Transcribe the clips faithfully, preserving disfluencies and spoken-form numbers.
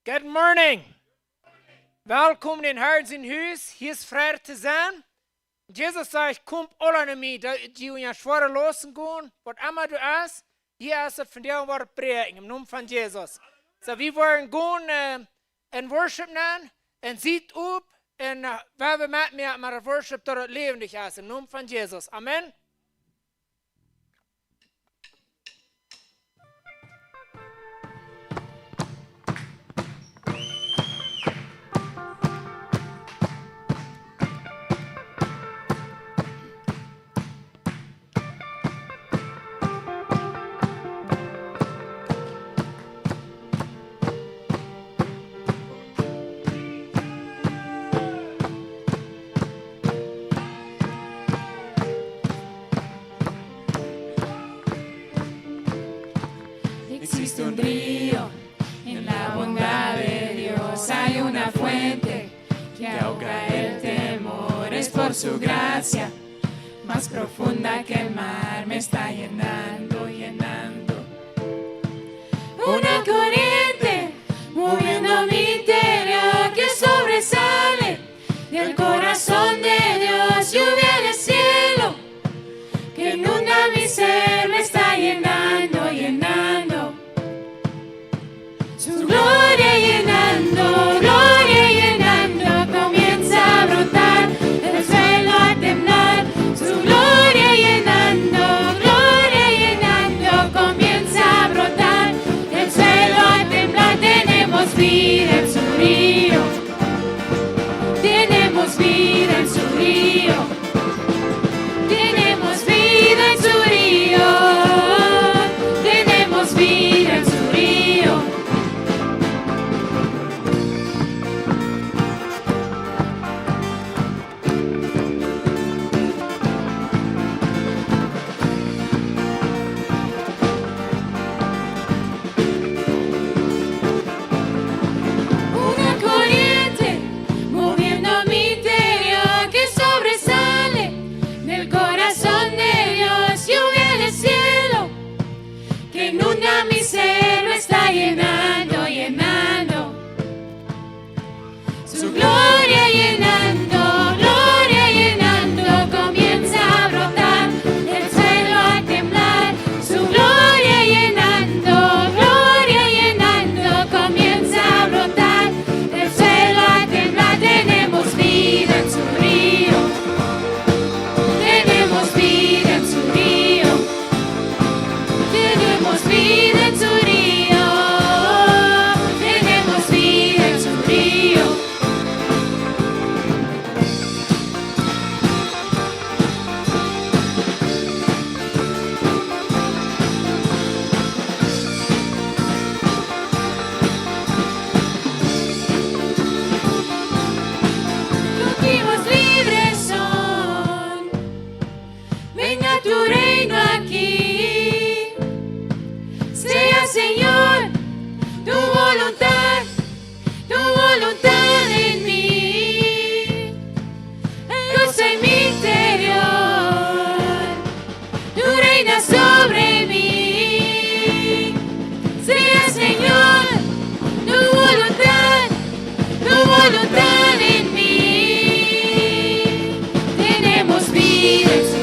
Good morning. Welkom en Herrn sien Hus. Hia es Fräd to sennen. Jesus sajcht: "Komt aula no mie, dee, dee unja schwoare Lausten gonen, waut emma du hast, hia es et vondoag, woat et bräakjen, em Nomen von Jesus." Soo, wie woaren gonen, äh, en Worship nenn, un siet opp, un, äh, wie woaren met, met, met daut Worship, daut et läwendich es, em Nomen von Jesus. Amen. Existe un río en la bondad de Dios, hay una fuente que ahoga el temor, es por su gracia más profunda que el mar, me está llenando, llenando. Una corriente moviendo mi interior que sobresale del corazón de Dios, lluvia del cielo que inunda mi ser, me está llenando, llenando. Su gloria llenando, gloria llenando, comienza a brotar, el suelo a temblar. Su gloria llenando, gloria llenando, comienza a brotar, el suelo a temblar. Tenemos vida en su río, tenemos vida en su río. Tenemos vida en su río. Tenemos vida en su río. Una corriente moviendo mi interior que sobresale del corazón de Dios, lluvia del cielo que inunda mi ser, me está llenando, llenando. Su gloria llenando, gloria llenando, comienza a brotar, el suelo a temblar. Su gloria llenando, gloria llenando, comienza a brotar, el suelo a temblar. Tenemos vida en su río, tenemos vida en su río. Tenemos vida en su río, tenemos vida en su río. Cautivos libres son. Venga tu reino aquí. Sea, Señor, tu voluntad, tu voluntad en mí. Luz en mi interior, tú reinas sobre mí. Sea, Señor, tu voluntad, tu voluntad en mí. Tenemos vida en su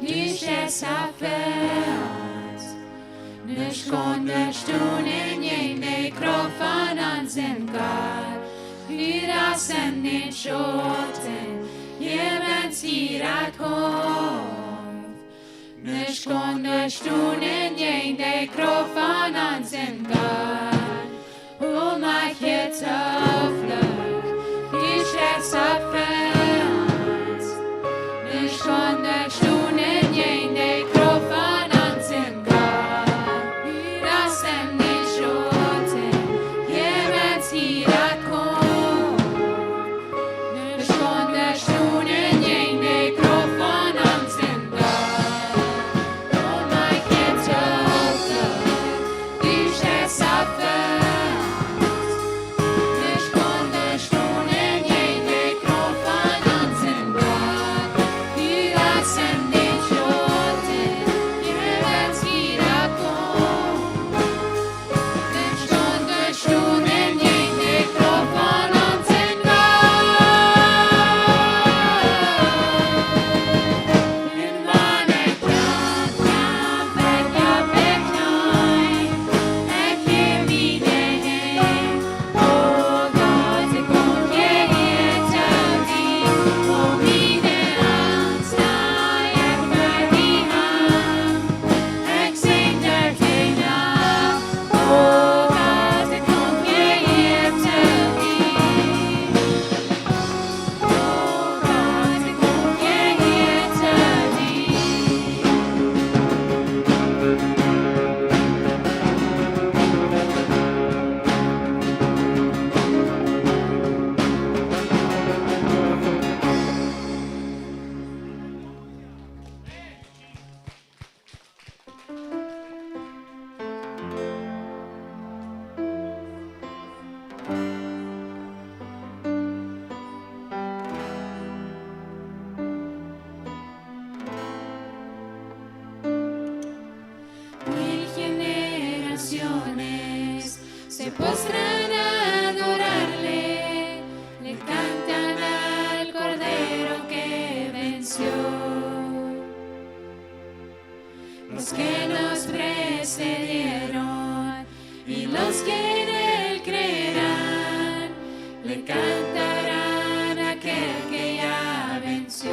Dee es opp ons. Nuscht kaun doa stonen jäajen de Krauft von onsen Gott. Hia es en dän Schauten, hia es hia daut Hoff. Nuscht kaun doa stonen jäajen de Krauft von onsen Gott. O mien Gott, Hoffnung, dee es opp ons. Nuscht kaun doa stonen jäajen de Krauft von onsen Gott. Hia es en dän Schauten, hia es hia daut Hoff. Nuscht kaun doa stonen jäajen de Krauft von onsen Gott. O mien Gott, Hoffnung, dee es opp ons. Nuscht kaun doa stonen jäajen de Krauft von onsen Gott. Hia es en dän Schauten, hia es hia daut Hoff. Nuscht kaun doa stonen jäajen de Krauft von onsen Gott. Un wan ekj kjamf, kjamf ekj opp de Kjneeen, ekj jäw miene Henj. O Gott, ekj kom hia to die, o miene Angst, ekj bäd die aun. Ekj sinj doa kjeen Loff, o Gott, ekj kom hia to die. O Gott, ekj kom hia to die. Mil generaciones se postran a adorarle, le cantan al Cordero que venció. Los que nos precedieron y los que en él creerán, le cantarán a aquel que ya venció.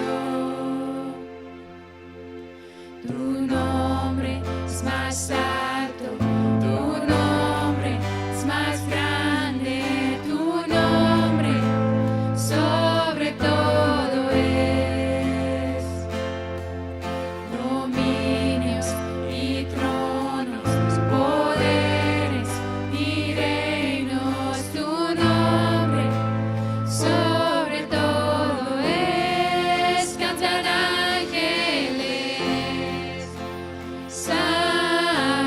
Tu nombre es más alto, tu nombre es más grande, tu nombre sobre todo es. Dominios y tronos, poderes y reinos, tu nombre sobre todo es. Cantan ángeles, San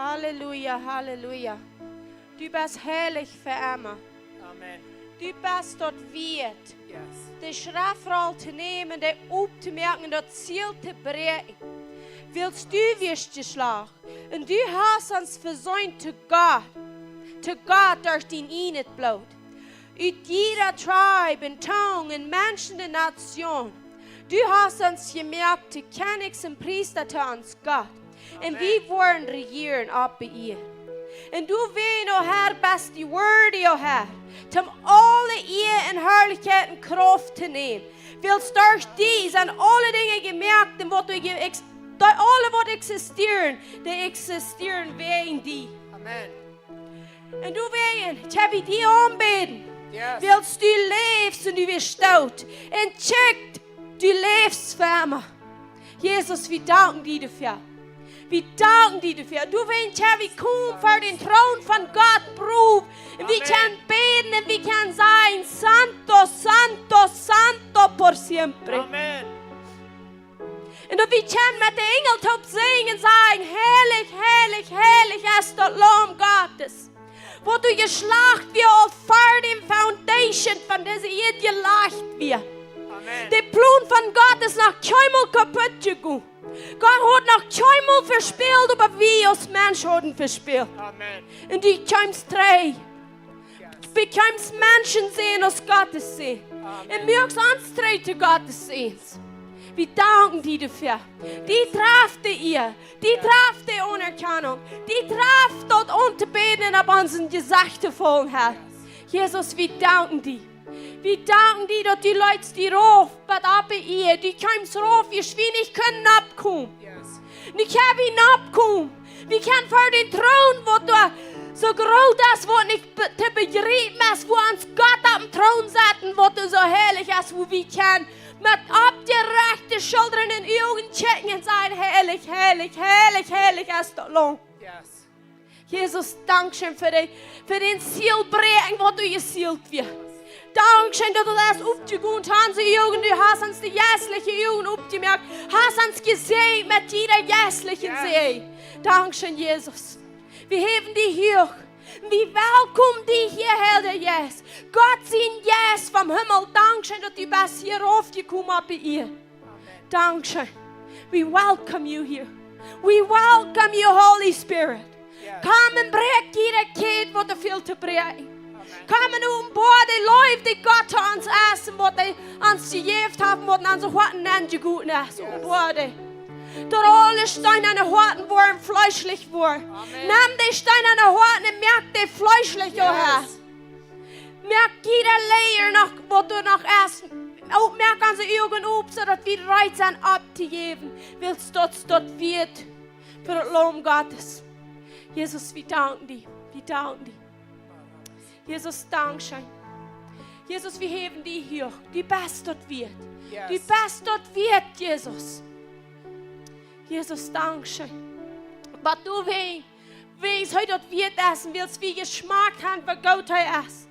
Halleluja, Halleluja. Du best heilich fa emma. Amen. Du best daut wieet. Yes. De Schreftroll to nämen, de optomoaken, daut Siel to bräakjen. Wiels du wieescht jeschlacht. Un du hast ons vesoont to Gott. To Gott derch dien ieejnet Bloot. Ut jieda Tribe un Tongue un Menschen un Nation. Du hast ons jemoakt to Kjennichs un Priesta to ons Gott. Un wie woaren rejieren opp de Ieed. Un du wieescht, o Herr, best du worthy, o Herr, om aule Ea un Harlichkjeit un Krauft to nämen. Wiels derch die sent aule Dinja jemoakt un waut du je ex-, dee aule waut eksistieren, dee eksistieren wäajen die. Amen. Un du wäajen, kjenn wie die aunbäden. Yes. Wiels du läfst un du best doot. Un check, du läfst fa emma. Jesus, wie danken die doafäa. Wie danken die doafäa. Du wäajen, kjenn wie komen ver dän Troon von Gott, Proef. Un wie kjennen bäden un wie kjennen sajen, Santo, Santo, Santo por siempre. Amen. Un daut wie kjennen met de Enjel toop sinjen, sajen, Heilich, heilich, heilich es daut Laum Gottes, waut doa jeschlacht wort aul ver dän foundation von dise Ieed jelajcht wort. Amen. De Plon von Gott es noch kjeenmol kaput jegonen. Gott haud noch kjeenmol vespält, oba wie aus Mensch hauden vespält. Amen. Un du kjemst trigj. Bekjemst Menschen seenen aus Gottes Sän. Amen. Un moakst ons trigj to Gottes Säns. Wie danken die doafäa. Die traft de Ea. Die traft de Aunerkjanunk. Die traft daut auntobäden un opp onse Jesecha to faulen, Herr. Jesus, wie danken die. Wie danken die, daut du leetst die rauf, bat opp de Ieed. Du kjemst rauf, wie schwienich kjennen oppkomen. Yes. Nu kjenn wie oppkomen. Wie kjennen ver dän Troon, waut doa soo groot es, waut nich be-, to bejriepen es, wua ons Gott oppem Troon sett, waut doa soo heilich es, wua wie kjennen met oppjerechte Schullren un Uagen kjikjen un sajen, Heilich, heilich, heilich, heilich es daut Laum. Yes. Jesus, dankscheen fa de, fa dän Sielbräakjen, waut doa jeseenen wort. Dankscheen, daut du hast opjegonen, onse Uagen, du hast ons de jeistliche Uagen opjemoakt, hast ons jesäajent met jieda jeistlichen Säajen. Dankscheen, Jesus. Wie häwen die huach. Wie welkomen die hia, Heilja Jeist. Gott sien Jeist vom Himmel, dankscheen, daut du best hia raufjekomen opp de Ieed. Dankscheen. We welcome you here. We welcome you, Holy Spirit. Yes. Komm un bräakj jieda Kjäd, waut doa fält to bräakjen. Amen. Komm un openboa de Leew, dee Gott to ons es un waut hee ons jejäft haft, waut en onse Hoaten nenjegoten es. Yes. Openboa dee. Daut aule steenane Hoaten woaren fleeschlich woaren. Amen. Nemm de steenane Hoaten un moak dee fleeschlich, o Herr. Yes. Moak jieda Läajen noch, waut doa noch es. Opp, moak onse Uagen opp, soo daut wie reed sent opptojäwen. Wiels daut, daut wort fa daut Laum Gottes. Jesus, wie danken die. Wie danken die. Jesus, dankscheen. Jesus, wie häwen die huach. Du best daut wieet. Yes. Du best daut wieet, Jesus. Jesus, dankscheen. Waut du west, west hee daut wieet es, un wiels wie jeschmakt haben, woo goot hee es.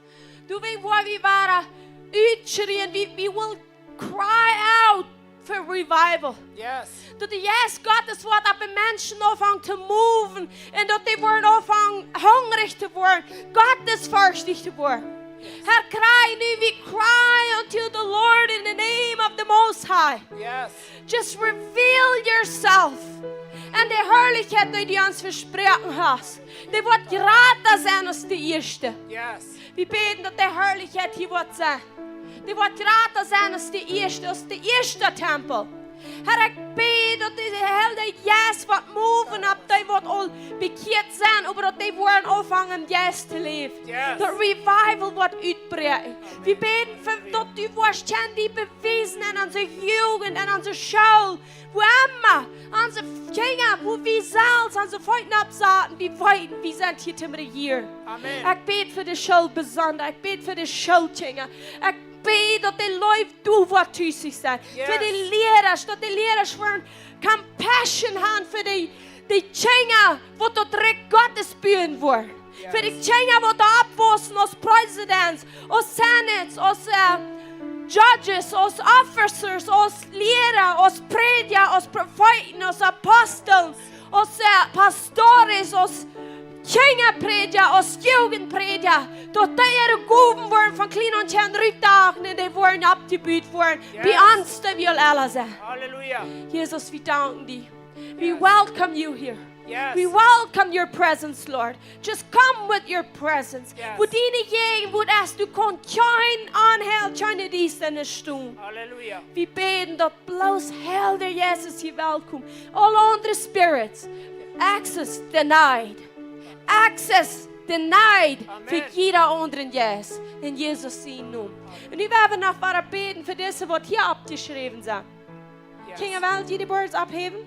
Du west, wua wie woaren utschrieen, we, we will cry out for revival. Yes. Daut de Jeist Gottes woat opp de Menschen aunfangen to moven un daut dee woaren aunfangen hungrich to woaren, gottesferchtich to woaren. Herr, cry nu, we cry unto the Lord in the name of the Most High. Yes. Just reveal yourself. Un de Harlichkjeit, dee du ons vesproaken hast, dee woat jrata sennen aus de ieeschte. Yes. Wie bäden, daut de Harlichkjeit hia woat sennen. Dee woat jrata sennen aus de ieeschte, aus de ieeschte Tempel. Herr, ekj bäd, daut de Heilja Jeist woat moven opp dee, waut aul bekjieet sent, oba daut dee woaren aunfangen em Jeist to läwen. Yes. Daut revival woat utbräakjen. Wie bäden, fa, daut du woascht kjennen die bewiesen en onse Jugend, en onse School, wua emma, onse Kjinja, wua wie selfst onse Feet oppsaten, wie weeten, wie sent hia toom rejieren. Amen. Ekj bäd fa de School besonda, ekj bäd fa de Schoolkjinja. Ekj bäd, daut de Leew doa woat tus sennen. Yes. Fa de Liera, daut de Liera woaren compassion haben fa de, de Kjinja, waut daut Rikj Gottes buen woaren. Yes. Fa de Kjinja, waut doa oppwaussen aus Presidents, aus Senates, aus, äh, Judges, aus Officers, aus Liera, aus Prädja, aus Profeeten, aus Aposteln, aus, äh, Pastoren. Doa es aus Kjinjaprädja, aus Jugendprädja, daut dee äare Gowen woaren von kjlien aun kjennen rutdagen un dee woaren oppjebut woaren, bie ons, dee wie aul ella sent. Halleluja. Jesus, wie danken die. We welcome you here. Yes. We welcome your presence, Lord. Just come with your presence. Yes. Wua diene Jäajenwoat es, doa kaun kjeen Onheil, kjeene Diestanis stonen. Halleluja. Wie bäden daut bloos Heil, Herr Jesus, hia welkom. All aundre spirits, access denied. Access denied. Amen. Fa jieda aundren Jeist. En Jesus sienen Nomen. Un nu woa wie noch wieda bäden fa dise, waut hia oppjeschräwen sent. Yes. Kjinja, well jie de Books opphäwen?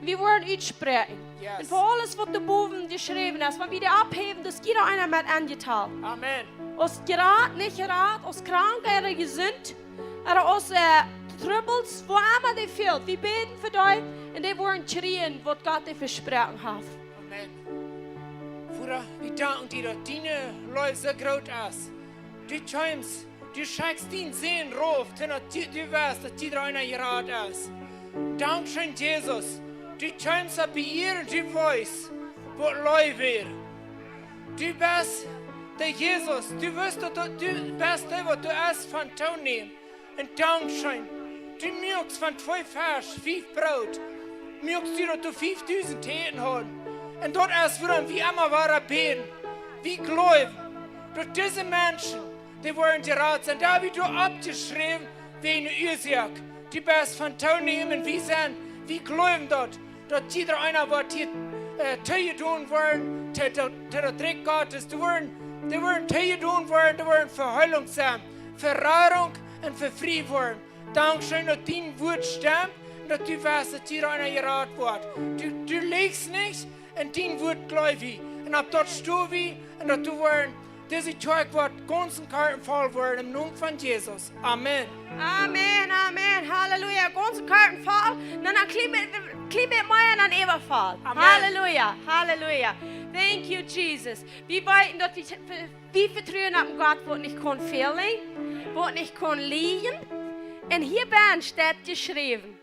Wie woaren utspräakjen. Yes. Un fa aules, waut doa bowen jeschräwen es, wan wie dee opphäwen, daut es jieda eena met enjetalt. Amen. Aus jerat, nich jerat, aus krank ooda jesunt, ooda aus, äh, Trubbels, wua emma dee fält. Wie bäden fa dee un dee woaren kjrieen, waut Gott dee vesproaken haft. Amen. Voda, wie danken die, daut diene Leew soo groot es. Du kjeemst, du schekjst dienen Sän rauf, toom daut du, du weetst, daut jieda eena jerat es. Dankscheen, Jesus. Du kjeemst opp de Ieed un du weetst, waut Leew wia. Du best de Jesus. Du weetst, daut, daut du best dee, waut du hast von toonämen. Un dankscheen. Du muakst von twee Fesch, fief Broot, muakst du, daut doa fiefdusent to äten hauden. Un daut es, wuarom wie emma wada bäden. Wie jleewen, daut dise Menschen, dee woaren jerat sennen. Daut hab wie doa oppjeschräwen, wäajen de Uasoak. Du best von toonämen, wie sent, wie jleewen daut, daut jieda eena, waut hia, äh, toojedonen woaren, to, to, to daut Rikj Gottes, dee woaren, dee woaren toojedonen woaren, dee woaren Heelunk sennen, Radunk un frie woaren. Dankscheen, daut dien Wuat stemmt un daut du weetst, daut jieda eena jerat woat. Du, du läajst nich, un dien Wuat jleew wie. Un opp daut sto wie, un daut du woaren, dise Kjoakj woat gaunz un gaunz voll woaren, em Nomen von Jesus. Amen. Amen, amen, halleluja. Gaunz un gaunz voll, dan een kjlien bät, kjlien bät mea dan äwavoll. Amen. Halleluja, halleluja. Thank you, Jesus. Wie weeten, daut wie, wie vetruen opp een Gott, waut nich kaun fälen, waut nich kaun lieejen. Un hia bie ons steit jeschräwen,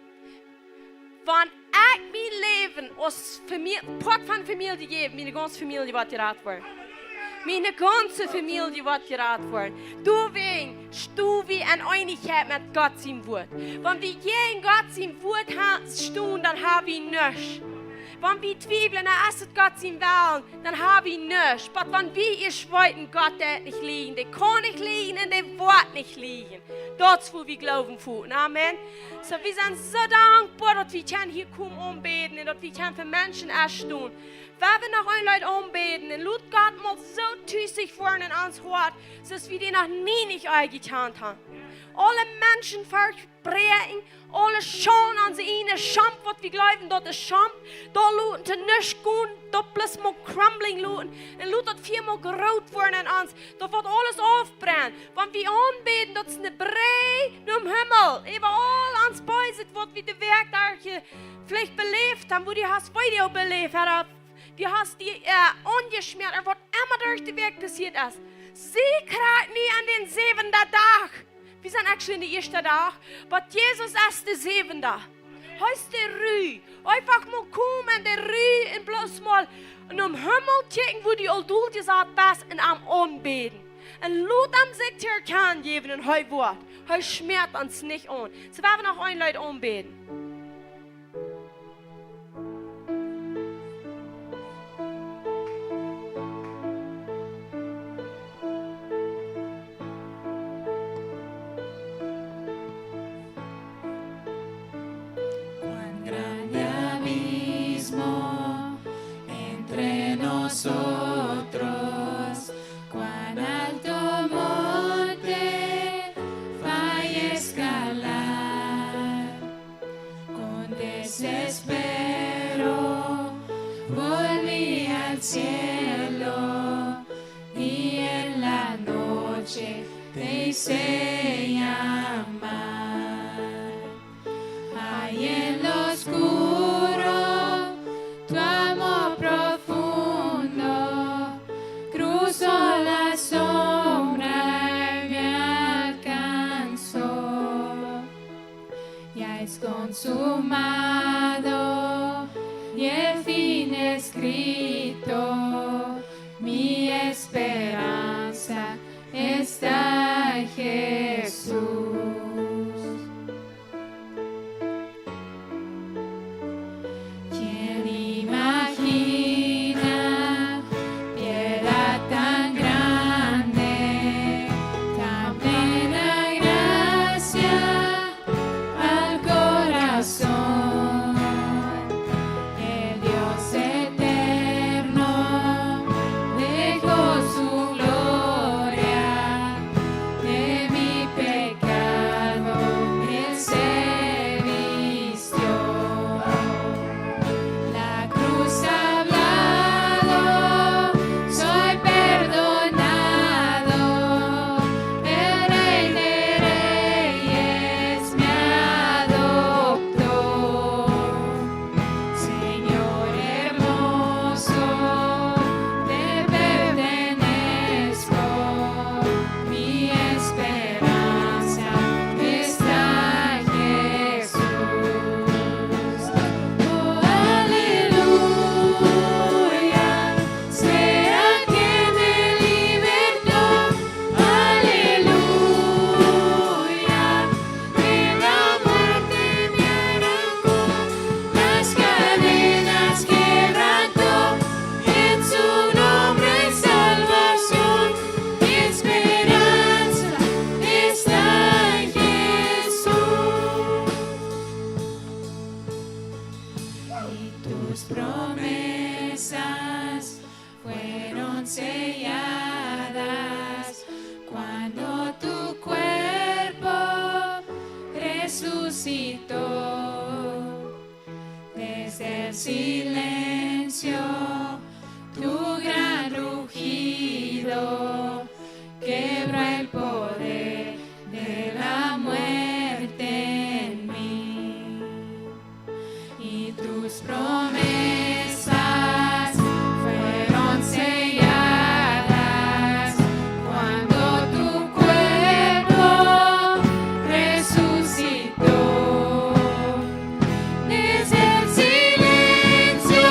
wan ekj mien Läwen aus Famie-, Poat von Famielje jäw, miene gaunze Famielje woat jerat woaren. Miene gaunze Famielje woat jerat woaren. Doawäajen sto wie en Eenichkjeit met Gott sien Wuat. Wan wie jäajen Gott sien Wuat ha-, stonen, dan hab wie nuscht. Wan wie twiewlen, na, es et Gott sien Wellen, dan hab wie nuscht. Oba wan wie ieescht weeten, Gott deit nich lieejen, dee kaun nich lieejen un dee woat nich lieejen. Daut es, wua wie Gloowen foten. Amen. Soo, wie sent soo dankboa, daut wie kjennen hia komen aunbäden un daut wie kjennen fa Menschen enstonen. Wie woaren noch een Leet aunbäden un lot Gott mol soo tusich woaren en ons Hoat, soo aus wie dee noch nie nich aul jekjant haben. Aule Menschen vespräakjen, aule Schaund aun siene Schaumt, waut wie jleewen, daut es Schaund, daut loten to nuscht gonen, daut bloos mol crumbling loten un lot daut Fia mol groot woaren en ons. Daut woat aules aufbrennen. Wan wie aunbäden, daut es eene Brigj nom Himmel. Äwa aul ons Beeset, waut wie de Wäakj doa veleicht beläft haben, wua du hast Video beläft, ooda du hast die, äh, aunjeschmäat, ooda waut emma derch de Wäakj passieet es. See kjrieen nu aun dän säwenden Dach. Wie sent actually en dän ieeschten Dach, oba Jesus es de säwenda. Hee es de Ru. Eefach mol komen en de Ru un bloos mol nom Himmel kjikjen, wua du aul doljesat best, un am aunbäden. Un lot am sikj to erkjanen jäwen un hee woat. Hee schmäat ons nich aun. Soo, wie woaren noch een Leet aunbäden. Cuán grande abismo entre nosotros, cuán alto monte para escalar. Con desespero volví al cielo y en la noche te hice llamar. Ahí en lo oscuro, tu amor profundo cruzó la sombra y me alcanzó. Ya es consumado, Mi fin escrito, mi esperanza está en Jesús. ¿Quién imagina piedad tan grande, tan plena gracia al corazón? El Dios eterno dejó su gloria, de mi pecado Él se vistió. La cruz hablado, soy perdonado, el Rey de Reyes me adoptó. Señor hermoso, te pertenezco, mi esperanza está en Jesús. Oh, aleluya, sea quien me libertó, aleluya, de la muerte me arrancó, las cadenas quebrantó, en su nombre salvación, mi esperanza está en Jesús. Y tus promesas fueron selladas cuando tu cuerpo resucitó. Desde el silencio, tu gran rugido quebró el poder de la muerte en mí. Y tus promesas fueron selladas cuando tu cuerpo resucitó. Desde el silencio,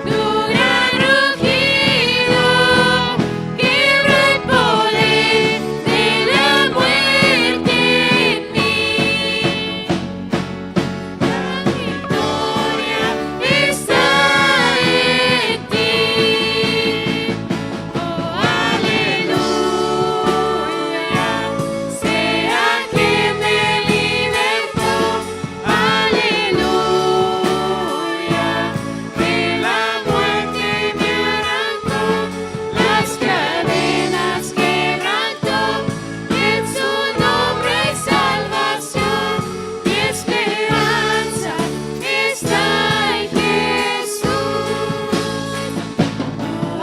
tu gran rugido quebró el poder de la muerte en mí. La victoria está en ti. Oh, aleluya, sea quien me libertó, aleluya, de la muerte me arrancó, las cadenas quebrantó, en su nombre salvación, mi esperanza está en Jesús. Oh,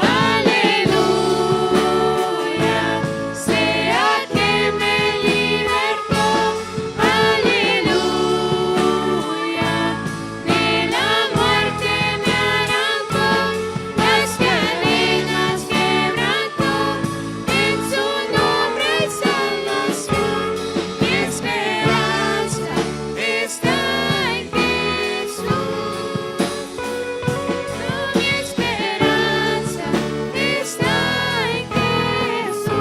aleluya, sea quien me libertó, aleluya, de la muerte me arrancó, las cadenas quebrantó, en su nombre salvación, mi esperanza está en Jesús. Mi esperanza está en Jesús.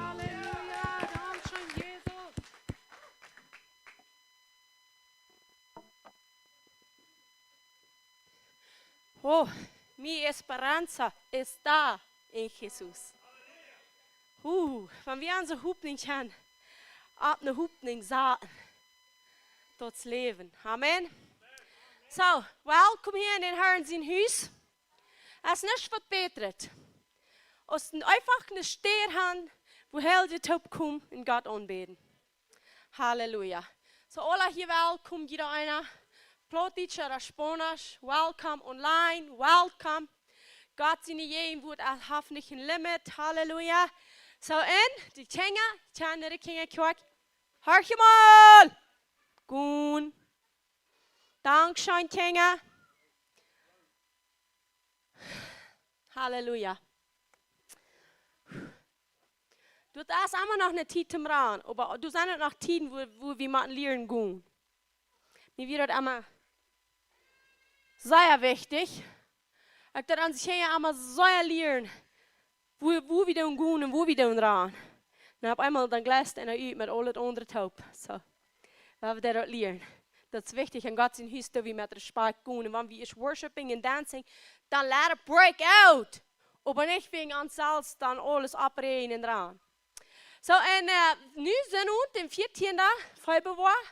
Aleluya, dank scheen, Jesus. Oh, mi esperanza está en Jesus. Uh, wan wie onse Hopninj kjennen opp ne Hopninj saten, daut es Läwen. Amen. So, welkom hia en dän Harn sien Hus. Es nuscht waut bätret aus eefach ne Städ han, wua Heilje toopkomen un Gott aunbäden. Halleluja. So, aula hia welkom, jieda eena. Plautdietsch ooda Spaunisch, welcome online, welcome. Gott siene Jäajenwuat haft nich een Limit. Halleluja. So, un de Kjinja, kjenne de Kjinja Kjoakj. Horch mol! Gonen. Dank scheen, Kjinja. Halleluja. Daut es emma noch ne Tiet toom rannen, oba doa sent uk noch Tieden, wua, wua wie motten lieren gonen. Mie wia daut emma sea wichtich. Ekj deed aun sikj emma sea lieren, wua, wua wie dan gonen un wua wie dan rannen. Un opp eemol dan gleist eena ut met aul daut aundre toop. Soo, wie haben daut lieren. Daut es wichtich, enn Gott sien Hus, daut wie met Respekt gonen. Un wan wie ieescht worshiping un dancing, dan let it break out. Oba nich wäajen ons selfst dan aules oppräajen un rannen. Soo, un, äh, nu sent wie aum vieetieenden Februar,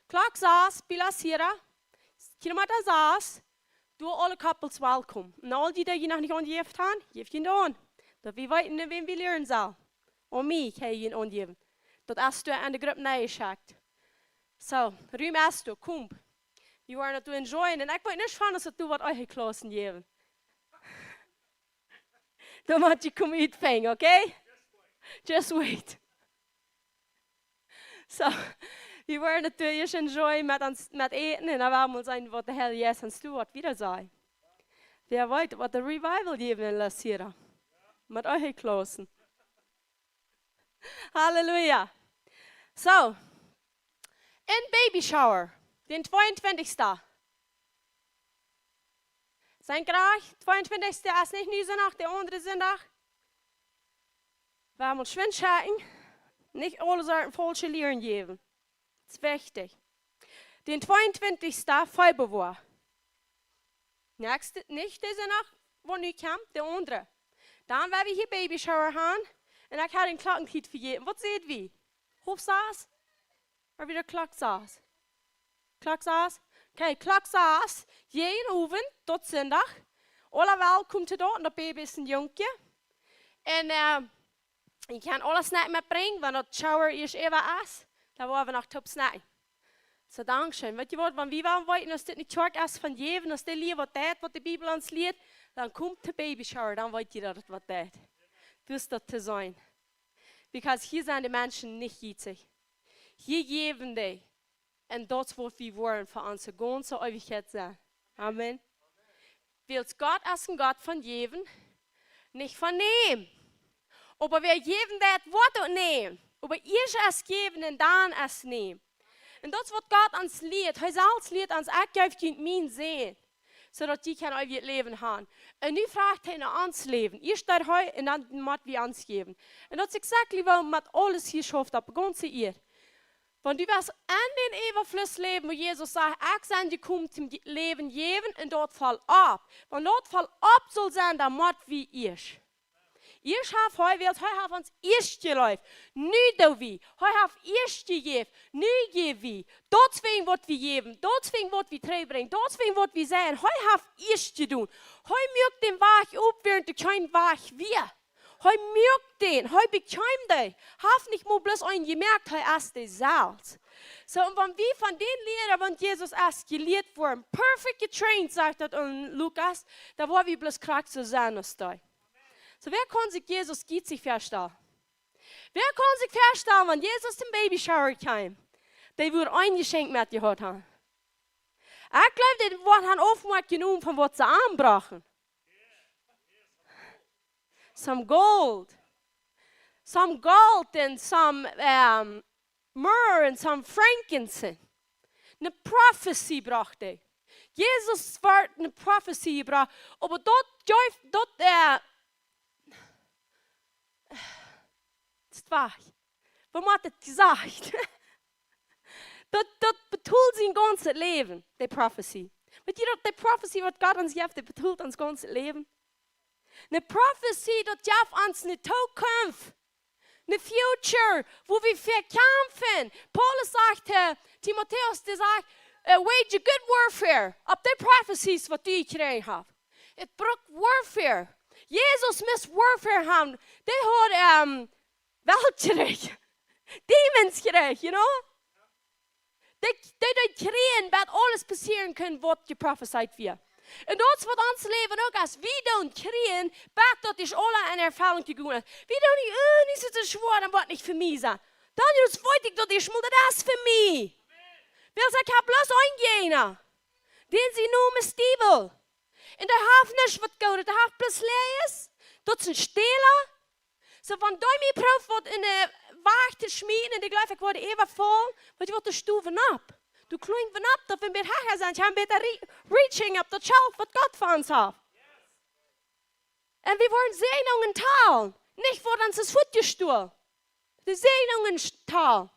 Klock sas, Bella Sierra, Kilometer sas, doa aule couples welkom. Un aul dee, dee noch nich aunjejäft haben, jäft an. Daut wie weeten, wäm wie lieren sellen. Un mie, ekj hab an aunjejäft. Daut es doa aun de Grupp nenjeschekjt. Soo, Rum es doa, komm. Wie woaren daut enjoyen. Un ekj weet nich von, aus daut doa waut Eheklaussen jäwen. Dan mott jie komen utfangen, okay? Just wait. Soo, wie woaren daut ieescht enjoyen met ons, met Äten un dan woa wie mol seenen, waut de Herr Jesus ons doa woat wieda sajen. Wäa weet, waut de Revival jäwen en La Sierra. Met Eheklaussen. Halleluja. Soo, een Babyshower, dän tweeuntwintichsten. Sent jie krakjt, tweeuntwintichsten es nich nu Sindach, de aundre Sindach. Wie motten schwind schekjen, nich aule Sorten faulsche Lieren jäwen. Daut es wichtich. Dän tweeuntwintichsten Februar. Näakjste, nich dise Nacht, waut nu kjemt, de aundre. Dan woa wie hia Babyshower haben. Un ekj hab de Klock nich vejäten. Waut säd wie? Haulf sas? Ooda wia daut Klock sas? Klock sas? Okay, Klock sas. Jeden Owent, daut Sindach. Aule welkom to daut, un daut Baby es een Jungkje. Un, äh, jie kjennen aules Snack metbrinjen, wan daut Shower ieescht äwa es, dan woa wie noch toop snacken. Soo, dankscheen. Weet jie waut, wan wie wellen weeten, aus dit ne Kjoakj es von jäwen, aus dee lieren waut deit, waut de Bibel ons lieet, dan komt de Babyshower, dan weet jie daut et waut deit. Daut es daut to sennen. Because hia sent de Menschen nich jietsich. Hia jäwen dee. Un daut es waut wie woaren fa onse gaunze Eewichkjeit sennen. Amen. Wiels Gott es een Gott von jäwen, nich von nämen. Oba wäa jäwen deit, woat uk nämen. Oba ieescht es jäwen un dan es nämen. Un daut es waut Gott ons lieet. Hee selfst lieet ons: "Ekj jeef junt mienen Sän, soo daut jie kjennen eewjet Läwen haben." Un nu froagt hee no ons Läwen. Ieescht daut hee un dan mott wie ons jäwen. Un daut es exactly waut met aules hia schauft opp de gaunze Ieed. Wan du west enn dän Äwafluss läwen, wua Jesus sajcht: "Ekj sie jekomen toom Läwen jäwen un daut voll opp." Wan daut voll opp saul sennen, dan mott wie ieescht. Ieescht haft hee, wiels hee haft ons ieescht jeleeft. Nu doo wie. Hee haft ieescht jejäft. Nu jäw wie. Daut es wäajen waut wie jäwen. Daut es wäajen waut wie trigjbrinjen. Daut es wäajen waut wie sennen. Hee haft ieescht jedonen. Hee muak dän Wajch op, wua doa kjeen Wajch wia. Hee muak dän, hee bekjeem dee. Haft nich mol bloos eena jemoakt, hee es dee selfst. Soo, un wan wie von dän lieren, waut Jesus ons jelieet haft, perfect getrained, sajcht daut en Lukas, dan woa wie bloos krakjt soo sennen aus dee. Soo, wäa kaun sikj Jesus jietsich väastalen? Wäa kaun sikj väastalen, wan Jesus toom Babyshower kjeem, dee wudd een Jeschenkj metjehaut haben? Ekj jleew, dee woat haben aufjemoakt jenomen von waut see aunbrochten. Some gold. Some gold and some, um, myrrh and some frankincense. Ne prophecy brocht hee. Jesus wort ne prophecy jebrocht. Oba daut jeef, daut, äh, daut wia, woo haud daut jesajcht? Daut, daut betold sien gaunzet Läwen, de prophecy. Weet jie daut de prophecy waut Gott ons jeft, dee betold ons gaunzet Läwen? Ne prophecy, daut jeft ons ne Tookunft. Ne future, wua wie fa kjamfen. Paulus sajcht, äh, Timotäus, dee sajcht, äh, "Wage a good warfare." Opp de prophecies waut dee jekjräajen haft. Daut brukt warfare. Jesus must warfare haben. Dee haud, ähm, Welt jekjräajen. Demons jekjräajen, you know? Dee, dee, dee kjrieen, bat aules passieren kunn, waut jeprofezeit wia. Un daut es waut ons Läwen uk es. Wie doonen kjrieen, bat daut es aules en Erfellunk jegonen. Wie doonen nich, "Oh, nich soo schwoa, dan woat nich fa mie sennen." Dan, nu weet ekj daut ieescht mol, daut es fa mie. Wiels ekj hab bloos een Jäajna. Dän sien Nomen es Diewel. Un dee haft nuscht waut Goodet, dee haft bloos Läajes. Daut es een Stäla. Soo, wan dee mie proowt waut enne Wajch to schmieten un dee jleeft, ekj woa äwafaulen, weet jie waut, dee stowen opp. Du klunjst von opp, daut wie bät hecha sent, wie haben bäta re-, reaching opp daut Schelt, waut Gott fa ons haft. Un wie woaren Säajnungen talen, nich woat ons es fuatjestolen. De Säajnungen sch-, talen.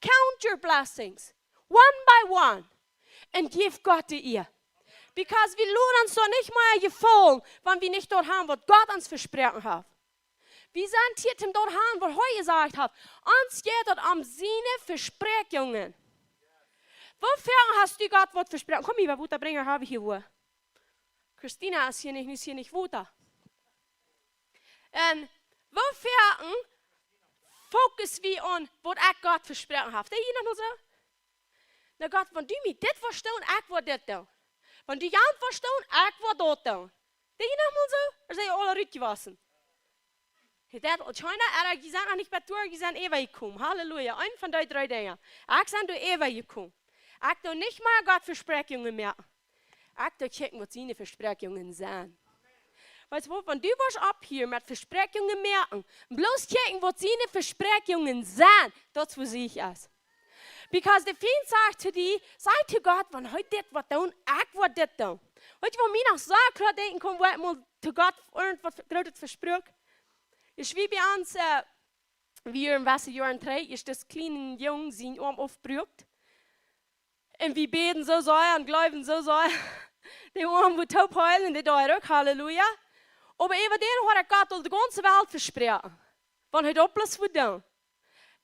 Count your blessings, one by one. Un jeff Gott de Ea. Because wie loten ons doa nich mea jefaulen, wan wie nich daut haben, waut Gott ons vesproaken haft. Wie sent hia toom daut haben, waut hee jesajcht haft. Ons jeit daut om siene Vespräakjungen. Woo foaken hast du Gott waut vesproaken? Komm, hia, Wota brinjen, hab wie hia wua. Christina es hia nich, es hia nich Wota. Un woo foaken focus wie aun, waut ekj Gott vesproaken haft? Dee hia noch mol soo? Na Gott, wan du mie dit woascht doonen, ekj woa dit doonen. Wan du jant woascht doonen, ekj woa daut doonen. Dee hia noch mol soo? Ooda sent jie aula rutjewossen? Hee deit aul kjeena, oba jie sent noch nich bie doa, jie sent äwajekomen. Halleluja. Eent von dee dree Dinja. Ekj sie doa äwajekomen. Ekj doo nich mea Gott Vespräakjungen moaken. Ekj doo kjikjen, waut siene Vespräakjungen sent. Weetst du waut, wan du woascht opphieren met Vespräakjungen moaken, bloos kjikjen, waut siene Vespräakjungen sent, daut es, wua Sieg es. Because de Fient sajcht to die, saj to Gott, wan hee dit woat doonen, ekj woa dit doonen. Weetst du, waut mie noch soo kloa denkjen kaun, wua ekj mol to Gott irjentwaut Grootet vespruak? Es wie bie ons, äh, wie en waut Joaren trigj, es dis kjliena Jung sien Oarm aufjebroaken. Un wie bäden soo sea un jleewen soo sea. De Oarm wudd toop heelen, dee deed uk, Halleluja. Oba äwa dän haud ekj Gott aul de gaunze Welt vesproaken. Wan hee daut bloos wudd doonen.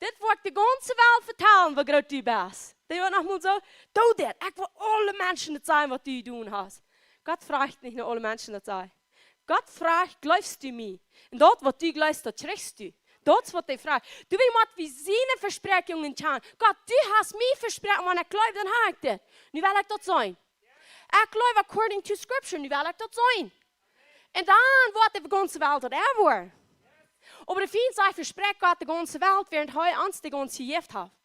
Dit woat de gaunze Welt vetalen, woo groot du best. Dee woat noch mol soo, doo dit. Ekj well aule Menschen daut sajen, waut du jedonen hast. Gott fruacht nich no aule Menschen daut sajen. Gott fruacht, jleefst du mie? Un daut, waut du jleefst, daut kjrichst du. Daut es, waut hee fruacht. Du, wie motten wie siene Vespräakjungen kjanen. Gott, du hast mie vesproaken, wan ekj jleew, dan hab ekj dit. Nu well ekj daut seenen. Ekj jleew according to scripture, nu well ekj daut seenen. Un dan woat de gaunze Welt daut erwoaren. Oba de Fient sajcht, vesprakj Gott de gaunze Welt, wäarent hee ons de gaunze jejäft haft.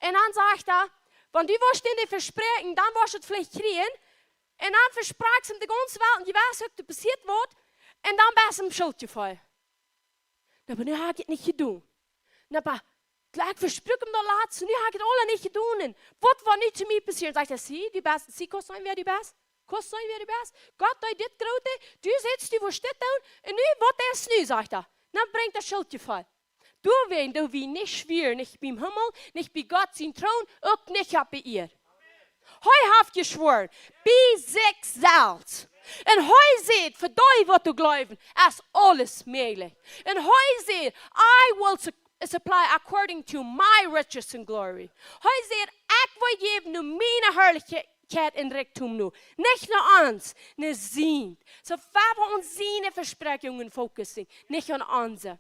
Un dan sajcht hee, wan du woascht dän dit vespräakjen, dan woascht du daut veleicht kjrieen. Un dan vesprakjst du de gaunze Welt un du weetst uk, daut passieet waut. Un dan best du em Schuldjefeel. Na, oba nu hab ekj daut nich jedonen. Na, oba, ekj vespruak am daut latste, nu hab ekj daut aula nich jedonen. Un waut woat nu to mie passieren? Sajcht hee, see, du best, see, kaust seenen, wäa du best? Kaust seenen, wäa du best? Gott deed dit Groote, du sajchst, du woascht dit doonen, un nu, waut es nu, sajcht hee. Dan brinjt daut Schuldjefeel. Doawäajen doo wie nich schwoaren, nich biem Himmel, nich bie Gott sien Troon, uk nich opp de Ieed. Hee haft jeschwoaren, bie sikj selfst. Un hee sajcht, fa dee, waut doa jleewen, es aules mäajlich. Un hee sajcht, I will su-, supply according to my riches and glory. Hee sajcht, ekj woa jäwen no miene Harlichkjeit un Rikjdom no. Nich no ons, no sien. Soo, wie woaren aun siene Vespräakjungen fokussen, nich aun onse.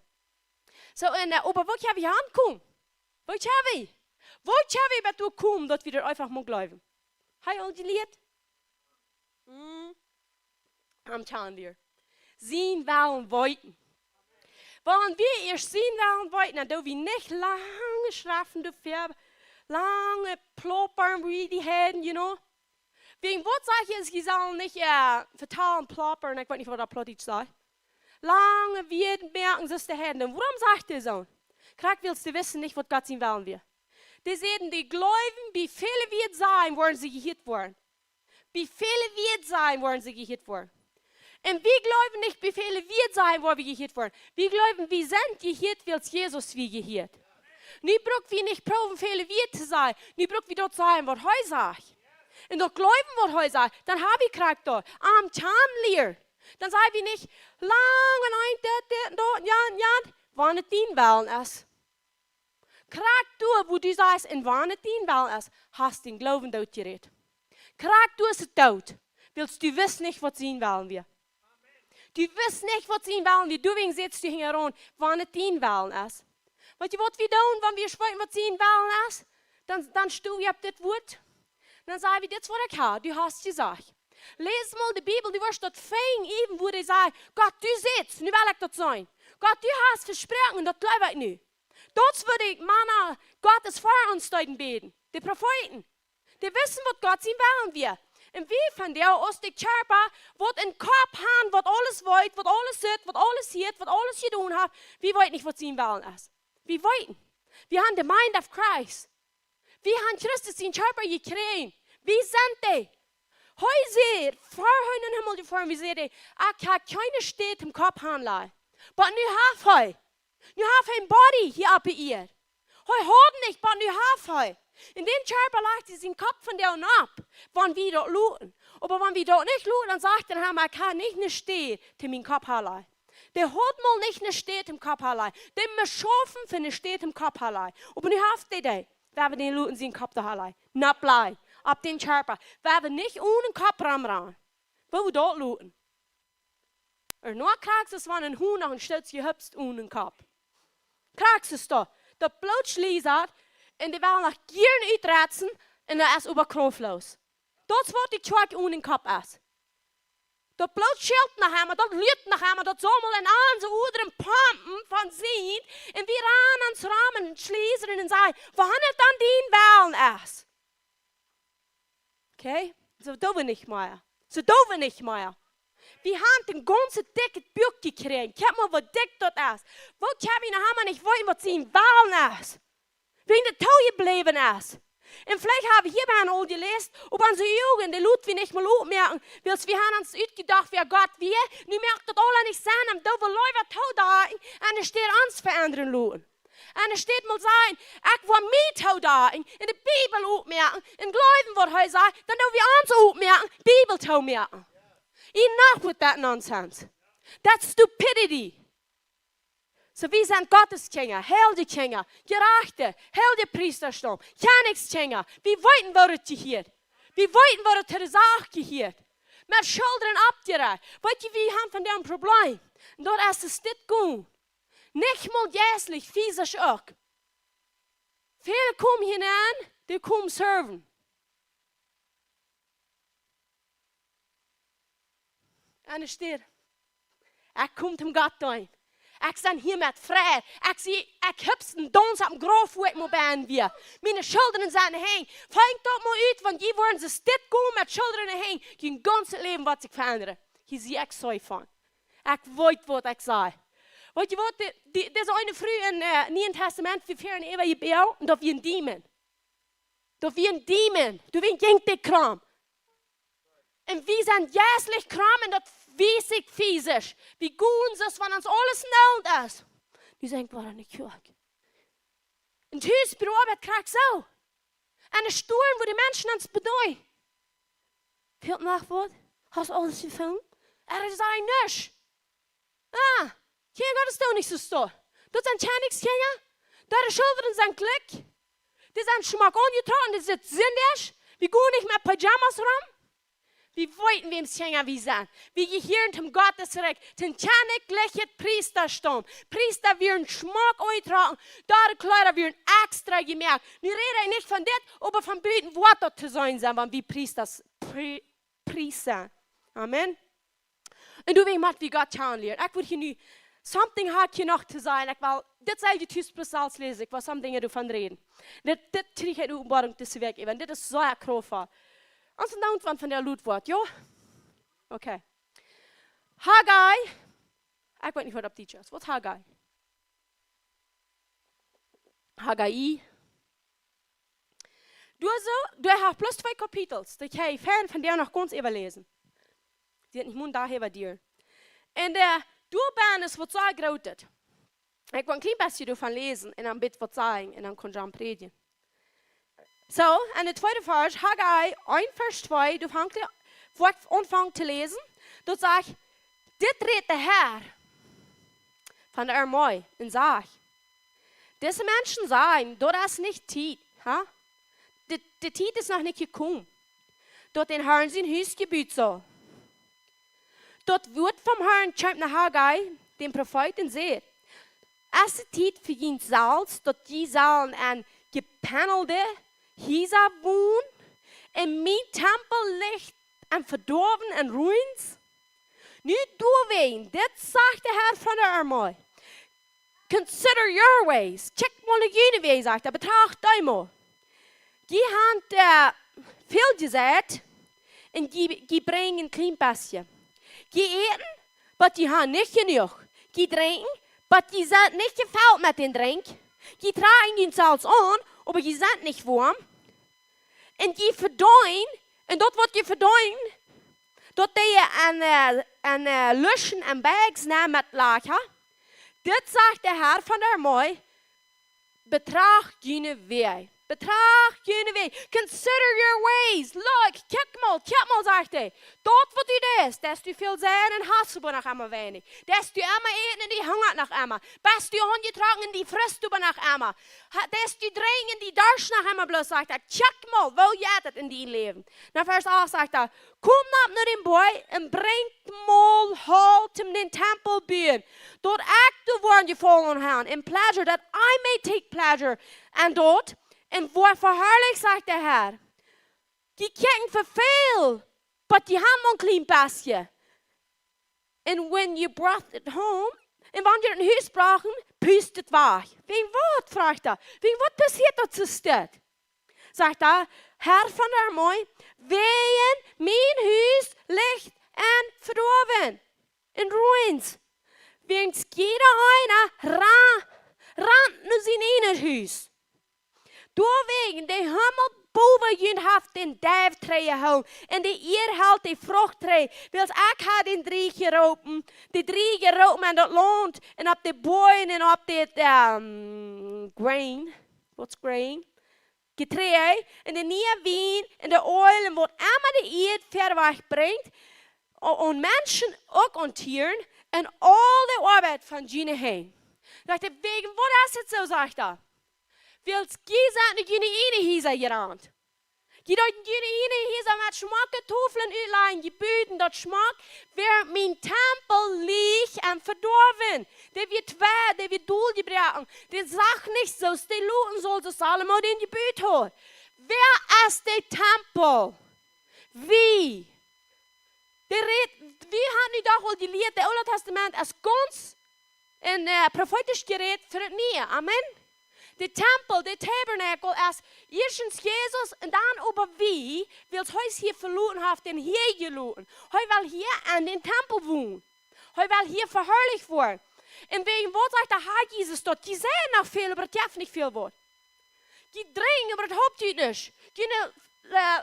Soo, un, äh, oba woo kjenn wie aunkomen? Woo kjenn wie? Woo kjenn wie bat doa komen, daut wie daut eefach mau jleewen? Hab jie aul jelieet? Hm. Am kjenn wie. Sien Wellen weeten. Wan wie ieescht sien Wellen weeten, dan doo wie nich lange Schreften doafäa, lange plopren, wie de Heiden, you know. Wäajen waut sajcht hee, jie sellen nich, äh, vetalen, plopren, ekj weet nich, waut daut Plautdietsch sajcht. Lange Wieed moaken, soo aus de Heiden. Wuarom sajcht hee soo? Krakjt wiels dee wisten nich, waut Gott sien Wellen wia. Dee säden, dee jleewen, bie väle Wieed sajen, woaren see jehieet woaren. Bie väle Wieed sajen, woaren see jehieet woaren. Un wie jleewen nich, bie väle Wieed sajen, woa wie jehieet woaren. Wie jleewen, wie sent jehieet, wiels Jesus wia jehieet. Nu bruck wie nich proowen, väle Wieed to sajen. Nu bruck wie daut sajen, waut hee sajcht. Un daut jleewen, waut hee sajcht. Dan hab wie krakjt daut. Am kjanen lieren. Dan saj wie nich, lang un eent, dit, dit, un daut, un jant, un jant. Wan et dien Wellen es. Krakjt doa, wua du sajchst, un wan et dien Wellen es, hast dän Gloowen dootjerät. Krakjt doa es et doot, wiels du wist nich, waut sien Wellen wia. Du wist nich, waut sien Wellen wia, doawäajen sajchst du hinjaraun, wan et dien Wellen es. Weetst du, waut wie doonen, wan wie weeten, waut sien Wellen es? Dan, dan sto wie opp dit Wuat. Dan saj wie, dit es, waut ekj hab, du hast jesajcht. Läs mol de Bibel, du woascht daut finjen, äwen, wua dee sajcht, Gott, du sajchst, nu well ekj daut seenen. Gott, du hast vesproaken, un daut jleew ekj nu. Daut es, wua de Mana Gottes fa ons deeden bäden. De Profeeten. Dee wisten, waut Gott sien Wellen wia. Un wie vondoag, aus de Kjarpa, waut een Kopp haben, waut aules weet, waut aules sitt, waut aules hieet, waut aules jedonen haft, wie weeten nich, waut sien Wellen es. Wie weeten. Wie haben the mind of Christ. Wie haben Christus sienen Kjarpa jekjräajen. Wie sent dee? Hee säd, ver hee nom Himmel jefoaren wia, säd hee: "Ekj hab kjeene Städ toom Kopp hanlajen." Oba nu haft hee. Nu haft hee een Body hia oppe Ieed. Hee haud nich, oba nu haft hee. En dän Kjarpa lajcht hee sienen Kopp vondoag opp, wan wie daut loten. Oba wan wie daut nich loten, dan sajcht hee: "Ekj hab nich eene Städ toom mienen Kopp hanlajen." Dee haud mol nich eene Städ toom Kopp hanlajen. Dee must schaufen fa eene Städ toom Kopp hanlajen. Oba nu haft hee dee. Wan wie dän loten sienen Kopp doa hanlajen. Nopp lajen. Opp dän Kjarpa. Wan wie nich onen Kopp romrannen. Woo wie daut loten. Ea no krakjt es, wan een Hund noch een Stoot jehupst onen Kopp. Krakjt es daut. Daut Bloot schliesat un dee well noch jieren utrutschen un daut es oba kraftloos. Daut es waut de Kjoakj onen Kopp es. Daut Bloot schilt noch emma, daut lieet noch emma, daut saul mol en onse Odren pompen von Sind. Un wie rannen ons rom un schliesren un sajen: "Wan et dan dien Wellen es." Okay? Soo doo wie nich mea. Soo doo wie nich mea. Wie haben een gaunz dikjet Buak jekjräajen. Kjikj mol, woo dikj daut es. Woo kjenn wie noch emma nich weeten, waut sien Wellen es? Wäajen daut too jebläwen es. Un veleicht hab wie hia bie aul jeläst, oba onse Uagen, dee loten wie nich mol opmoaken, wiels wie haben ons utjedocht, wäa Gott wia. Nu moakt daut aula nich Senn, om doa leewa to doa un enne Städ ons veendren loten. Enne Städ mol sajen: "Ekj well mie todoagen, enne Bibel opmoaken un jleewen, waut hee sajcht, dan doo wie ons opmoaken, Bibel tomoaken." Enough with that nonsense. That's stupidity. Soo, wie sent Gottes Kjinja, heilje Kjinja, jerajchte, heilje Priestastaum, Kjennichskjinja. Wie weeten, woo daut jehieet. Wie weeten, woo daut to de Sach jehieet. Met Schuldren oppjeräacht. Weet jie, wie haben vondoag een Problem. Un daut es, es dit goot. Nich mol jeistlich, fisisch uk. Väle komen hia aun, dee komen serven. Enne Städ. Ekj kom toom Gott deenen. Ekj sie hia met Fräd. Ekj sie, ekj hab een Dons oppem Grauf, wua ekj mol bie wia. Miene Schuldren sent henj. Fangt daut mol ut, wan jie woaren soo stell gonen met Schuldren henj. Jun gaunzet Läwen woat sikj veendren. Hia sie ekj soo von. Ekj weet, waut ekj saj. Weet jie waut, dee, dee, dise eene Fru em, äh, Nieen Tastament, wie wieren äwa äa Bäa, un daut wia een Dämon. Daut wia een Dämon. Doawäajen jinkj dee krank. Un wie sent jeistlich krank un daut wiest sikj fisisch. Wie gonen soo aus wan ons aules nollt es. Nu sent wie aun de Kjoakj. Un tus bie de Oabeit krakjt soo. Enne Storen, wua de Menschen ons bedeenen. Fält noch waut? Hast aules jefungen? Ekj saj nuscht. Ah, Kjinja Gottes doonen nich soo stoakj. Daut sent Kjennichskjinja. Dee Schuldren sent jlikj. Dee sent schmock aunjetrocken, dee sent sindich. Wie gonen nich met Pyjamas rom. Wie weeten, wäms Kjinja wie sent. Wie jehieren toom Gottes Rikj, toom kjennichlichet Priestastaum. Priesta wieren schmock aunjetrocken, dee Kjleeda wieren extra jemoakt. Nu räd ekj nich von dit, oba von buten woat daut to seenen sennen, wan wie Priestas, Pri-, Priesta. Amen. Un doawäajen mott wie Gott kjanen lieren. Ekj wudd hia nu, something haud ekj hia noch to sajen. Ekj well, dit sell jie tus bloos selfst läsen. Ekj well something doavon räden. Dit, dit kjrieech ekj de Openboarunk dise Wäakj äwa. Un dit es soo krauftvoll. Ons een Dankj von, von de Lud woat, jo? Okay. Haggai. Ekj weet nich, waut opp Dietsch es. Waut es Haggai? Haggai. Doa soo, doa haft bloos twee Kapitels, daut jie kjennen vondoag noch gaunz äwaläsen. Dee haft nich mol een Dach äwa dieren. Un, äh, doa bennen es waut soo grootet. Ekj well een kjlien bät doavon läsen un dan een bät waut sajen un dan kaun Jan prädjen. Soo, en de tweede Varsch, Haggai eent Varsch twee, doa fangt hee, wua ekj aunfang to läsen, doa sajcht: "Dit rät de Herr von de Armee un sajcht: Dise Menschen sajen, daut es nich Tiet, ha? De, de Tiet es noch nich jekomen, daut dän Herrn sien Hus jebut saul." Daut Wuat vom Herrn kjeem no Haggai, dän Profeet, un säd: "Es de Tiet fa junt selfst, daut jie sellen en jepanelde Hiesa wonen, un mien Tempel licht em Vedoawen un Ruins? Nu doawäajen, dit sajcht de Herr von de Armee: Consider your ways." Kjikjt mol no june Wäaj, sajcht hee, betracht dee mol. Jie haben, äh, väl jeseit un jie, jie brinjen een kjlien bät. Jie äten, oba jie haben nich jenuach. Jie drinkjen, oba jie sent nich jefelt met dän Drinkj. Jie trakjen junt selfst aun, oba jie sent nich woam. Un jie vedeenen, un daut waut jie vedeenen, daut dee jie aun, äh, aun, äh, Luschen un Bags nämen met Lajcha. Dit sajcht de Herr von de Armee: Betracht june Wäaj. Betracht june Wäaj. Consider your ways. Look, kjikj mol, kjikj mol, sajcht hee. Daut waut du deist, deist du väl seien un hast oba noch emma weinich. Deist du emma äten un die hungat noch emma. Best du aunjetrocken un die frist oba noch emma. Ha-, deist du drinkjen un die darscht noch emma bloos, sajcht hee. Kjikj mol, woo jeit et en dien Läwen? Na, Varsch acht sajcht hee: Komt opp no dän Boajch un brinjt mol Holt toom dän Tempel buen, daut ekj doa woa jefollen han, and pleasure, that I may take pleasure. Un daut, un woa veharlicht, sajcht de Herr. Jie kjikjen fa väl, oba jie han mau een kjlien bät. And when you brought it home, un wan jie daut no Hus brochten, pust et wajch. Wäajen waut, fruach hee? Wäajen waut passieet daut soo stell? Sajcht de Herr von de Armee: Wäajen mien Hus licht en Vedoawen, en ruins. Wäajen jieda eena ra-, rant no sien ieejnet Hus. Doawäajen, de Himmel bowen junt haft dän Deiw trigj jehoolen, un de Ieed helt de Frucht trigj. Wiels ekj hab dän Driech jeroopen, dän Driech jeroopen aun daut Launt, un opp de Boajen, un opp de, ähm, grain. What's grain? Jeträajd, un de niee Wien, un de Eelj, un waut emma de Ieed väawajch brinjt, a-, aun Menschen, uk aun Tieren, un aul de Oabeit von june Henj. Daut hee, wäajen waut es et soo, sajcht hee? Wiels jie sent no june ieejne Hiesa jerant. Jie deeden june ieejne Hiesa met schmocke Toflen utlajen, jie buden daut schmock, wäarent mien Tempel licht en Vedoawen. Dee wia twei, dee wia doljebroaken. Dee sach nich soo aus dee loten sull, soo aus Salomo dän jebut haud. Wäa es de Tempel? Wie? De Räd, wie haben nu doch aul jelieet, daut Oole Tastament es gaunz een, äh, profeetisch Jerät fa daut Niee. Amen. De Tempel, de Tabernakel es ieeschtens Jesus un dan oba wie, wiels hee es hia veloten haft, dän hia jeloten. Hee well hia en dän Tempel wonen. Hee well hia veharlicht woaren. Un wäajen waut sajcht de Herr Jesus daut? Jie sajen noch väl, oba et jeft nich väl waut. Jie drinkjen, oba et halpt junt nich. June, äh,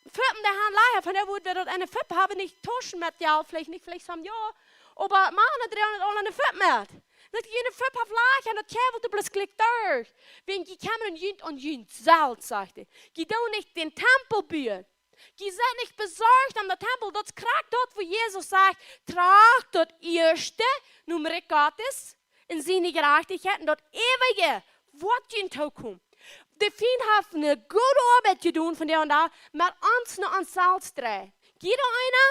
Fuppen, dee han Lajcha, von doa woat wada daut enne Fupp haben, nich Tauschen met Jelt, veleicht nich, veleicht haben, jo. Oba Mana, dee han aul enne Fupp met. Daut june Fupp haft Lajcha un daut kjewelt bloos jlikj derch. Wäajen jie kjemren junt om junt selfst, sajcht hee. Jie doonen nich dän Tempel buen. Jie sent nich besorcht om dän Tempel. Daut es krakjt daut, wua Jesus sajcht: Tracht daut ieeschte nom Rikj Gottes un siene Jerajchtichkjeit, un daut äwaje woat junt tokomen. De Fient haft eene goode Oabeit jedonen von doa un doa, met ons no ons selfst dreien. Jieda eena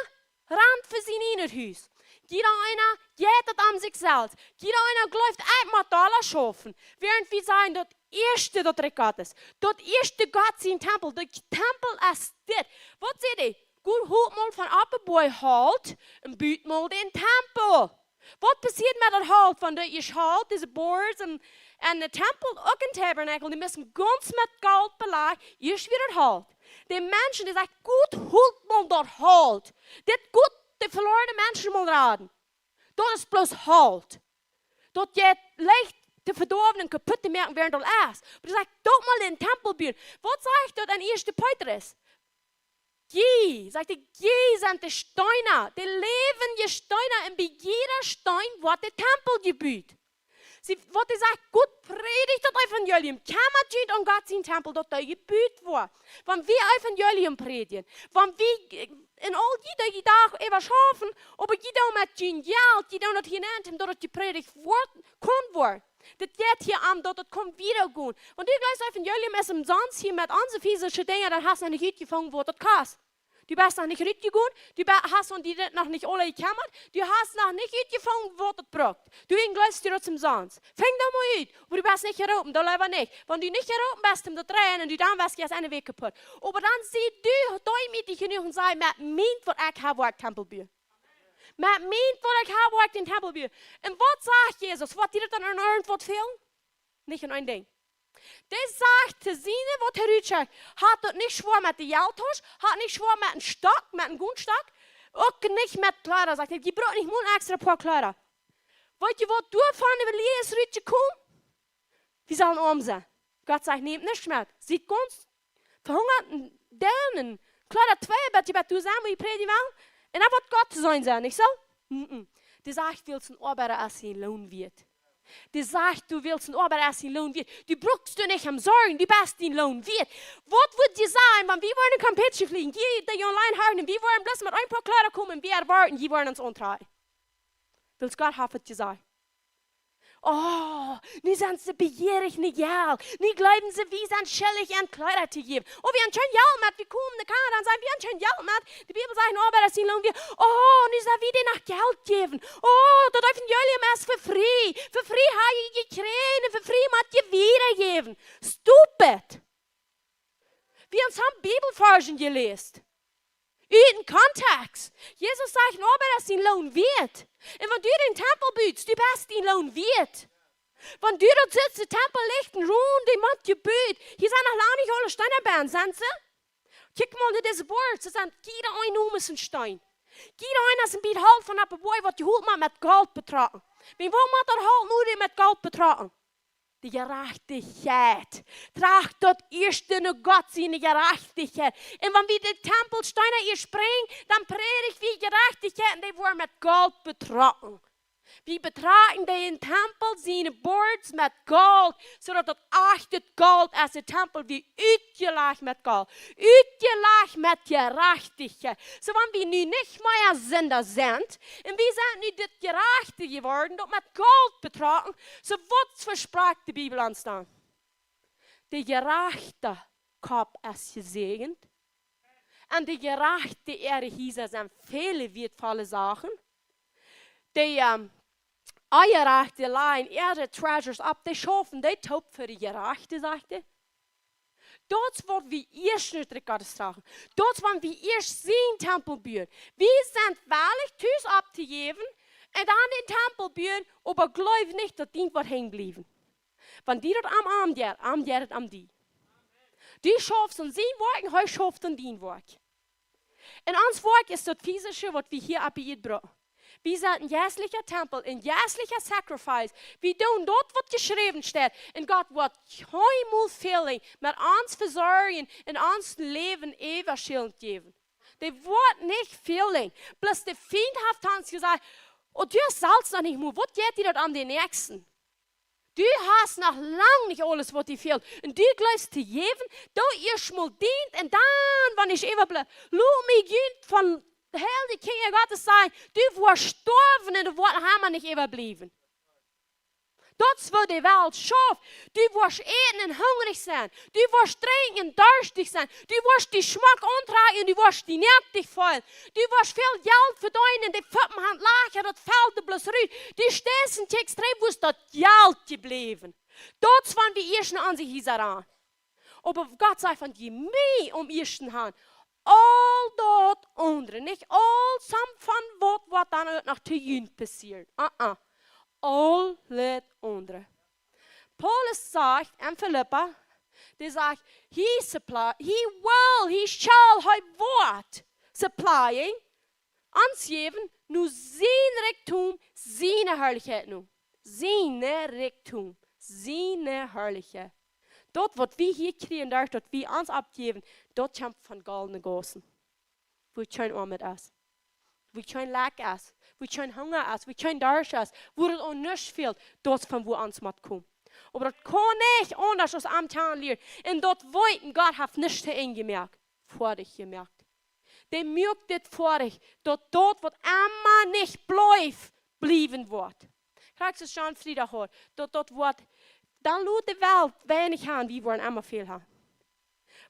rant fa sien ieejnet Hus. Jieda eena jeit daut om sikj selfst. Jieda eena jleeft, ekj mott Dolla schaufen. Wäarent wie sajen, daut ieeschte daut Rikj Gottes. Daut ieeschte Gott sien Tempel. De Tempel es dit. Waut säd hee? Gott, holt mol von opp de Boajch Holt un but mol dän Tempel. Waut passieet met daut Holt? Von de ieescht Holt, dise boards un, un de Tempel, uk een Tabernakel, dee musten gaunz met Golt belajcht, ieescht wia daut Holt. De Menschen, dee sajen: Gott, holt mol daut Holt. Dit Gott, de velorne Menschen mol raden. Daut es bloos Holt. Daut jeit leicht to vedoawen un kaputt to moaken, wäarent daut es. Oba hee sajcht: Doot mol dän Tempel buen. Waut sajcht daut en ieeschte Petrus? Jie, sajcht hee, jie sent de Steena, de läwendje Steena, un bie jieda Steen woat de Tempel jebut. See, waut hee sajcht: Gott, prädicht daut Evangelium, kjemmat junt om Gott sien Tempel, daut dee jebut woat. Wan wie Evangelium prädjen, wan wie, äh, en aul jieda Dach äwa schaufen, oba jie doonen met jun Jelt, jie doonen daut hia nenn, daut daut jeprädicht woat, kaun woaren. Dit jeit hia om, daut et kaun wieda gonen. Wan du jleefst, Evangelium es omsonst hia met onse physische Dinja, dan hast du noch nich utjefungen, waut daut kost. Du best noch nich rutjegonen, du be-, hast aun die dit noch nich aula jekjemmat, du hast noch nich utjefungen, waut daut brukt. Du jleefst, du daut omsonst. Fang daut mol ut, oba du best nich jeroopen, dan leewa nich. Wan du nich jeroopen best, om daut to dreien, un du dan best, jie es eene Wäakj kaputt. Oba dan sie du deemootich jenuach un saj: Met mient waut ekj hab, woa ekj Tempel buen. Met mient waut ekj hab, woa ekj dän Tempel buen. Un waut sajcht Jesus? Woat die daut dan en irjentwaut fälen? Nich en een Dinkj. Dee sajcht to siene, waut hee rutschekjt: Hat daut nich schwoa met de Jelttausch, hat nich schwoa met een Stock, met een Goldstock, uk nich met Kjleeda, sajcht hee, jie brucken nich mol een extra Poa Kjleeda. Weet jie, waut doavon äwa Elia es rutjekomen? Wie sellen oam sennen. Gott sajcht: Nämt nuscht met. Siet gaunz vehungat un down un Kjleeda twee, bat jie bat doa sennen, wua jie prädjen wellen. Un dan woat Gott to seenen sennen, nich soo? Mm-mm. Dee sajcht, wiels een Oabeida es sien Loon wieet. Dee sajcht, du, wiels een Oabeida es sien Loon wieet. Du brukst die nich om sorjen, du best dien Loon wieet. Waut wudd jie sajen, wan wie wudden een Kampitje flieen? Jie, dee online haben, un wie wudden bloos met een poa Kjleeda komen un wie erwoaten, jie wudden ons auntrakjen. Wiels Gott haft et jesajcht. Oh, nu sent see bejierich no Jelt. Nu jleewen see, wie sent schuldich an Kjleeda to jäwen. Oh, wie haben kjeen Jelt mea. Wie komen no Kanada un sajen, wie haben kjeen Jelt mea. De Bibel sajcht, een Oabeida es sien Loon wieet. Oh, nu sell wie dee noch Jelt jäwen. Oh, daut Evangelium es fa frie. Fa frie hab jie jekjräajen, fa frie mott jie wieda jäwen. Stupid. Wie haben soone Bibelvarsch jeläst. Ut dän Kontext. Jesus sajcht, een Oabeida es sien Loon wieet. Un wan du dän Tempel bust, du best dien Loon wieet. Wan du doa sitst, de Tempel licht un rund, dee mott jebut. Hia sent noch lang nich aule Steena bennen, sent see? Kjikj mol no dise Boards, see sent jieda een Nomen een Steen. Jieda een es een bät Holt von opp de Boaj, waut jie Holt mott met Golt betrocken. Wan, waut mott daut Holt nu met Golt betrocken? De Jerajchtichkjeit. Tracht daut ieeschte no Gott siene Jerajchtichkjeit. Un wan wie de Tempelsteena ieescht brinjen, dan prädj wie Jerajchtichkjeit un dee woat met Golt betrocken. Wie betrocken dän Tempel siene Boards met Golt, soo daut daut echtet Golt es, de Tempel wia utjelajcht met Golt. Utjelajcht met Jerajchtichkjeit. Soo, wan wie nu nich mea Sinda sent, un wie sent nu dit Jerajchte jeworden, daut met Golt betrocken, soo waut vesprakjt de Bibel ons dan? De jerajchte Kopp es jesäajent. Un de Jerajchte äare Hiesa sent väl wieetvolle Sachen. De, ähm, Onjerajchte lajen äare treasures opp, dee schaufen dee toop fa de Jerajchte, sajcht hee. Daut es waut wie ieescht no daut Rikj Gottes trachten. Daut es wan wie ieescht sien Tempel buen. Wie sent wellich tus opptojäwen un dan dän Tempel buen, oba jleew nich daut dient woat henjen bliewen. Wan die daut aun am jeit, am jeit et aun die. Du schaufst aun sien Woakj un hee schauft aun dien Woakj. Un ons Woakj es daut fisische, waut wie hia opp de Ieed brucken. Wie sent een jeistlicha Tempel, een jeistlicha sacrifice. Wie doonen daut, waut jeschräwen steit. Un Gott woat kjeenmol failen met ons vesorjen un ons Läwen äwaschellent jäwen. Dee woat nich failen. Bloos de Fient haft ons jesajcht: "Oh, du hast selfst noch nich mol. Waut jeit die daut aun, dän Näakjsten? Du hast noch lang nich aules, waut die fält. Un du jleefst to jäwen, du ieescht mol dienst un dan, wan ekj äwabliew." Lot mie junt von de heilje Kjinja Gottes sajen: Du woascht stoawen un doa woat noch emma nich äwabliewen. Daut es woo de Welt schauft. Du woascht äten un hungrich sennen. Du woascht drinkjen un darschtich sennen. Du woascht die schmock auntrakjen un du woascht die näakjt feelen. Du woascht väl Jelt vedeenen un de Foppen han Lajcha, daut felt die bloos rut. Du steist un kjikjst trigj, wua es daut Jelt jebläwen? Daut es wan wie ieescht no onse Hiesa gonen. Oba Gott sajcht, wan jie mie aum ieeschten han, aul daut aundre, nich aul soont von waut, waut dan uk noch to junt passieren. Uh-uh. Aul daut aundre. Paulus sajcht en Filippa, dee sajcht: "He supply, he will, he shall, hee woat supplying, ons jäwen, no sien Rikjdom, siene Harlichkjeit no." Sien Rikjdom, siene Harlichkjeit. Daut, waut wie hia kjrieen, daut, daut wie ons aufjäwen, daut kjemt von goldne Gaussen. Wua kjeen Oamoot es. Wua kjeen Lakj es. Wua kjeen Hunga es. Wua kjeen Darscht es. Wua daut aun nuscht fält, daut es von wua ons mott komen. Oba daut kaun nich aundasch aus aum Kjanen lieren. Un daut weeten, Gott haft nuscht to Enj jemoakt. Foadich jemoakt. Dee muak dit foadich, daut daut, waut emma nich blift, bliewen woat. Krakjt soo aus John Frieda haud, daut, daut woat, dan lot de Welt weinich han, wie woaren emma väl han.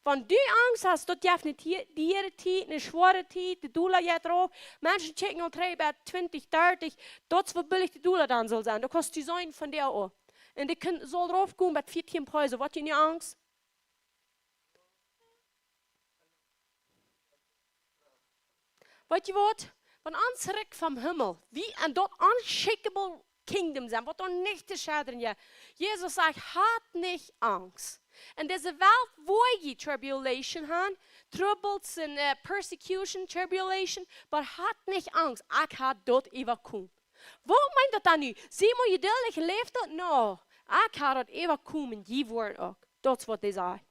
Wan du Angst hast, daut jeft eene Tie-, diere Tiet, eene schwoare Tiet, de Dolla jeit rauf, Menschen kjikjen aul trigj bie twintich, dartich, daut es woo billich de Dolla dan saul sennen. Daut kost die sennen von dee aul. Un dee kunn, saul raufkomen bie vieetieen Peso, waut jie nu Angst? Weet jie waut? Wan ons Rikj vom Himmel, wie en daut unshakable kingdom sent, waut doa nich to schedren jeit. Jesus sajcht: "Hat nich Angst." En dise Welt woa jie tribulation han, troubles un, eh, persecution, tribulation, oba hat nich Angst, ekj hab daut äwakomen. Waut meent daut dan nu? Sie mau jeduldich, läft daut? No, ekj hab daut äwakomen, jie woaren uk. Daut es waut hee sajcht.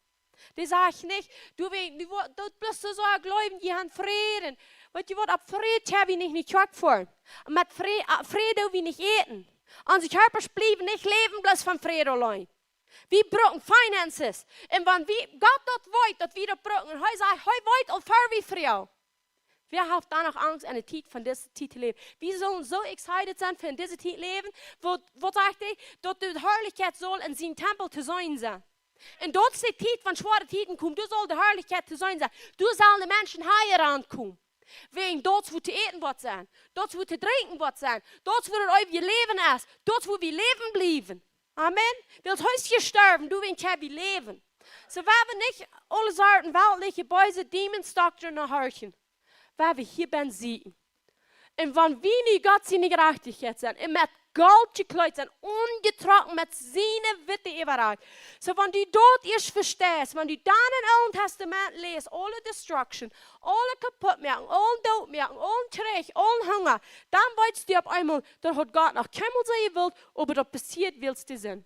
Dee sajcht nich: "Du, wie, wie wo-, daut bloos soo, soo jleewen, jie haben Fräd." Weetst du waut, opp Fräd kjenn wie nich, nich Kjoakj foaren. Met Fräd, ah, Fräd doo wie nich äten. Onse Kjarpasch bliewen nich läwen bloos von Fräd auleen. Wie brucken finances. Un wan wie, Gott daut weet, daut wie daut brucken, un hee sajcht, hee weet aul ver wie froagen. Wäa haft dan noch Angst, enne Tiet von dise Tiet to läwen? Wie sellen soo excited sennen fa en dise Tiet läwen, wua, waut sajcht hee, daut de Harlichkjeit saul en sienen Tempel to seenen sennen. Un daut es de Tiet, wan schwoare Tieden komen, doa saul de Harlichkjeit to seenen sennen. Doa sellen de Menschen hia aunkomen. Wäajen daut woat to äten waut sennen, daut woat to drinkjen waut sennen, daut woat daut eewje Läwen es, daut woa wie läwen bliewen. Amen. Wiels hee es jestorwen, doawäajen kjenn wie läwen. Soo, wie haben nich aule Sorten weltliche, beese Demons, Doktoren horchen. Wie haben hia bie sieekjen. Un wan wie nu Gott siene Jerajchtichkjeit sent, un met Golt jekjleet sent, aunjetrocken met siene witte Äwarock. Soo, wan du daut ieescht vesteist, wan du dan em Oolen Tastament läst, aule destruction, aule Kaputtmoaken, aulen Doot moaken, aulen Kjrich, aulen Hunga, dan weetst du opp eemol, daut haud Gott noch kjeenmol soo jewult, oba daut passieet wiels de Sind.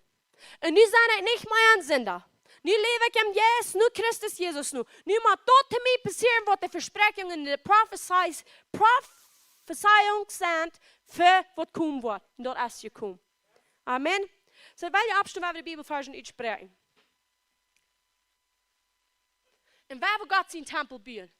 Un nu sie ekj nich mea een Sinda. Nu läw ekj em Jeist, nu Christus Jesus nu. Nu mott daut to mie passieren, waut de Vespräakjungen un de Profezeis-, Profezeiungen sent fa waut komen woat. Un daut es jekomen. Amen. Soo, well jie oppstonen, wan wie de Bibelvarsch utspräakjen? Un wie woaren Gott sienen Tempel buen.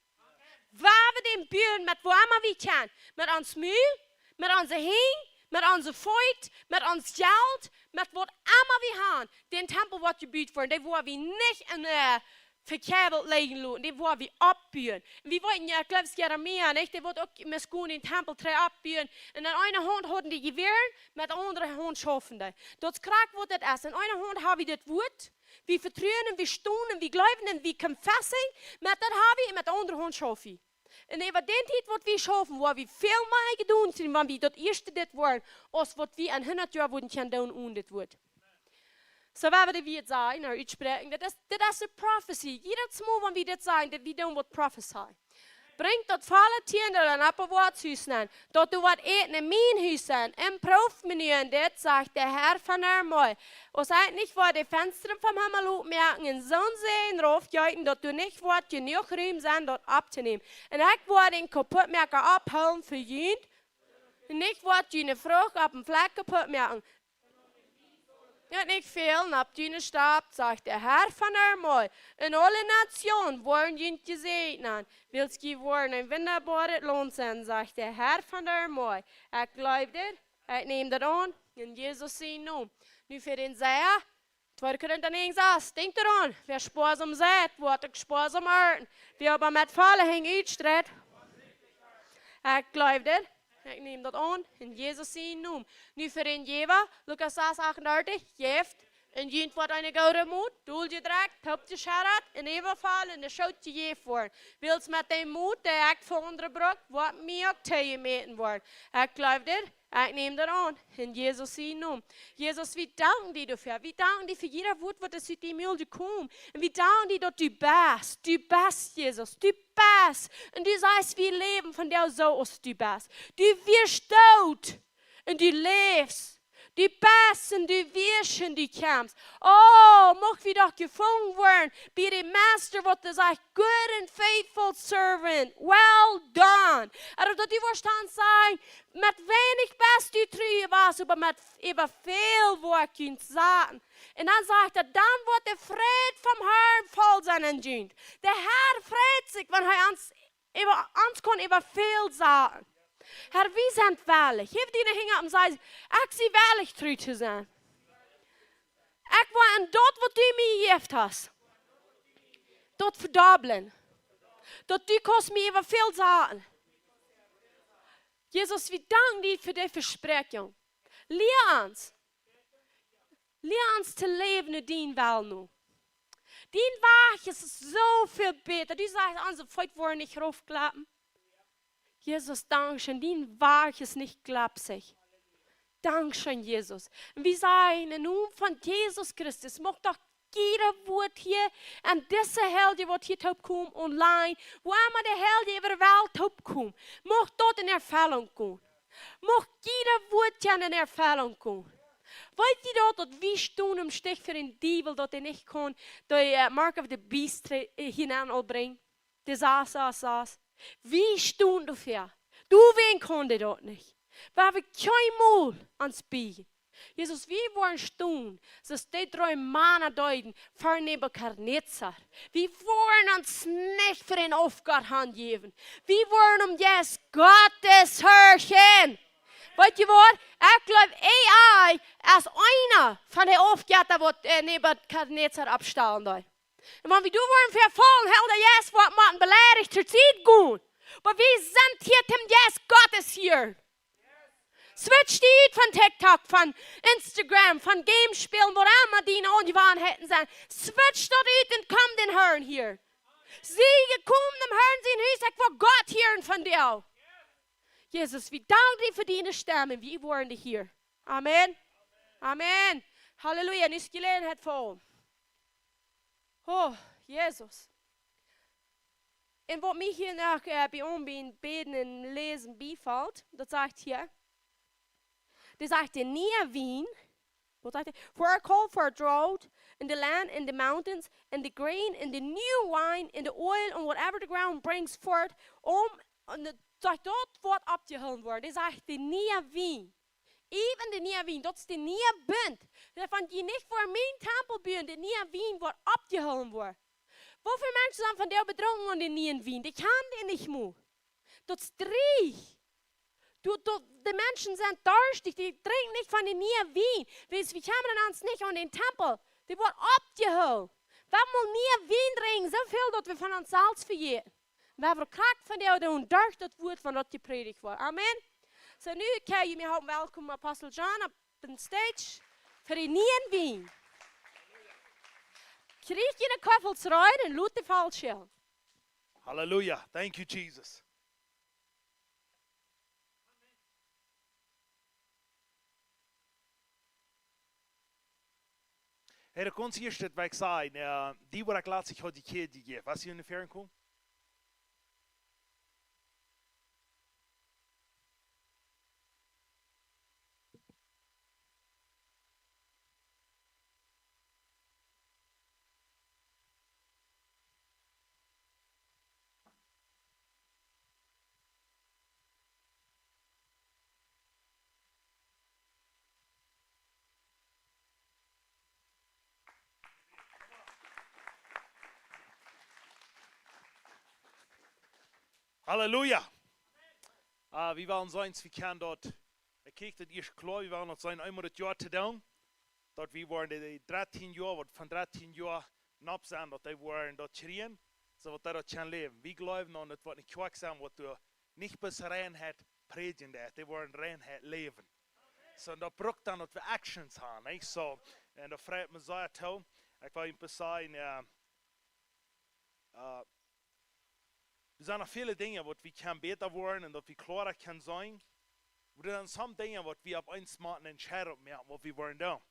Wie woaren dän buen met waut emma wie kjennen. Met ons Mul, met onse Henj, met onse Feet, met ons Jelt, met waut emma wie haben. Dän Tempel woat jebuut woaren. Dee woa wie nich en, äh, vekjebelt lijen loten. Dee woa wie oppbuen. Un wie weeten jo, ekj jleew, Jeremia, nich? Dee wull uk met Schoon dän Tempel trigj oppbuen. Un en eene Haunt hauden dee Jewäaren, met de aundre Haunt schaufen dee. Daut es krakjt waut daut es. En eene Haunt hab wie daut Wuat, wie vetruen un wie stonen un wie jleewen un wie confessing, met daut hab wie un met de aundre Haunt schauf wie. Un äwa dän Tiet waut wie schaufen, woa wie väl mea jedonen sennen, wan wie daut ieeschte dit woaren, aus waut wie en hundat Joa wudden kjennen doonen onen dit Wuat. Soo, wan wie dit sajen, no, utspräakjen, daut es, daut es de Profezie. Jiedet Mol, wan wie dit sajen, daut wie doonen waut Profezie. Brinjt daut volle Tiendel en Apelwoatshusen, daut doa waut Äten en mien Hus sent, un proowt mie nu en dit, sajcht de Herr von de Armee. Aus ekj nich woa de Fenstren vom Himmel opmoaken un soon Säajen raufjeeten, daut doa nich woat jenuach Rum sennen, daut opptonämen. Un ekj woa dän Kaputtmoaka opphoolen fa junt, un nich woat june Frucht opp een Flakj kaputtmoaken. Daut nich fälen opp june Stap, sajcht de Herr von de Armee. Un aule Natsjoonen woaren junt jesäajnen, wiels jie woaren een wundaboaret Launt sennen, sajcht de Herr von de Armee. Ekj jleew dit, ekj näm daut aun, en Jesus sienen Nomen. Nu fa dän Säaja, tweede Korinta näajen sas, denkjt doaraun, wäa spoasom seit, woat uk spoasom arnten. Wäa oba met volle Henj utstreit, ekj jleew dit, ekj näm daut aun, en Jesus sienen Nomen. Nu fa dän Jäwa, Lukas sas achtundartich, jäft, un junt woat eene goode Mot, dol jedrekjt, toop jescheddat, un äwavoll, un de Schoot jejäft woaren. Wiels met dän Mot, dee ekj fa aundre bruk, woat mie uk toojemäten woaren. Ekj jleew dit, ekj näm daut aun, en Jesus sienen Nomen. Jesus, wie danken die doafäa. Wie danken die fa jiedet Wuat, waut es ut dien Mul jekomen. Un wie danken die, daut du best. Du best, Jesus. Du best. Un du sajchst, wie läwen von die soo aus du best. Du wieescht doot. Un du läfst. Du best un du wieescht un du kjemst. Oh, mucht wie doch jefungen woaren bie dän Meister, waut dee sajcht: "Good and faithful servant, well done." Oba daut du woascht dan sajen: "Met weinich best du tru jewast, oba met, äwa väl woa ekj die saten." Un dan sajcht hee: "Dan woat de Fräd vom Herrn voll sennen en junt." De Herr freit sikj, wan hee ons äwa, ons kaun äwa väl saten. Herr, wie sent wellich. Häw diene Henj opp un saj: "Ekj sie wellich tru to sennen. Ekj well en daut, waut du mie jejäft hast, daut vedobblen. Daut du kaust mie äwa väl saten." Jesus, wie danken die fa dee Vespräakjunk. Lia ons. Lia ons to läwen no dien Well nu. Dien Wajch es soo väl bäta. Du sajchst, onse Feet woaren nich raufklappen. Jesus, dankscheen, dien Wajch es nich klapsich. Dankscheen, Jesus. Un wie sajen, en Nomen von Jesus Christus, mucht doch jiedet Wuat hia, un dise Heilje, waut hia toopkomen online, wua emma de Heilje äwa de Welt toopkomen, mucht daut en Erfellunk komen. Mucht jiedet Wuat kjennen en Erfellunk komen. Weet jie daut, daut wie stonen em Stich fa dän Diewel, daut hee nich kaun de, äh, mark of the beast tre-, äh, hia aun aul brinjen? De sas, sas, sas. Wie stonen doafäa. Doawäajen kaun dee daut nich. Wie haben kjeenmol ons bie. Jesus, wie woaren stonen, soo aus dee dree Mana deeden ver Nebukadnezar. Wie woaren ons nich fa een Aufgott hanjäwen. Wie woaren om Jesus Gott to horchen. Weet jie waut? Ekj jleew, A I es eena von de Aufjetta, waut, äh, Nebukadnezar oppstalen deed. Un wan wie doa woaren vefaulen, Herr Jesus woat motten beleidicht, to Sied gonen. Oba wie sent hia om Jesus Gott to hieren. Switch die ut von TikTok, von Instagram, von Games spälen, waut emma diene Aunjewanheiten sent. Switch daut ut un komm dän Herrn hieren. Sie, komm dän Herrn sien Hus, ekj well Gott hieren von die. Jesus, wie danken die fa diene Stemm, wie woaren die hieren. Amen. Amen. Halleluja. Nu es Gelegenheit fa ons. Oh, Jesus. Un waut mie hia noch, äh, bie ons bie Bäden un Läsen biefelt, daut sajcht hia, dee sajcht, de niee Wien, waut sajcht hee? For I call for a drought in the land, in the mountains, and the grain, and the new wine, and the oil, and whatever the ground brings forth, om, un daut sajcht, daut woat oppjehoolen woaren. Dee sajcht, de niee Wien. Even de niee Wien, daut es de niee Bunt. Daut wan jie nich ver mienen Tempel buen, de niee Wien woat oppjehoolen woaren. Woo väl Menschen sent vondoag bedrunken aun dän nieen Wien? Dee kjanen dän nich mea. Daut es dreich. Du, du, de Menschen sent darstich, dee drinkjen nich von dän nieen Wien. Wiels wie kjanen ons nich aun dän Tempel. Dee woat oppjehoolen. Wan wie mol nieen Wien drinkjen, soo väl daut wie von ons selfst vejäten. Wie haben krakjt vondoag doonen derch daut Wuat, wan daut jeprädicht woat. Amen. Soo, nu kjenn jie mie halpen welkom, Apostel John, opp dän stage fa dän nieen Wien. Kjrie jie de Koffels rein un lot de Fals schellen. Hallelujah. Thank you, Jesus. Hey, du kaust hia steit, waut ekj säd, äh, dee, waut ekj latst haud jekjikjt, dee jeef. Waut es hia enne Ferne komen? Halleluja. Ah, wie wellen seenen, wie kjennen daut, ekj kjrieech daut ieescht kloa, wie wellen daut seenen, eemol daut Joa to doonen, daut wie woaren dee, dee dartieen Joa, waut von dartieen Joa nopp sent, daut dee woaren daut kjrieen, soo daut dee daut kjennen läwen. Wie jleewen aun daut, waut ne Kjoakj sent, waut doa nich bloos Reinheit prädjen deit, dee woaren Reinheit läwen. Soo, un daut brukt dan daut wie Actions haben, nich? Soo, un daut freit mie sea too. Ekj well junt bloos sajen, äh, äh, doa sent noch väle Dinja, waut wie kjennen bäta woaren un daut wie kloara kjennen seenen. Oba doa sent some Dinja, waut wie opp eemol motten entscheiden, waut wie woaren doonen.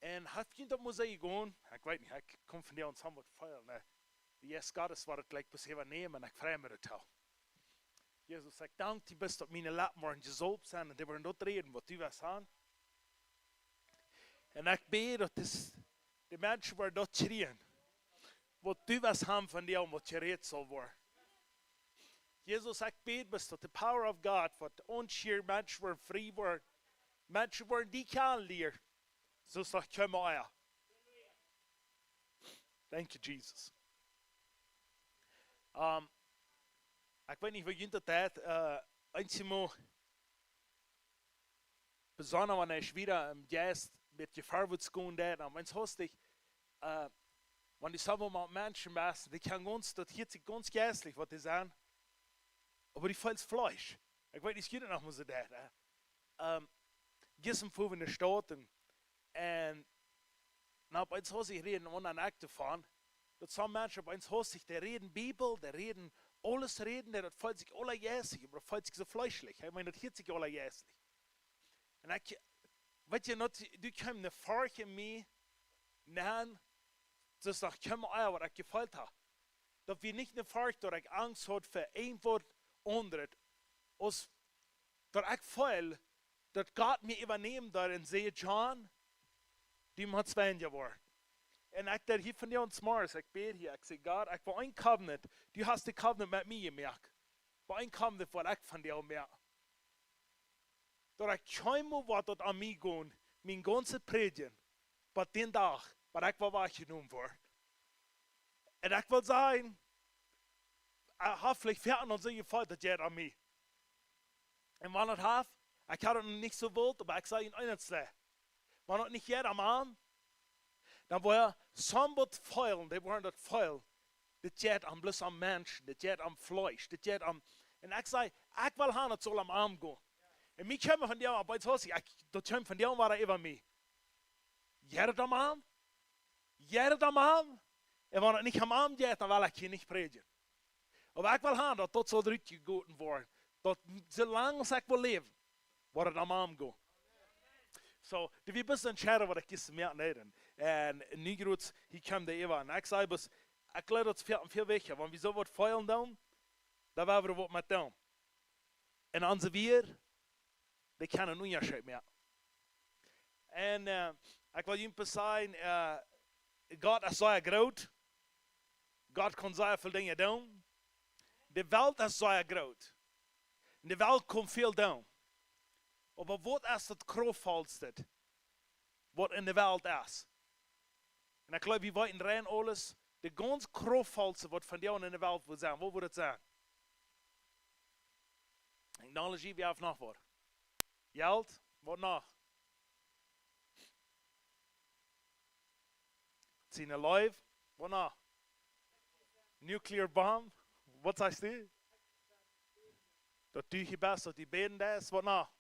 Un haft junt daut mol soo jegonen? Ekj weet nich, ekj kom von dee aun some waut feelen, nä? De Jeist Gottes woat daut jlikj bloos äwanämen un ekj frei mie doatoo. Jesus, ekj dank die, best daut miene Leppen woaren jesalft sent un dee woaren daut räden, waut du west haben. Un ekj bäd, daut dis, de Menschen woaren daut kjrieen, waut du west haben von dee, om waut jerät saul woaren. Jesus, ekj bäd, best daut de power of God, waut ons hia Menschen woaren frie woaren, Menschen woaren die kjanen lieren. Soo aus noch kjeene aundre. Thank you, Jesus. Ähm, ekj weet nich, waut junt daut deit, äh, eenjemol, besonda wan ekj wada em Jeist met Jefoa wort jegonen, dan wan haustich, äh, wan du selfst met Menschen best, dee kjennen gaunz, daut hieet sikj gaunz jeistlich, waut dee sajen, oba dee feelen Fleesch. Ekj weet nich, waut junt noch mol soo deit, äh. Ähm, jistren wia wie enne Staut un, un dan opp eemol haustich räden, un dan ekj doavon, daut some Menschen opp eemol haustich, dee räden Bibel, dee räden aules räden, dee, daut feelt sikj aula jeistlich, oba daut feelt sikj soo fleeschlich. Ekj meen, daut hieet sikj aula jeistlich. Un ekj, weet jie, daut, doa kjeem ne Forcht en mie nenn, soo aus noch kjeene aundre, waut ekj jefeelt hab. Daut wia nich ne Forcht, daut ekj Angst haud fa irjent waut aundret, aus daut ekj feeld, daut Gott mie äwanämen deed un säd: "John, du motst weinja woaren." Un ekj deed hia vondoag zemorjes, ekj bäd hia, ekj säd: "Gott, ekj well een covenant. Du hast de covenant met mie jemoakt. Oba een covenant well ekj vondoag moaken, daut ekj kjeenmol woa daut aun mie gonen, mien gaunzet Prädjen, bat dän Dach, bat ekj woa wajchjenomen woaren." Un ekj well sajen, ekj hab veleicht vea aun onse Jefeele, daut jeit aun mie. Un wan daut haft, ekj haud daut nich soo wult, oba ekj saj en eenen Schlag, wan daut nich jeit aun am, dan woa somebody feelen, dee woaren daut feelen. Dit jeit aun, bloos aun Menschen, dit jeit aun Fleesch, dit jeit aun. Un ekj saj, ekj well han, daut saul aun am gonen. Un mie kjeem vondoag, oba ekj, daut kjeem vondoag wada äwa mie. Jeit daut aun am? Jeit daut aun am? Un wan daut nich aun am jeit, dan well ekj hia nich prädjen. Oba ekj well han, daut daut saul rutjegoten woaren, daut soo lang aus ekj well läwen, woat daut aun am gonen. Soo, daut wia bloos een Schädel, waut ekj jistren moaken deed. Un nu jrod, hia kjeem dee äwa. Un ekj saj bloos, ekj jleew, daut es väl, väl wichtja, wan wie soo waut feelen doonen, dan woa wie waut met doonen. Un onse Wieed, dee kjennen een Unjascheet moaken. Un, äh, ekj well junt bloos sajen, äh, Gott es sea groot. Gott kaun sea väl Dinja doonen. De Welt es sea groot. Un de Welt kaun väl doonen. Oba waut es daut Krauftvollste, waut en de Welt es? Un ekj jleew, wie weeten rein aules, de gaunz Krauftvollste, waut vondoag en de Welt woat sennen. Waut woat daut sennen? Technology, wie haben noch waut? Jelt, waut noch? Sien Leew, waut noch? Nuclear bomb, waut sajchst du? Daut du hia best, daut du bäden deist, waut noch?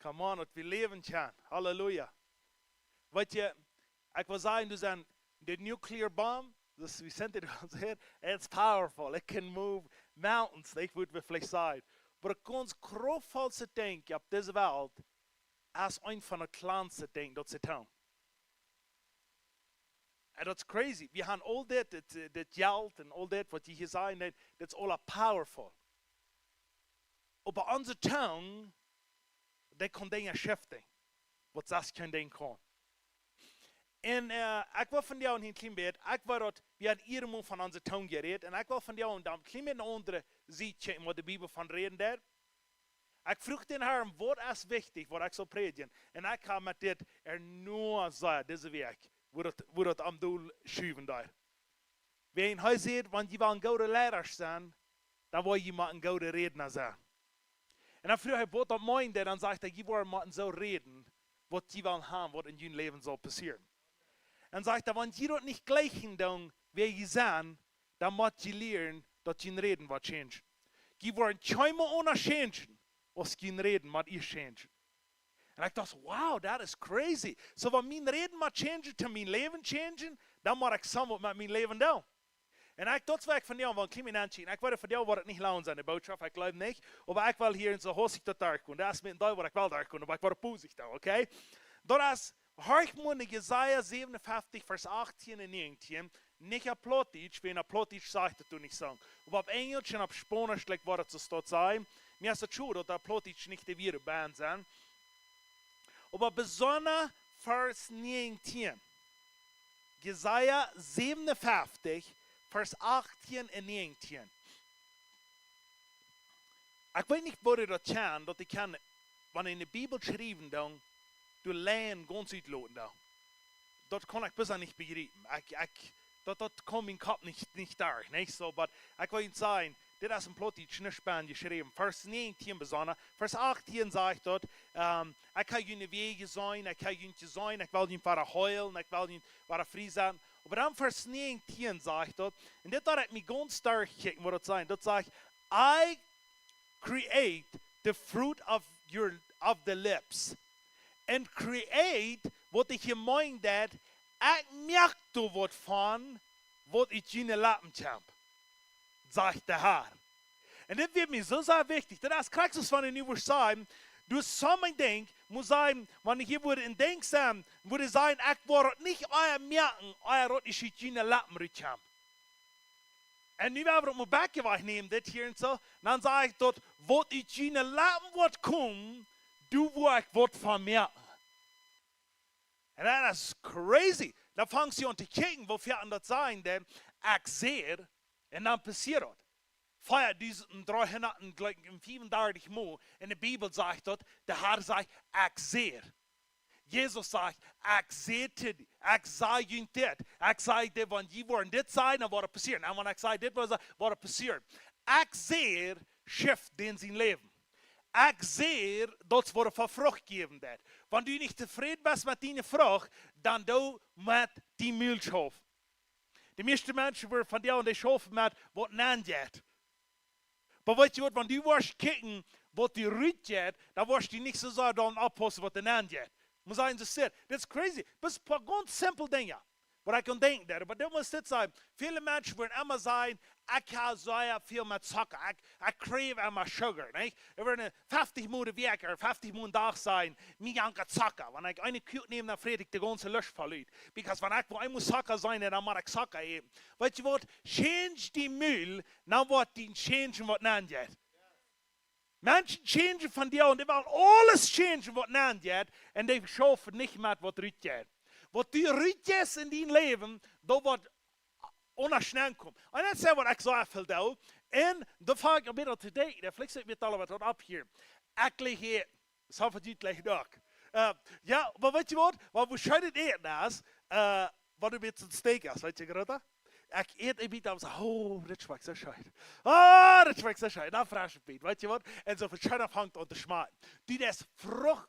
Come on, daut wie läwen kjennen. Halleluja. Weetst, ekj well sajen, du sest de nuclear bomb, daut wie sent et ons hia, it's powerful, it can move mountains, ekj wudd veleicht sajen. Oba daut gaunz Krauftvollste, denkj ekj, opp dise Welt, es eent von de kjlanste Dinja, daut see doonen. Un daut es crazy. Wie haben aul dit, dit, äh, dit Jelt un aul dit, waut jie hia sajen, dit, dit es aula powerful. Oba onse Tung, dee kaun Dinja shiften, waut sest kjeen Dinkj kaun. Un, äh, ekj well vondoag een kjlien bät, ekj well daut, wie haben ea mol von onse Tung jerät, un ekj well vondoag een kjlien bät eene aundre Sied kjikjen, waut de Bibel von räden deit. Ekj fruach dän Harn, waut es wichtich, waut ekj saul prädjen? Un ekj hab met dit ea noch sea dise Wäakj, woo daut, woo daut aum Dol schuwen deed. Wäajen hee säd, wan jie wellen goode Leidasch sennen, dan woa jie motten goode Rädna sennen. Un dan fruach ekj, waut daut meent, dan sajcht hee, jie woaren motten soo räden, waut jie wellen haben, waut en jun Läwen saul passieren. Un sajcht hee, wan jie daut nich jlikjen doonen, wäa jie sent, dan mott jie lieren, daut jun Räden woat changen. Jie woaren kjeenmol aundasch changen, aus jun Räden mott ieescht changen. Un ekj docht, wow, that is crazy. Soo, wan mien Räden mott changen, to mien Läwen changen, dan mott ekj something met mien Läwen doonen. Un ekj, daut es waut ekj vondoag well een kjlien bät aunschnieden. Ekj weet, vondoag woat et nich lang sennen, de Bootschoft, ekj jleew nich. Oba ekj well hia en soo hastich daut derchgonen. Daut es met een Deel, waut ekj well derchgonen, oba ekj woa poosich doonen, okay? Daut es, horch mol no Jesaja säwenunfeftich, Varsch achtieen un näajentieen. Nich opp Plautdietsch, wiels opp Plautdietsch sajcht et doa nich soo. Oba opp Enjelsch un opp Spaunisch, like, woat et soo doa sennen. Mie es et schod, daut opp Plautdietsch nich de Wieed bie sent. Oba besonda Varsch näajentieen. Jesaja säwenunfeftich, Varsch achtieen un näajentieen. Ekj weet nich, woo dee daut kjennen, daut dee kjennen, wan see de Bibel schriewen, dan de Lien gaunz utloten dan. Daut kaun ekj bloos nich bejriepen. Ekj, ekj, daut, daut kjemt em Kopp nich, nich derch, nich soo, oba ekj well junt sajen, dit es en Plautdietsch nich bie jeschräwen. Varsch näajentieen besonda, Varsch achtieen sajcht daut, ähm, ekj hab june Wäaj jeseenen, ekj hab junt jeseenen, ekj well junt wada heelen, ekj well junt wada frie setten. Oba dan Varsch näajentieen sajcht daut, un dit doa ekj mie gaunz derchkjikjen, waut daut sajcht. Daut sajcht, I create the fruit of your, of the lips. And create, waut ekj hia meenen deed, ekj moak doa waut von, waut ut june Leppen kjemt, sajcht de Herr. Un dit woat mie soo sea wichtich. Daut es krakjt soo aus wan ekj nu wudd sajen, du, soo een Dinkj, mott sajen, wan ekj hia wudd een Dinkj sennen, wudd ekj sajen, ekj woa daut nich ea moaken, ea daut nich ut june Leppen rutkjemt. Un nu woa wie daut mol bäkje wajchnämen, dit hia un soo. Dan saj ekj daut, waut ut june Leppen woat komen, doa woa ekj waut von moaken. Un daut es crazy. Dan fangst du aun to kjikjen, woo väl daut sent, dan ekj saj, un dan passieet daut. Veadusend dreehundat un, like, fiefundartich Mol en de Bibel sajcht daut, de Herr sajcht, ekj saj. Jesus sajcht, ekj saj to die, ekj saj junt dit, ekj saj dit, wan jie woaren dit sajen, dan woat et passieren. Un wan ekj saj dit, woat et, woat et passieren. Ekj saj, shift dän sien Läwen. Ekj saj, daut woat Frucht jäwen, daut. Wan du nich tofräd best met diene Frucht, dan doo met dien Mul schaufen. De mieeschte Menschen woaren von die aun de schaufen met waut nenjeit. Oba weetst du waut, wan du woascht kjikjen, waut doa rutjeit, dan woascht du nich soo sea dan oppaussen, waut doa nenjeit. Mott sennen, daut es, dit es crazy. Daut es een poa gaunz simple Dinja, waut ekj aun denkjen deed. Oba dit mott dit sennen. Väle Menschen woaren emma sajen, ekj hab soo väl met Zocka. Ekj, ekj crave emma sugar, nich? Ekj woa feftich Mol de Wäakj, ooda feftich Mol een Dach sajen, mie jankat Zocka. Wan ekj eene Kuak näm, dan fräs ekj de gaunze Lusch voll ut. Because wan ekj woa eemol Zocka sennen, dan mott ekj Zocka äten. Weetst du waut? Change dien Mul, dan woat dee changen, waut nenjeit. Menschen changen von die un dee wellen aules changen, waut nenjeit, un dee schaufen nich met waut rutjeit. Waut du rutjeist en dien Läwen, daut woat aundasch nenkomen. Un daut es waut ekj soo väl doo. Un dan fang ekj aun to denkjen, daut veleicht sent wie aula waut opp hia. Ekj leew hia, soo väl Tiet leew ekj doch. Äh, jo, oba weetst du waut? Waut, woo scheen et es, äh, wan du met soon Steak hast, weetst du, Groota? Ekj ät een bät, dan saj ekj, oh, dit schmakjt soo scheen. Oh, dit schmakjt soo scheen. Dan fresch een bät, weetst du waut? Un soo väl scheener fangt aun to schmakjen. Dee es Frucht,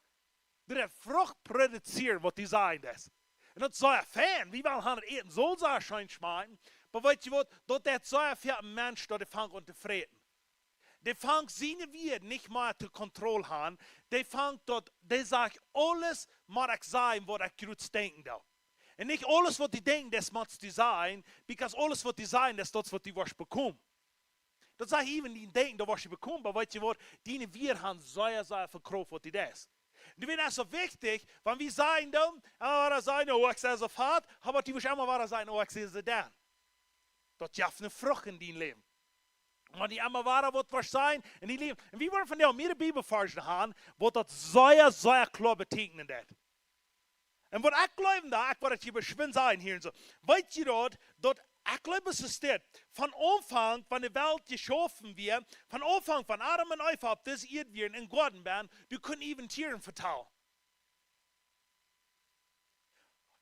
dee Frucht produzieren, waut dee sajen es. Un daut es soo fein. Wie wellen haben, daut Äten saul soo scheen schmakjen. Oba weetst du waut? Daut deit soo väl een Mensch, daut hee fangt aun to fräten. Dee fangt siene Wieed nich mea to Kontroll haben. Dee fangt daut, dee sajcht, aules mott ekj sajen, waut ekj jrods denkjen doo. Un nich aules, waut dee denkjen, daut motst du sajen, because aules, waut dee sajen, daut es daut, waut du woascht bekomen. Daut sajcht, even dee denkjen, daut woascht du bekomen, oba weetst du waut, diene Wieed haben soo, soo väl Krauft, waut dee deist. Un daut es soo wichtich, wan wie sajen dan, ah, dan sajen, oh, ekj sie soo fat, oba du woascht emma wada sajen, oh, ekj sie soo denn. Daut jeft eene Frucht en dien Läwen. Wan du emma wada waut woascht sajen en dien Läwen. Un wie woaren vondoag mea Bibelvarsch haben, waut daut sea, sea kloa beteakjnen deit. Un waut ekj jleew, daut ekj woa daut hia beschwinjen sajen hia un soo. Weetst du daut, daut ekj jleew, et es dit. Von Aunfank, wan de Welt jeschaufen wort, von Aunfank, wan Adam un Eva opp dise Ieed wieren, em Goaden wieren, dee kunnen äwen Tieren vetalen.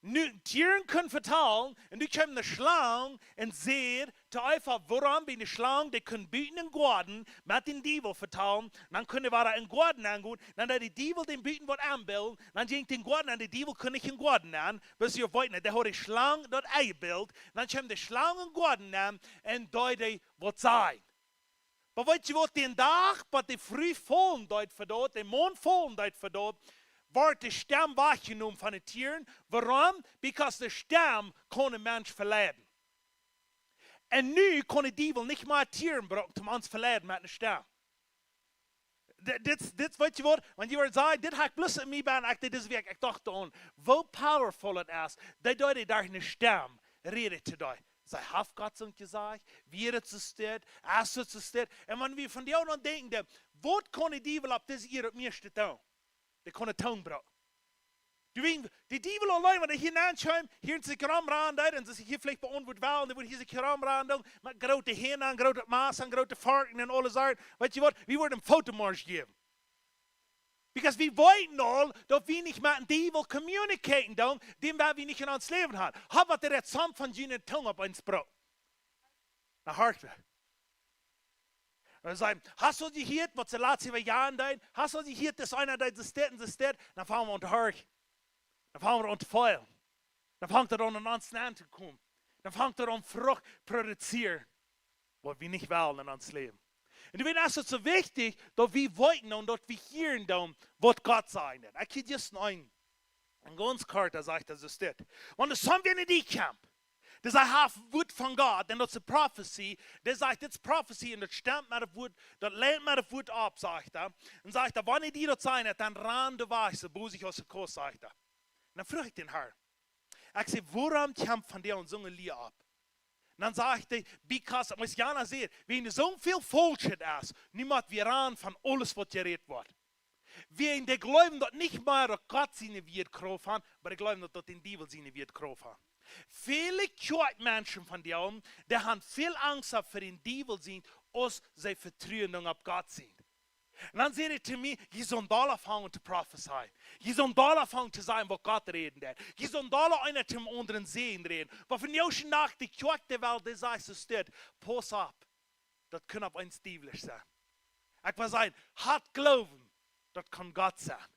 Nu, Tieren kunnen vetalen, un doa kjeem de Schlang un säd to Eva, wuarom bie de Schlang, dee kunn buten em Goaden met dän Diewel vetalen, dan kunn dee wada em Goaden nengonen, dan deed de Diewel dän buten waut enbillen, dan jinkj dee em Goaden nenn, de Diewel kunn nich em Goaden nenn, bat jie weeten, dee haud de Schlang daut enbillt, dan kjeem de Schlang em Goaden nenn un deed dee waut sajen. Oba weetst du waut, dän Dach, waut de Fru faulen deed fa daut, de Maun faulen deed fa daut, wort de Stemm wajchjenomen von de Tieren. Wuarom? Because de Stemm kaun een Mensch veleiden. Un nu kaun de Diewel nich mea Tieren brucken, om ons to veleiden met eene Stemm. Dit, dit, dit, weetst du waut, wan jie woaren sajen, dit hab ekj bloos en mie bennen, ekj deed dise Wäakj, ekj docht aun, woo powerful et es, daut dee derch eene Stemm räden to die. Saj, haft Gott soo jesajcht, wia et soo steit, es et soo steit. Un wan wie vondoag aun denkjen, dan, waut kaun de Diewel opp dise Ieed daut mieeschte doonen? Dee kaun de Tung brucken. Du weetst, de Diewel auleen, wan hee hia nenn kjeem, hia sikj romranden deed, un sikj hia veleicht bie ons wudd wellen, dee wudd hia sikj romranden doonen, met groote Hinja un groote Maus un groote Forken un aule Sachen. Weetst du waut? Wie wudden am Fotomarsch jäwen. Because wie weeten aul, daut wie nich met dän Diewel communicaten doonen, dän woa wie nich en ons Läwen haben. Hab waut, dee rät soont von june Tung opp eemol brucken. Na, horcht. Un dan saj wie, hast du jehieet, waut see latst äwa Joaren deeden? Hast du jehieet, daut eena deed soo steit un soo steit? Dan fangen wie aun to horchen. Dan fangen wie aun to feelen. Dan fangt et aun, en ons nenn to komen. Dan fangt et aun, Frucht produzieren, waut wie nich wellen en ons Läwen. Un doawäajen es et soo wichtich, daut wie weeten un daut wie hieren doonen, waut Gott sajcht. Ekj hia jistren een, een gaunz korta, sajcht hee soo dit. Wan de Sän wada no die kjemt, dee sajcht, haft Wuat von Gott, un daut es eene Profezie, dee sajcht, dit es Profezie, un daut stemt met daut Wuat, daut lient met daut Wuat opp, sajcht hee. Un sajcht hee, wan dee daut sajen, dan ran de Wajch, soo bosich aus de Kost, sajcht hee. Un dan fruach ekj dän Herrn. Ekj saj, wuarom kjemt vondoag soone Lia opp? Dan sajcht hee, because, ekj mott jana sajen, wäajen doa soo väl Faulschheit es, nu mott wie rannen von aules waut jerät woat. Wäajen dee jleewen daut nich mea daut Gott siene Wieed Krauft han, oba dee jleewen daut daut dän Diewel siene Wieed Krauft han. Väle Kjoakjmenschen von dee, dee han väl Angst fa dän Diewel sien, aus see vetruen dan opp Gott sien. Un dan säd hee to mie, jie sellen aula aunfangen to profezeien. Jie sellen aula aunfangen to sajen waut Gott räden deit. Jie sellen aula eena dän aundren Säajen räden. Oba vondoag dän Dach, dee Kjoakj, dee well, dee sajcht soo steit, pauss opp, daut kaun opp eemol diewlisch sennen. Ekj well sajen, haud Gloowen, daut kaun Gott sennen.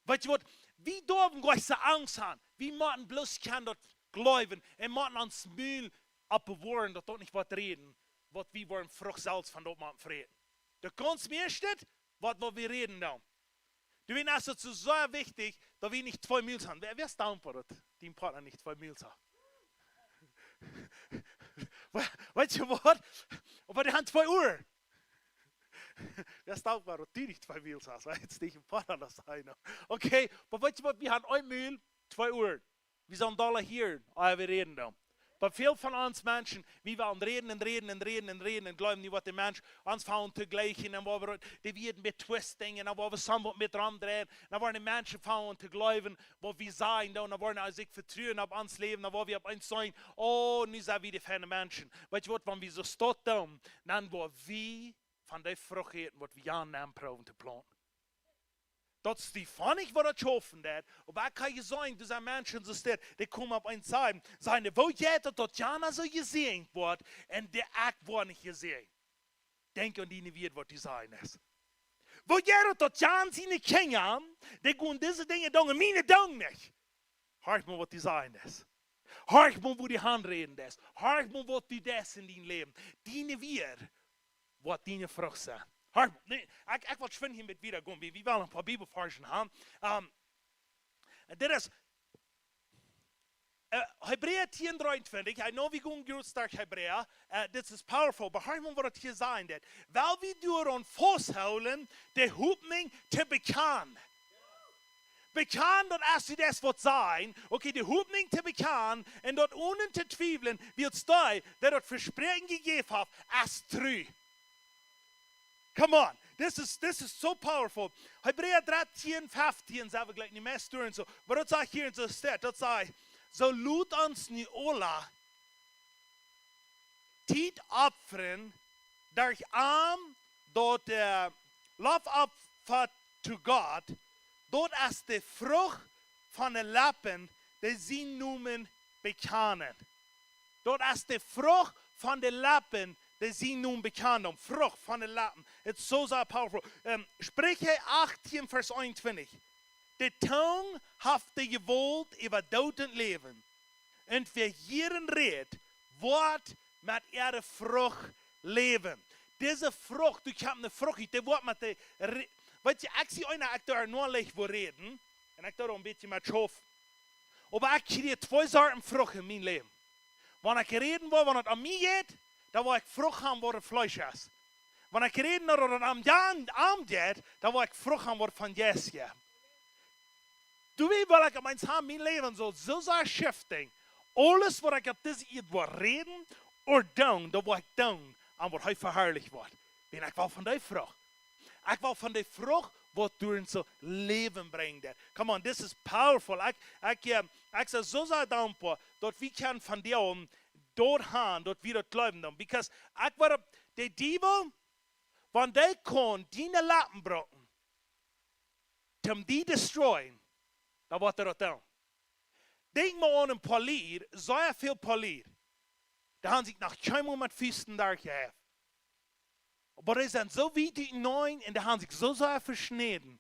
Weetst waut, wie derwen nich soo Angst han. Wie motten bloos kjennen daut jleewen un motten ons Mul oppbewoaren, daut daut nich woat räden, waut wie woaren Frucht selfst von daut motten fräten. Daut gaunz mieeschte, waut, waut wie räden dan. Du, wäajen daut es soo sea wichtich, daut wie nich twee Mul han. Wäa, wäa es dankboa, daut dien Partner nich twee Mul haft? We-, weetst waut? Oba dee han twee Uaren. Wäa es dankboa, daut du nich twee Mul hast? Weetst, dien Partner, daut es eena. Okay, oba weetst waut, wie han een Mul, twee Uaren. Wie sellen aula hieren, ea wie räden dan. Oba väl von ons Menschen, wie wellen räden un räden un räden un räden un jleewen nich waut de Mensch ons von to jlikjen un waut wie, dee woaren met twisting un dan woaren wie somewhat met romdreien. Dan woaren de Menschen von to jleewen waut wie sajen dan, dan woaren see sikj vetruen opp ons Läwen, dan woaren wie opp eemol sajen, oh, nu sent wie de feine Menschen. Weetst waut, wan wie soo stoakj dan, dan woaren wie von dee Frucht äten waut wie aun am proowen to plaunten. Daut es dee Fun nich waut daut schaufen deit. Oba ekj kaun je sajen, doa sent Menschen soo steit, dee komen opp eemol sajen, sajen, woo jeit daut, daut jana soo jesäajent woat un dee ekj woa nich jesäajent? Denkj aun dee Wieed waut du sajen deist. Woo jeit daut, daut jana siene Kjinja, dee gonen dise Dinja doonen un miene doonen nich? Horch mol waut du sajen deist. Horch mol woo du aunräden deist. Horch mol waut du deist en dien Läwen. Dee Wieed woat diene Frucht sennen. Horch, nä, ekj, ekj well schwind hia met wieda gonen. Wie, wie wellen een poa Bibelvarzen han. Ähm, un dit es, äh, Hebräa tieen dreeuntwintich. I know wie gonen groot derch Hebräa. Äh, dit es powerful. Oba horch mol waut daut hia sajen deit. Wiels wie doaraun fausthoolen, de Hopninj to bekjanen. Bekjanen, daut es, du deist waut sajen. Okay, de Hopninj to bekjanen un daut onen to twiewlen, wiels dee, dee daut Vespräakjen jejäft haft, es tru. Come on, this is, this is so powerful. Hebräa dartieen, feftieen, sent wie jlikj nich mea stoaren, soo. Oba daut sajcht hia en soo steit, daut sajcht, soo lot ons nu aula Tiet opfren, derch am daut, äh, Loffopfa to Gott, daut es de Frucht von de Leppen, dee sienen Nomen bekjanen. Daut es de Frucht von de Leppen, dee sienen Nomen bekjanen. Frucht von de Leppen. It's so, so powerful. Ähm, Spricha achtieen, Varsch eenuntwintich. De Tung haft de Jewault äwa Doot un Läwen. Un wäa jieren rät, woat met äare Frucht läwen. Dise Frucht, du kjemst ne Frucht, dee woat met de Re-, weetst du, ekj sie eena, ekj doo noch leicht woo räden, un ekj doo een bät met schaufen. Oba ekj kjrie twee Sorten Frucht en mien Läwen. Wan ekj räden well, wan et aun mie jeit, dan well ekj Frucht han, wua daut Fleesch es. Wan ekj räden well, daut et aun, aun, aun jeit, dan well ekj Frucht han, wua et von Jeist jeit. Du weetst, well ekj opp eemol han, mien Läwen saul soo sea shifting. Aules waut ekj opp dise Ieed well räden ooda doonen, daut well ekj doonen, aun waut hee veharlicht woat. Wiels ekj well von dee Frucht. Ekj well von dee Frucht, waut doa en soo Läwen brinjt. Come on, this is powerful. Ekj, ekj, äh, ekj sie soo sea dankboa, daut wie kjennen von die aun daut han, daut wie daut jleewen dan. Because ekj weet, de Diewel, wan dee kaun diene Leppen brucken, toom die destroyen, dan woat hee daut doonen. Denkj mol aun een Polier, sea väl Polier. Dee han sikj noch kjeenmol met Fiesten derchjehäft. Oba dee sent soo wiet utenaunda un dee han sikj soo sea veschnäden,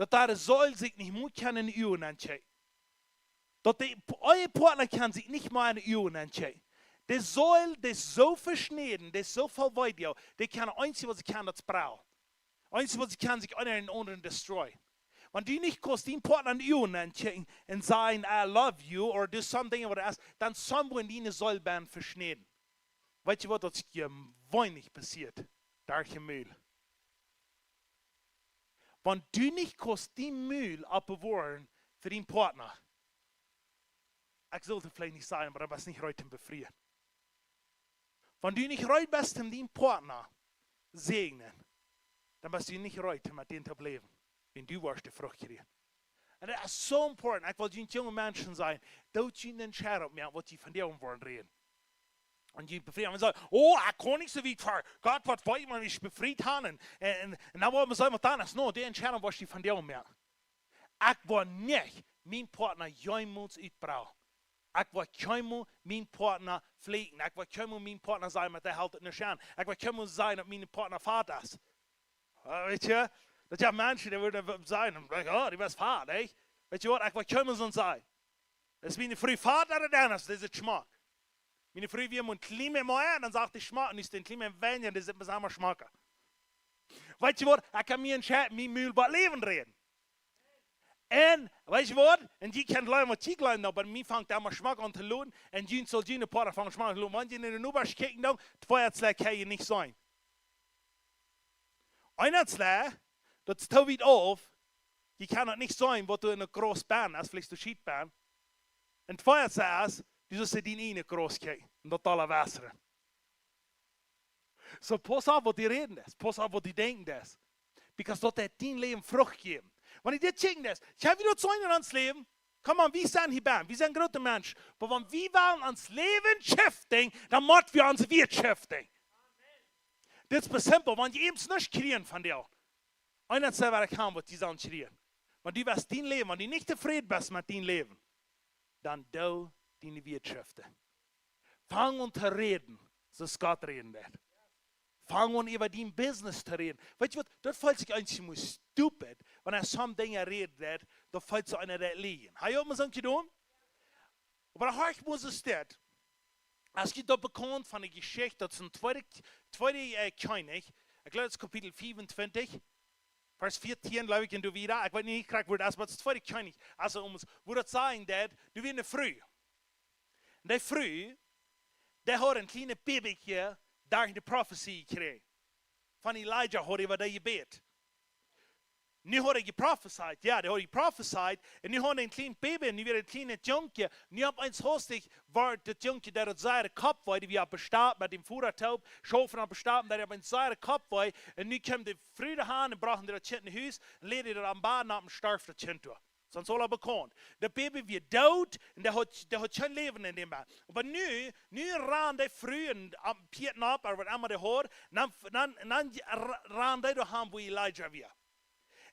daut de Seel sikj nich mea kaun en de Uagen aunkjikjen. Daut de p-, ea Poatna kaun sikj nich mea en de Uagen aunkjikjen. De Seel, dee es soo veschnäden, dee es soo voll Wee, dee kaun, eensje waut see kaun, daut es prellen. Eensje waut see kaun, sikj eena dän aundren destroyen. Wan du nich kaust dien Poatna en de Uagen aunkjikjen un sajen, "I love you," or do something, waut es, dan somewhere en diene Seel best veschnäden. Weetst du waut, daut es je weinich passieet, derch de Mul. Wan du nich kaust dien Mul oppbewoaren fa dien Poatna, ekj sull et veleicht nich sajen, oba daut es nich recht toom befrieen. Wan du nich reed best, om dienen Partner säajnen, dan best du nich reed, om met dän to läwen. Wan du woascht de Frucht kjrieen. Un daut es so important. Ekj well junt junge Menschen sajen, doot junt entscheiden, opp mea, waut jie von däm woaren räden. Un jie befrieen un sajen, oh, ekj kaun nich soo wiet foaren. Gott, waut weet, wan ekj befriet sie. Un, un, un dan woat mie sajen, waut dan es, no, dee Entscheidunk woascht du von däm moaken. Ekj woa nich mienen Partner jemols utbroaken. Ekj woa kjeenmol mienen Partner fluchen. Ekj woa kjeenmol mienen Partner sajen, met dee helt et nich aun. Ekj woa kjeenmol sajen, daut mien Partner fat es. Äh, weetst du, daut jeft Menschen, dee wudden sajen, like, oh, du best fat, nä? Weetst du waut, ekj woa kjeenmol soo sajen. Es miene Fru fat ooda dan es, dee sitt schmock. Miene Fru wia mau een kjlien bät mea, dan sach ekj schmock, un es een kjlien bät weinja, dee sitt bie mie schmocka. Weetst du waut, ekj kaun mie entscheiden, mien Mul bie Läwen räden. Un, weetst du waut, un jie kjennen jleewen, waut jie jleewen, oba mie fangt daut mau schmock aun to loten, un jie sellen june Partner fangen schmock aun to loten. Wan jie en de Nobasch kjikjen, dan, twee Städ kjenn jie nich seenen. Eent es, daut es too wiet auf, jie kjennen daut nich seenen, waut doa en de Gras benn es, veleicht doa Schiet benn. Un twee es, du sust en dien ieejnet Gras kjikjen, un daut aula wässren. Soo, pauss opp, waut du räden deist, pauss opp, waut du denkjen deist. Because daut woat dien Läwen Frucht jäwen. Wan du dit kjikjen deist, ekj hab wada daut seenen en ons Läwen. Come on, wie sent hia benn, wie sent groote Menschen. Oba wan wie wellen ons Läwen shiften, dan motten wie onse Wieed shiften. Dit es simpel, wan jie eent nich kjrieen von die, eent es waut ekj hab, waut jie sellen kjrieen. Wan du west dien Läwen, wan du nich tofräd best met dien Läwen, dan doo diene Wieed shiften. Fang aun to räden, soo aus Gott räden deed. Fang aun äwa dien Business to räden. Weetst du waut, daut feelt sikj eent mau stupid, wan hee soone Dinja räden deed, daut feelt sikj eena daut läajen. Hab jie uk mau soo jedonen? Oba hia es daut, aus jie daut bekaunt von de Jeschicht, daut es en tweede, tweede, äh, Kjennich, ekj jleew, daut es Kapitel vea un twintich, Varsch vieetieen, jleew ekj, un doa wieda. Ekj weet nich krakjt, woo daut es, oba daut es tweede Kjennich. Aulsoo, om, woo daut sajcht, daut, doa wia eene Fru. Un dee Fru, dee haud een kjlienet Bäbikje derch de Profetie jekjräajen. Von Elija haud see äwa dee jebät. Nu haud hee jeprofezeit, jo, dee haud jeprofezeit, un nu haud hee een kjlien Bäbi, un nu wia daut kjliene Jungkje, nu opp eemol haustich wort daut Jungkje, daut haud sea Koppwee, dee wia opp de Stap met däm Foda toop, schaufen opp de Stap, un dee haud opp eemol sea Koppwee, un nu kjeem de Fru doahan un brocht daut Kjint no Hus, un läd daut aum Bad un dan storf daut Kjint doa. Daut es aula bekaunt. Daut Bäbi wia doot, un dee haud, dee haud kjeen Läwen en däm Bad. Oba nu, nu rand dee Fru un am Piet opp, ooda waut emma dee haud, un dan, dan, dan r-, rand dee doahan, wua Elija wia.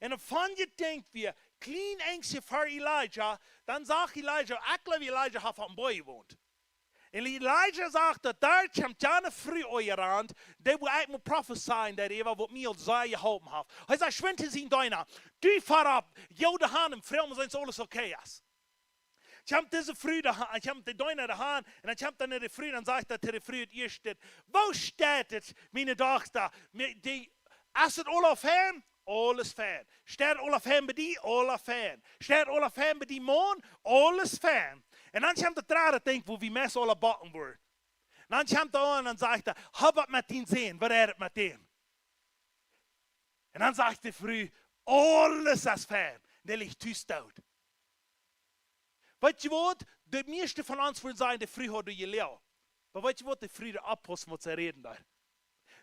Un wan jie denkjen, wia kjlien Enjstje ver Elija, dan sajcht Elija, ekj jleew, Elija haft opp een Boajch jewont. Un Elija sajcht, daut doa kjemt eene Fru aunjerant, dee wua ekj mott profezeien, dee äwa waut mie aul sea jeholpen haft. Hee sajcht, schwind to sienen Deena, du foa opp, go doahan un froag mol, aus aules okay es. Kjemt dise Fru doahan, kjemt de Deena doahan, un dan kjemt hee no de Fru, dan sajcht hee to de Fru daut ieeschte, woo steit et, miene Dochta? Mie-, dee, es et aula fein? Aules fein. Steit aula fein bie die? Aula fein. Steit aula fein bie dien Maun? Aules fein. Un dan kjemt daut dredde Dinkj, wua wie meist aula bowen woaren. Dan kjemt hee aun un dan sajcht hee, hab waut met dien Sän, waut es et met däm? Un dan sajcht de Fru, aules es fein. Dee licht tus doot. Weetst du waut? De mieeschte von ons wudden sajen, de Fru haud jeläajen. Oba weetst du waut, de Fru deed oppaussen, waut see räden deed.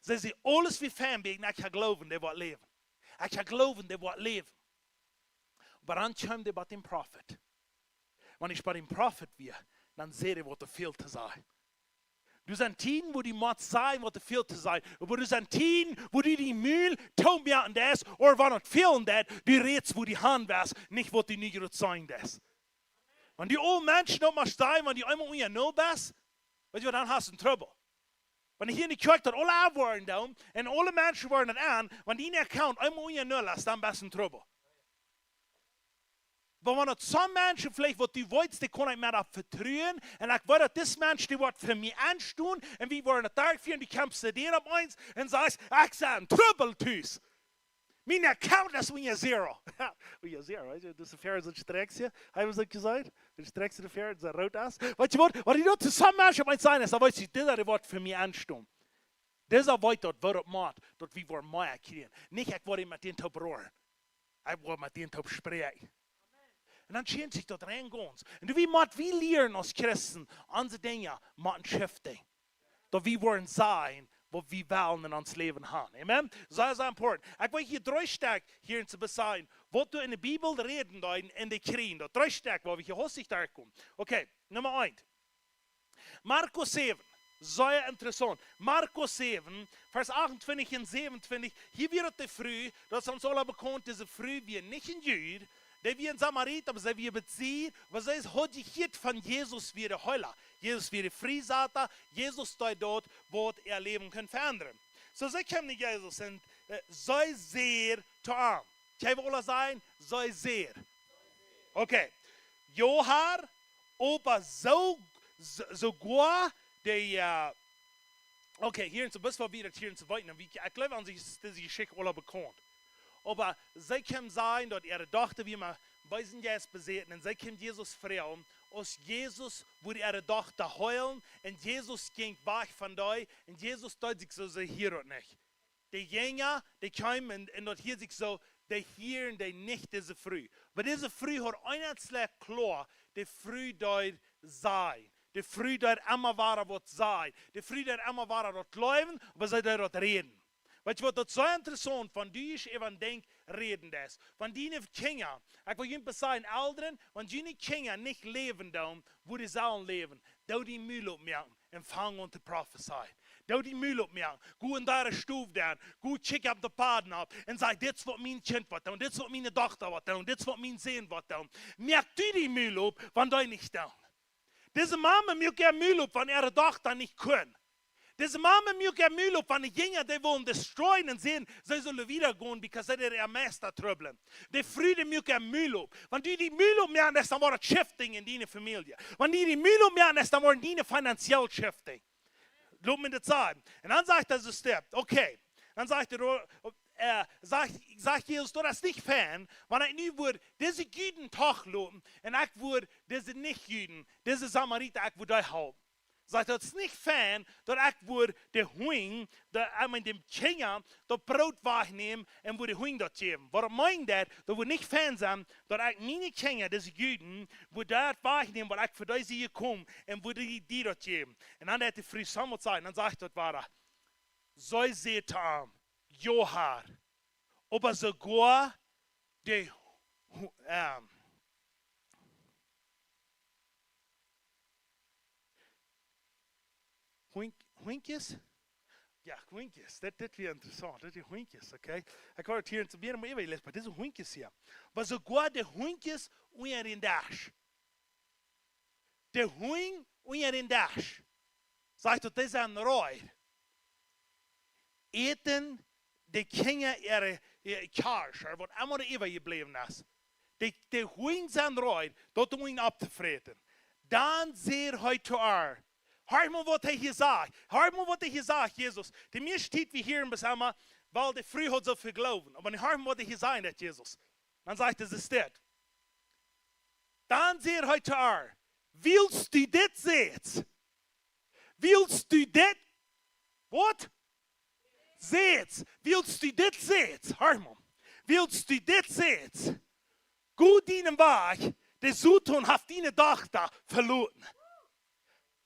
See säd, aules wia fein bie am, ekj jleew, dee woat läwen. Ekj jleew, dee woat läwen. Oba dan kjeem hee bie dän Profeet. Wan hee bie dän Profeet wia, dan säd hee, waut doa väl to sajen. Doa sent Tieden, wua du motst sajen, waut doa väl to sajen. Oba doa sent Tieden, wua du dien Mul tomoaken deist, ooda wan et fälen deit, du rätst, wua du han west, nich waut du nu jrod sajen deist. Wan du aule Menschen daut motst sajen, wan du eemol unja Null best, weetst du waut, dan hast du Trubbel. Wan hia en de Kjoakj daut aula aunwoaren doonen, un aule Menschen woaren daut aun, wan dien Account eemol unja Null es, dan best du Trubbel. Oba wan et soone Menschen veleicht, waut du weetst, dee kaun ekj mea opp vetruen, un ekj weet, daut dis Mensch, dee woat fa mie enstonen, un wie woaren et derchfieren, du kjemst to dän opp eemol un sajchst, ekj sie en Trubbel tus. Mien Account es unja zero. Unja zero, weetst du, daut es een Vers, soo strakj, jo. Hab ekj daut jesajcht? Daut strakjste Vers, daut root es. Weetst du waut? Wan du daut to soone Menschen opp eemol sajen deist, dan weetst du, dee, dee woat fa mie enstonen. Dee weet daut, waut et mott, daut wie woaren mea kjrieen. Nich, ekj woa met dän toop roaren. Ekj woa met dän toop spräakjen. Un dan schient sikj daut rein gaunz. Un wie motten, wie lieren aus Christen, onse Dinja motten shiften. daut wie woaren sajen waut wie wellen en ons Läwen haben. Amen? Sea, sea important. Ekj well hia dree Stekj hia en to besajen, waut doa en de Bibel räden deit en de Kjrieen. Daut dree Stekj, wua wie hia hastich derchkomen. Okay, Numma eent. Markus säwen. Sea interessaunt. Markus säwen, Varsch achtuntwintich un säwenuntwintich. Hia wia daut de Fru, daut es ons aula bekaunt, dise Fru wia nich een Jud, dee wia een Samarit, oba see wia besied, oba see haud jehieet von Jesus wia de Heela. Jesus wia de Friesata, Jesus deed daut, waut äa Läwen kunn veendren. Soo, see kjeem no Jesus un, äh, see säd to am. Kjenn wie aula sajen, see säd. Okay. Jo, Herr, oba soo, soo, soogoa de, äh, okay, hia en to, bat woo wie daut hia en to weeten, wie, ekj jleew aun sikj es dise Jeschicht aula bekaunt. Oba see kjeem sajen daut äare Dochta wia met een beesen Jeist besat un see kjeem Jesus froagen, aus Jesus wudd äare Dochta heelen un Jesus jinkj wajch von doa un Jesus deed sikj soo, see hieed daut nich. De Jinja, dee kjeemen un, un daut hieed sikj soo, dee hieeden dee nich, dise Fru. Oba dise Fru haud eent kloa, de Fru deed sajen. De Fru deed emma wada waut sajen. De Fru deed emma wada daut jleewen, oba see deed daut räden. Weetst du waut, daut es soo interessaunt, wan du ieescht äwa een Dinkj räden deist. Wan diene Kjinja, ekj well junt sajen, Elren, wan diene Kjinja nich läwen doonen, woo dee sellen läwen, doo dien Mul opmoaken un fang aun to profezeien. Doo dien Mul opmoaken. Go en dee äare Stow nenn. Go check opp de Paden opp. Un saj: "Dit es waut mien Kjint woat doonen. Dit es waut miene Dochta woat doonen. Dit es waut mien Sän woat doonen." Moak du dien Mul op, wan dee nich doonen. Dise Mame muak äa Mul op, wan äare Dochta nich kunn. Dise Mame muak äa Mul op, wan de Jinja dee wullen destroyen un sajen, see sullen wieda gonen, because see deeden äa Meista trubblen. De Fru dee muak äa Mul op. Wan du dien Mul opmoakst, dan woat et shifting en diene Famielje. Wan du dien Mul opmoakst, dan woat diene finanziell shifting. Lot mie daut sajen. Un dan sajcht hee soo: "Step, okay." Dan sajcht hee, äh, sajcht, sajcht Jesus: "Daut es nich fein, wan ekj nu wudd dise Juden trigj loten un ekj wudd dise Nich-Juden, dise Samarita, ekj wudd dee halpen." Sajcht: "Daut es nich fein, daut ekj wudd de Hunj, de, I mean, de Kjinja, daut Broot wajchnämen un wudd de Hunj daut jäwen." Waut meent daut? Daut wudd nich fein sennen, daut ekj miene Kjinja, dise Juden, wudd daut wajchnämen, waut ekj fa dee sie jekomen, un wudd dee, dee daut jäwen. Un dan haft de Fru soo waut jesajcht, dan sajcht daut wada. See säd to am: "Jo, Herr, oba soogoa de Hu-, ähm, Hunkjes, Hunkjes?" Jo, Hunkjes. Daut, daut wia interessaunt. Daut wia Hunkjes, okay? Ekj haud hia en to wada mau äwa jeläsen, oba dise Hunkjes hia. Oba soogoa de Hunkjes unja dän Desch. De Hunj unja dän Desch. Sajcht daut, dee sent reed, äten de Kjinja äare, äare Kjarsch, waut emma doa äwajebläwen es. De, de Hunj sent reed, daut de Hunj opptofräten. Dan säd hee to ar. Hia mau waut hee hia sajcht. Hia mau waut hee hia sajcht, Jesus. De mieeschte Tiet wie hieren bloos emol, wiels de Fru haud soo väl Gloowen. Oba hia mau waut hee hia sajcht, daut Jesus. Dan sajcht hee, es dit. Dan säd hee to ar: "Wiels du dit sädst, wiels du dit, waut? Sädst, wiels du dit sädst, hia mau, wiels du dit sädst, go dienen Wajch, de Soton haft diene Dochta veloten."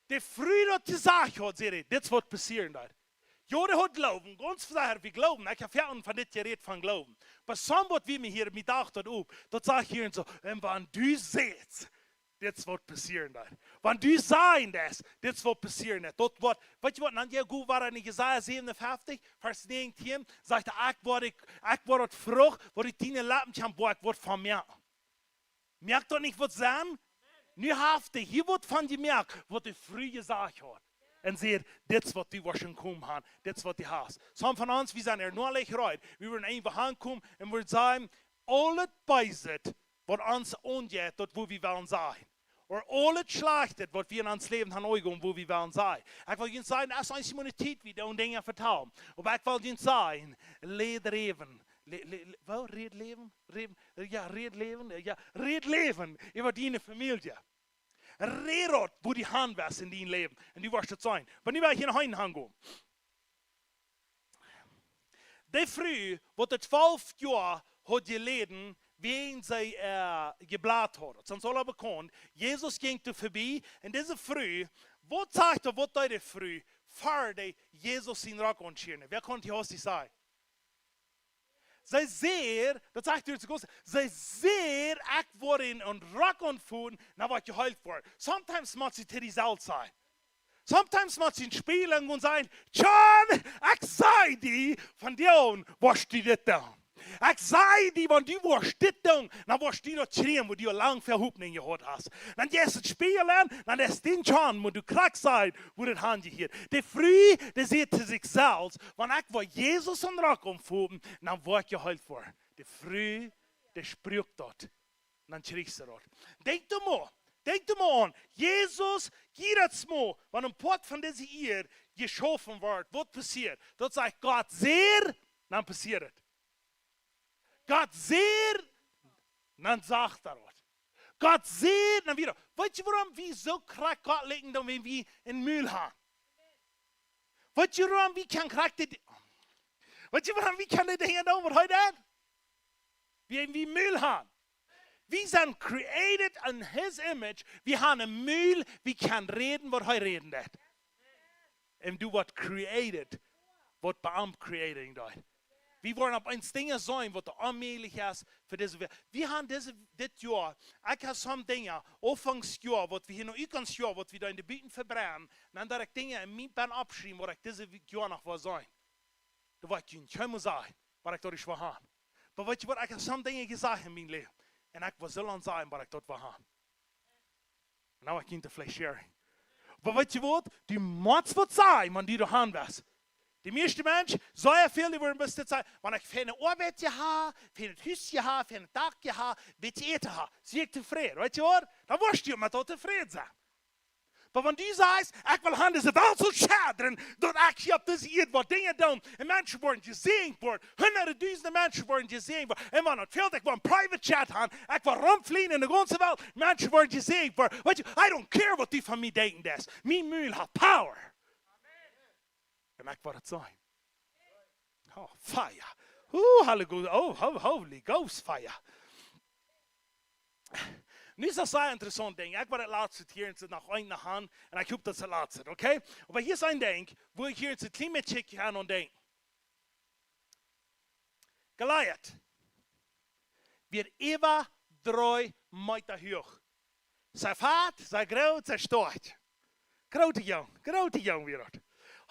De Fru daut jesajcht haud, säd hee: "Dit es waut passieren deit." Jo, dee haud Gloowen, gaunz secha, wie gloowen, ekj hab väl von dit jerät von Gloowen. Oba soo waut wie mie hia, mie docht daut uk, daut sajcht hia en soo: "Un wan du sädst, dit es waut passieren deit. Wan du sajen deist, dit es waut passieren deit." Daut woat, weetst du waut, dan jo, go wada en Jesaja säwenunfeftich, Varsch näajentieen, sajcht hee: "Ekj woa, ekj, ekj woa daut Frucht, waut ut diene Leppen kjemt, woa ekj waut von moaken." Moakt daut nich waut Senn? Nu haft hee hia waut von jemoakt, waut de Fru jesajcht haud. Un säd: "Dit es waut du woascht komen han, dit es waut du hast." Some von ons, wie sent ea noch nich reed. Wie wellen eefach aunkomen un wellen sajen, aul daut Beeset, waut ons aunjeit, daut woo wie wellen sajen. Ooda aul daut Schlajchte, waut wie en ons Läwen han aunjegonen, woo wie wellen sajen. Ekj well junt sajen, daut es eenjemol eene Tiet, wie doonen Dinja vetalen. Oba ekj well junt sajen, räd Läwen. Lä-, lä-, lä-, woo? Räd Läwen? Räd, jo, räd Läwen. Jo, räd Läwen äwa diene Famielje. Räd daut, woo du han west en dien Läwen. Un du woascht et seenen. Oba nu well ekj hia noch eenen aungonen. De Fru, waut twalf Joa haud jeläden, wäajen see, äh, Jebläd haud. Daut es ons aula bekaunt. Jesus jinkj doa verbie. Un dise Fru, waut sajcht hee, waut deed de Fru? ver dee Jesus sien Rock aunschieeden. Wäa kaun die hastich sajen? See säd, daut sajcht hia, see säd, ekj woa een Rock aunfoten, dan woa ekj jeheelt woaren. Sometimes mott see to die selfst sajen. Sometimes mott see een Spieejel aun un sajen: "John, ekj saj die, vondoag woascht du dit doonen. Ekj saj die, wan du woascht dit doonen, dan woascht du daut kjrieen, wua du aul lang väl Hopninj jehaut hast." Dan jeist du Spieejel aun, dan es dee John, mott du krakjt sajen, wua daut han jehieet. De Fru, dee säd to sikj selfst: "Wan ekj woa Jesus sien Rock aunfoten, dan woa ekj jeheelt woaren." De Fru, dee spruak daut. Dan kjrieech see daut. Denkj doa mol, denkj doa mol aun. Jesus, jieda Mol, wan een Poat von dise Ieed jeschaufen woat, waut passieet? Daut sajcht Gott säd, dan passieet et. Gott säd, dan sajcht hee daut. Gott säd, dan wada. Weetst du, wuarom wie soo krakjt Gott likjen doonen, wan wie een Mul han? Weetst du, wuarom wie kjennen krakjt dit, weetst du, wuarom wie kjennen de Dinja doonen, waut hee deit? Wie, wie Mul han. Wie sent created in his image. Wie han een Mul, wie kjennen räden, waut hee räden deit. Un du woascht created, waut bie am creating deit. Wie woaren opp eemol Dinja seenen, waut onmäajlich es fa dise Welt. Wie han dise, dit Joa, ekj hab some Dinja, Aunfangs Joa, waut wie hia noch ut ons Joa, waut wie doa enne Buten vebrennen, dan deed ekj Dinja en mien Penn oppschriewen, waut ekj dise Joa noch woa seenen. Dan woa ekj junt kjeenmol sajen, waut ekj doa nich woa han. Oba weetst du waut, ekj hab some Dinja jesajcht en mien Läwen. Un ekj woa soo lang sajen, waut ekj doa woa han. Un dan woa ekj junt veleicht sharing. Oba weetst du waut, du motst waut sajen, wan du doa han woascht. De mieeschte Mensch, soo väl, dee wudden bloos dit sajen: "Wan ekj feine Oabeit jehaut, feinet Hus jehaut, feinet Dak jehaut, bät Äten jehaut, sie ekj tofräd." Weetst du waut? Dan woascht du met daut tofräd sennen. Oba wan du sajchst: "Ekj well han, dise Welt saul schedren, daut ekj hia opp dise Ieed waut Dinja doo, un Menschen woaren jesäajent woaren, hundade dusende Menschen woaren jesäajent woaren, un wan daut fält, ekj well een private jet han, ekj well romflieen enne gaunze Welt, Menschen woaren jesäajent woaren." Weetst du, I don't care waut du von mie denkjen deist. Mien Mul haft power. Un ekj woa daut seenen. Oh, fire. Uh, Holy Ghost, oh, ho-, Holy Ghost fire. Nu es daut een sea interessaunt Dinkj. Ekj woa daut latste hia un noch een han. Un ekj hop daut es daut latste, okay? Oba hia es een Dinkj, wua ekj hia een kjlien bät aun denkj. Goliat. Wia äwa dree Meeta huach. Sien Fat, sien Grootte, sien Stoakj. Groote Jung, groote Jung wia daut.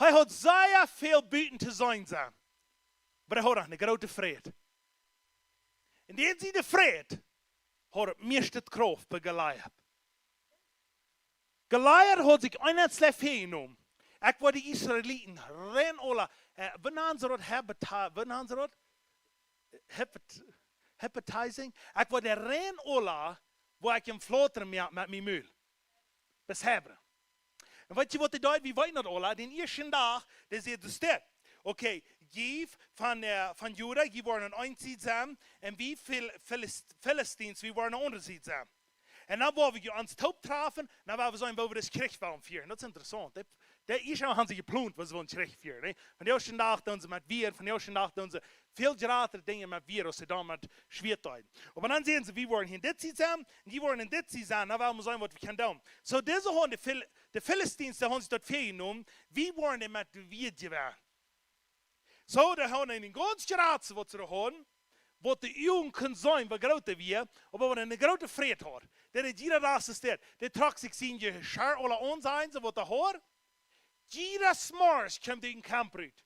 Hee haud sea väl buten to seenen sennen. Oba hee haud noch eene groote Fräd. Un dee siene Fräd haud daut mieeschte Krauft bie Goliat. Goliat haud sikj eent väajenomen. Ekj woa de Israeliten rein aula, äh, woo nanen see daut? Hepati-, woo nanen see daut? Hepati-, hepatizing? Ekj woa dee rein aula, woa ekj am flautren met, met mien Mul. Bie Hebron. Un weetst du waut dee deed? Wie weeten daut aula. Dän ieeschten Dach, dee säd: "Daut es dit. Okay, jie von, äh, von Juda, jie woaren aun eene Sied sennen, un wie Fil-, Filist-, Philistines, wie woaren aun de aundre Sied sennen. Un dan woa wie ons toop trafen, dan woa wie seenen, woo wie disen Kjrich wellen fieren." Daut es interessaunt. Dee, dee ieeschte han see jeplont, woo see wellen Kjrich fieren, nä? Von dän ieeschten Dach doonen see met Wieed, von dän ieeschten Dach doonen see väl jratre Dinja met Wieed, aus see dan met Schwieet deeden. Oba dan säden see: "Wie woaren hia en dit Sied sennen, un jie woaren en dit Sied sennen, dan woa wie seenen, waut wie kjennen doonen." Soo, dise hauden de Fil-, de Philistines, dee hauden sikj daut väajenomen, wie woaren dee met Wieed jewennen. Soo, dee hauden een gaunz Jratse, waut see doa hauden, waut de Uagen kunnen seenen, woo groot dee wia, oba waut eene groote Fräd haud. Dee deed jieda Dach soo steit. Dee trock sikj sien Jeschia aula aun, sajen see, waut hee haud. Jieda Morjes kjeem dee ut dän Kamp rut.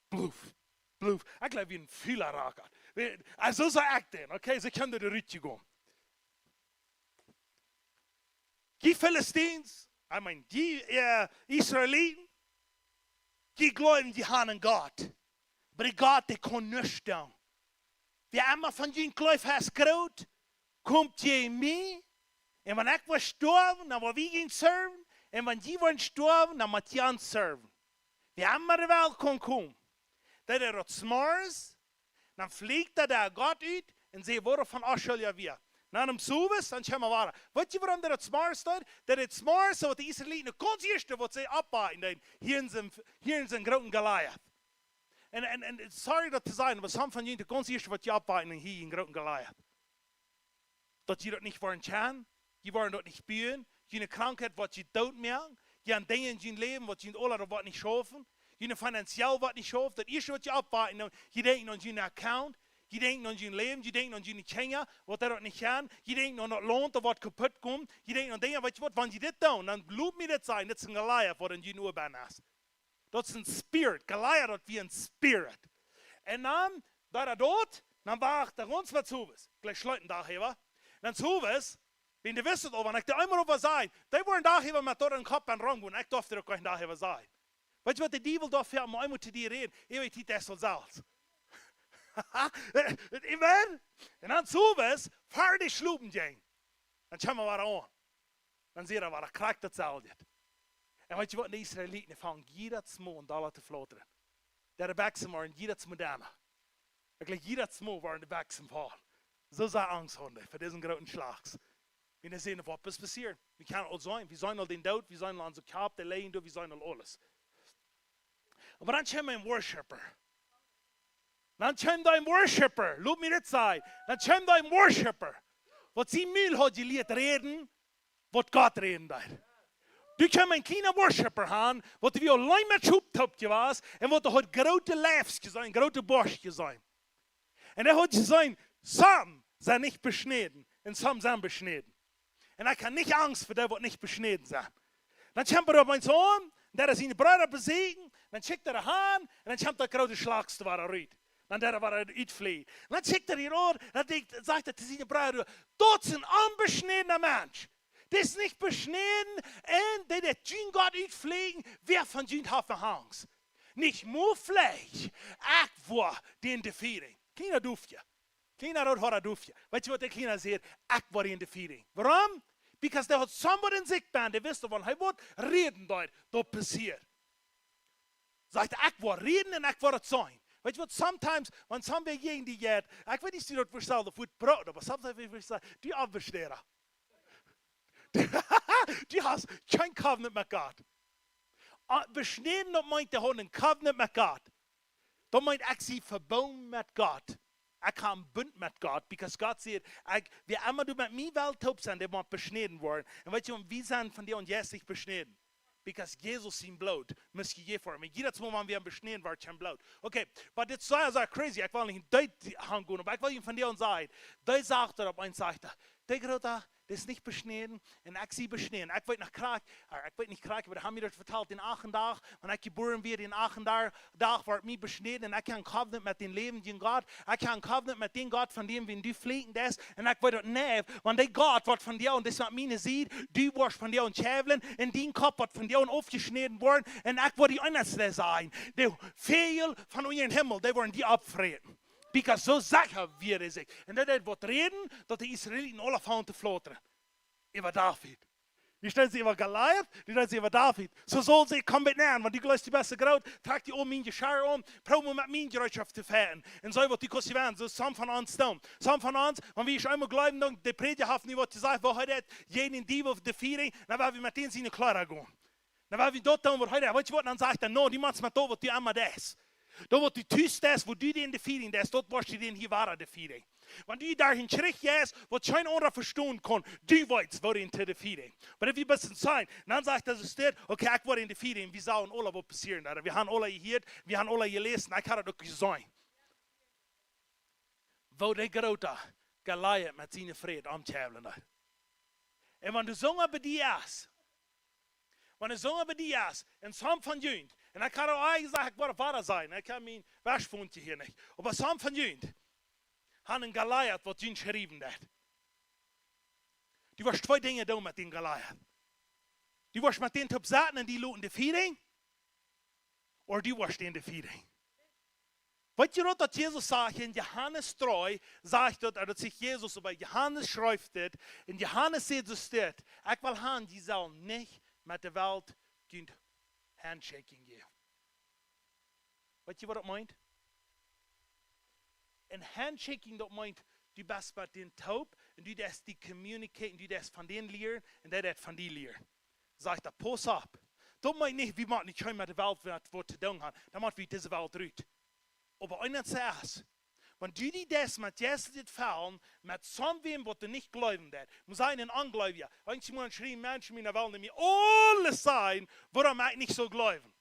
Bluff, bluff. Ekj jleew, wia een Fäla rakat. Wie, aulsoo soo ekj dän, okay, see kjennen doa rut jegonen. Jie Philistines, I mean, jie, äh, Israeliten, jie jleewen, jie haben eenen Gott. Oba dee Gott, dee kaun nuscht doonen. Wäa emma von junt jleeft, hee es groot, komt jäajen mie. Un wan ekj woa stoawen, dan woa wie junt serven. Un wan jie woaren stoawen, dan mott jie ons serven. Wäa emma de Welt kaun komen. Daut es daut Morjes, dan flicht doa de Gott ut un sajcht: "Waut von ons schuldja wia?" Na däm Service, dan kjeem hee wada. Weetst du, wuarom daut Morjes steit? Daut Morjes, waut de Israeliten, daut gaunz ieeschte, waut see oppwakjen deeden, hia en sien, hia en sien grooten Goliat. Un, un, un, sorry daut to sajen, oba some von junt, daut gaunz ieeschte, waut jie oppwakjen, hia en grooten Goliat. Daut jie daut nich woaren kjennen, jie woaren daut nich buen, june Krankheit woat jie doot moaken, Jie han Dinja en jun Läwen, waut jie aula, daut woat nich schaufen. June finanziell woat nich schaufen. Daut ieeschte, waut jie oppwaken, dan jie denkjen aun jun Account, jie denkjen aun jun Läwen, jie denkjen aun june Kjinja, waut doa nich han. Jie denkjen aun daut Launt, daut woat kaput gonen. Jie denkjen aun Dinja, weetst waut, wan jie dit doonen, dan lot mie dit sajen, dit es een Goliath, waut en jun Oabein es. Daut es een Spirit. Goliath, daut wia een Spirit. Un dan, daut hee doa, dan wia ekj de gaunze Tiet soo. Jlikj schlechten Dach äwa. Dan soo, wan dee wisten daut, wan ekj dee eemol äwa säd, dee wieren doa äwa met daut em Kopp aun Rom, un ekj durf uk kjeen Dach äwa säd. Weetst waut, de Diewel darf je mau eemol to die räden, eer weet, dee es aul selfst. Amen? Un dan soo, ver dee schlopen jinjen, dan kjeem hee wada aun. Dan säd hee wada krakjt daut selwje. Un weetst waut, de Israeliten, dee fungen jieda Mol aun dolla to flautren. De Rebeksen wieren jieda Mol dana. Ekj jlikj, jieda Mol wieren de Beksen voll. Soo sea Angst hauden dee fa disen grooten Schlach. Wie seenen, waut es passieren. Wie kjennen aul seenen, wie seenen aul dän Doot, wie seenen aul onse Kjap, de Leien doa, wie seenen aul aules. Oba dan kjeem een Worshipper. Dan kjeem doa een Worshipper. Lot mie dit sajen. Dan kjeem doa een Worshipper, waut sien Mul haud jelieet räden, waut Gott räden deed. Doa kjeem een kjliena Worshipper aun, waut wia auleen met Schop toop jewast, un waut haud groote Leefs jeseenen, groote Borscht jeseenen. Un hee haud jeseenen, some sent nich beschnäden, un some sent beschnäden. Un ekj hab nich Angst fa dee, waut nich beschnäden sent. Dan kjemt hee opp eemol aun, un dee siene Breeda besieekjen, dan schekjt hee an, un dan kjemt daut groote Schlach wada rut. Dan dee wada utflieejen. Dan schekjt hee hia rut, dan denkjt, sajcht hee to siene Breeda: "Daut es een onbeschnädna Mensch. Dee es nich beschnäden, un dee deit jun Gott utflieejen, wäa von junt haft Angst? Nich mau veleicht, ekj woa dän defieren." Kjliena Doofkje. Kjliena roodhoada Doofkje. Weetst waut de Kjliena sajcht? "Ekj woa dän defieren." Wuarom? Because dee haud somebody en sikj benn, dee wist, wan hee waut räden deed, daut passieet. Sajcht hee: "Ekj woa räden un ekj woa daut seenen." Weetst waut, sometimes, wan somebody jäajen die jeit, ekj weet nich, aus du daut vestonen, daut woat broden, oba sometimes, wan ekj saj, du onbeschnädna. Du hast kjeen covenant met Gott. Ah, beschnäden, daut meent, dee haud een covenant met Gott. Daut meent, ekj sie vebungen met Gott. Ekj hab een Bunt met Gott, because Gott sajcht, ekj, wäa emma doa met mie well toop sennen, dee mott beschnäden woaren. Un weetst waut, wie sent von dee aun jeistlich beschnäden. Because Jesus sien Bloot mott jejäft woaren. Met jiedet Mol, wan wie beschnäden woaren, kjemt Bloot. Okay, but it's so, so crazy. Ekj well nich en Detail gonen, oba ekj well junt von dee aun sajen. Dee sajcht doa opp eent, sajcht hee: "Dee Groota, dee es nich beschnäden, un ekj sie beschnäden." Ekj weet noch krakjt, ah, ekj weet nich krakjt, oba dee haben mie daut vetalt, dän achten Dach, wan ekj jebuaren wort, dän achten Dach, Dach wort mie beschnäden, un ekj hab een covenant met dän läwendjen Gott. Ekj hab een covenant met dän Gott, von däm, wan du flieekjen deist, un ekj weet daut, nä, wan dee Gott woat von die, un dee es met miene Sied, du woascht von die aun kjäwlen, un dien Kopp woat von die aun aufjeschnäden woaren, un ekj woa die eenje sajen, de Väajel von unjen Himmel, dee woaren die oppfräten. Because soo secha wia hee sikj. Un daut deed waut räden, daut de Israeliten aula fungen to flautren. Äwa David. Dee stellen sikj äwa Goliath, dee stellen sikj äwa David. Soo saul see, komm met mie aun, wan du jleefst, du best soo groot, trakj die aul mien Jeschia aun, proow mol met miene Jereetschoft to fighten. Un soo waut du kaust jewennen, soo some von ons doonen. Some von ons, wan wie eemol jleewen, dan, de Prädja haft nu waut jesajcht, woo hee deit, jäajen dän Diewel defieren, dan woa wie met dän siene Kjleeda gonen. Dan woa wie daut doonen, waut hee deit. Weetst waut, dan sajcht hee: "No, du motst met daut, waut du emma deist. Daut, waut du tus deist, woo du dän defieren deist, daut woascht du dän hia wada defieren." Wan du doa en Kjrich best, waut kjeen aundra vestonen kaun, du weetst, woo dän to defieren. Oba wan wie bloos sennen, dan sajcht hee soo: "Okay, ekj woa dän defieren." Wie sellen aula waut passieren, doa. Wie haben aula jehieet, wie haben aula jeläsen, ekj hab daut uk jeseenen. Woo de Groota Goliath met siene Fräd aum kjäwlen deed. Un wan du soo bie die best, wan soo bie die best, un some von junt, un ekj hab aul jesajcht, ekj woa wada sennen, ekj hab mien Waschfoontje hia nich, oba some von junt haben een Goliath, waut junt schriewen deit. Du woascht twee Dinja doonen met dän Goliath. Du woascht met dän toop sennen un die loten defieren, ooda du woascht dän defieren. Weetst du daut, daut Jesus sajcht en Johanes dree, sajcht daut, daut sikj Jesus äwa Johanes schrift dit, un Johanes sajcht soo dit: "Ekj well han, jie sellen nich met de Welt junt handshaking jäwen." Weetst du, waut daut meent? Een handshaking, daut meent, du best met dän toop, un du deist die communicate, un du deist von dän lieren, un dee deit von die lieren. Sajcht hee: "Pauss opp." Daut meent nich, wie motten nich met de Welt waut, waut to doonen haben. Dan mott wie dise Welt rut. Oba eent es, Wan du die deist met jeistlichet fellen, met someone waut du nich jleewen deist. Mott sennen een Onjleewja. Eenjemol schriewen Menschen mie, dan wellen dee mie aules sajen, wuarom ekj nich saul jleewen.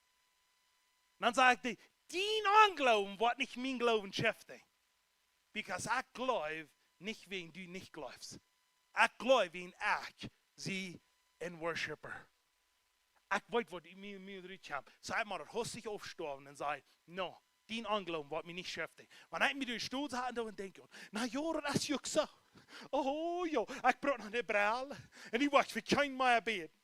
Dan saj ekj dee, dien Onjloowen woat nich mienen Gloowen scheften. Because ekj jleew nich wäajen du nich jleefst. Ekj jleew wäajen ekj sie een Worshipper. Ekj weet waut mie, mie rut kjemt. Saj mau daut hastich aufstoawen un saj, no, dien Onjloowen woat mie nich scheften. Wan ekj mie derch de Stoot sat un dan denkj, na jo, daut es uk soo. Oh jo, ekj bruck noch ne Brell. Un dee woat fa kjeen mea bäden.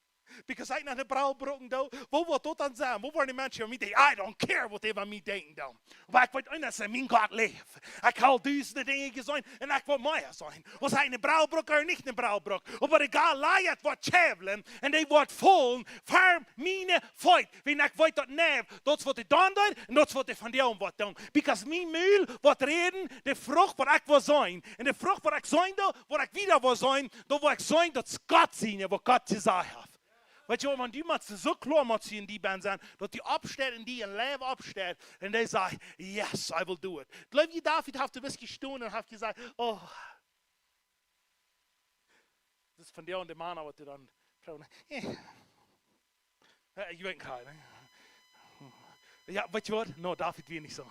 Because ekj noch ne Brell brucken doo, woo woat daut dan sennen? Woo woaren de Menschen aun mie denkjen? I don't care waut dee aun mie denkjen doonen. Oba ekj weet eent, daut mien Gott läft. Ekj hab dusende Dinja jeseenen un ekj well mea seenen. Aus ekj ne Brell bruck ooda nich ne Brell bruck. Oba de Goliat woat kjeblen un dee woat faulen ver miene Feet. Wan ekj weet daut, nä, daut es waut ekj doonen deed un daut es waut ekj vondoag woa doonen. Because mien Mul woat räden, de Frucht waut ekj woa seenen. Un de Frucht waut ekj seenen doo, waut ekj wada woa seenen, dan woa ekj seenen, daut es Gott siene, waut Gott jesajcht haft. Weetst du, wan du motst soo kloa motst du en die bennen sennen, daut dee oppsteit un dee een Läwen oppsteit un dee sajcht, yes, I will do it. Jleew jie, David haft een bät jestonen un haft jesajcht, oh, daut es von dee un de Mana waut dee dan froagen, eh. Jo, ekj weet nich, nä? Jo, weetst du waut? No, David wia nich soo.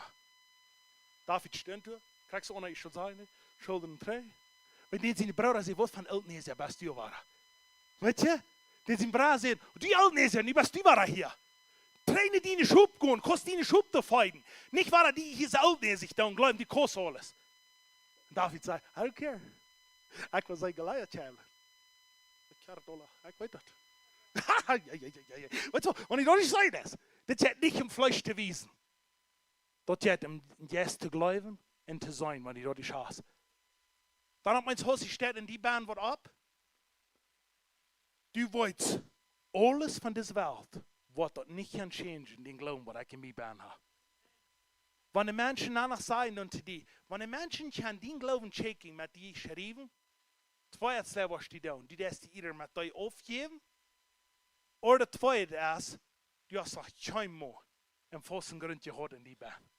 David stunt doa, krakjt soo aus ekj saul sennen, Schuldren trigj. Wan dee siene Brooda säd, waut fa een Ooltnäsja best du wada? Weetst du? Dee sien Brooda säd, du Ooltnäsja, nu best du wada hia. Trigj no diene Schop gonen, kaust diene Schop feeden. Nich wada dee hia soo ooltnäsich doonen, jleewen dee kaust aules. Un David säd, I don't care. Ekj well seenen Goliat kjeblen. Ekj weet daut. Jo, jo, jo, jo, jo. Weetst du, wan ekj daut nich saj, daut, daut jeit nich em Fleesch to wiesen. Daut jeit em Jeist to jleewen un to seenen, wan dee daut nich hast. Dan opp eemol hast du steit un dee bennen waut opp. Du weetst, aules von dise Welt woat daut nich kjennen changen, dän Gloowen waut ekj en mie bennen hab. Wan de Menschen doano sajen dan to die, wan de Menschen kjennen dien Gloowen checken met die schriewen, twee Dinja woascht du doonen. Du deist die ieescht met die oppjäwen. Ooda daut tweede es, du hast noch kjeenmol een fasten Grunt jehaut en die bennen.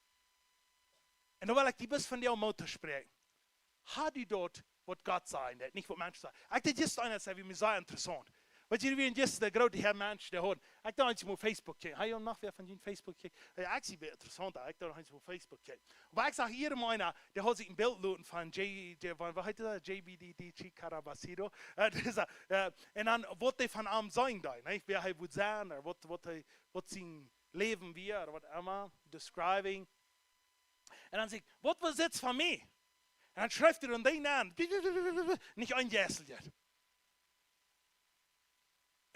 Un dan well ekj die bloos vondoag Moot toospräakjen. Hast du daut, waut Gott sajen deit, nich waut Menschen sajen. Ekj deed jistren eent, daut wia mie sea interessaunt. Weetst du, wia jistren de groote Herr Mensch, dee haud, ekj deed eemol Facebook kjikjen. Hab jie noch wäa von junt Facebook kjikjt? Jo, ekj sie interessaunt, ekj deed eemol Facebook kjikjen. Oba ekj sach hia mol eenen, dee haud sikj een Bilt loten von J, J, von, waut heet daut? J B D D G Karabasido. Äh, dee sach, äh, un dan waut dee von am sajen deed, nä? Wäa hee wudd sennen, ooda waut, waut hee, waut sien Läwen wia, ooda waut emma, describing. Un dan säd ekj, waut wia dit fa mie? Un dan schrift hee dan dee Nomen. Nich een Jeistlicha.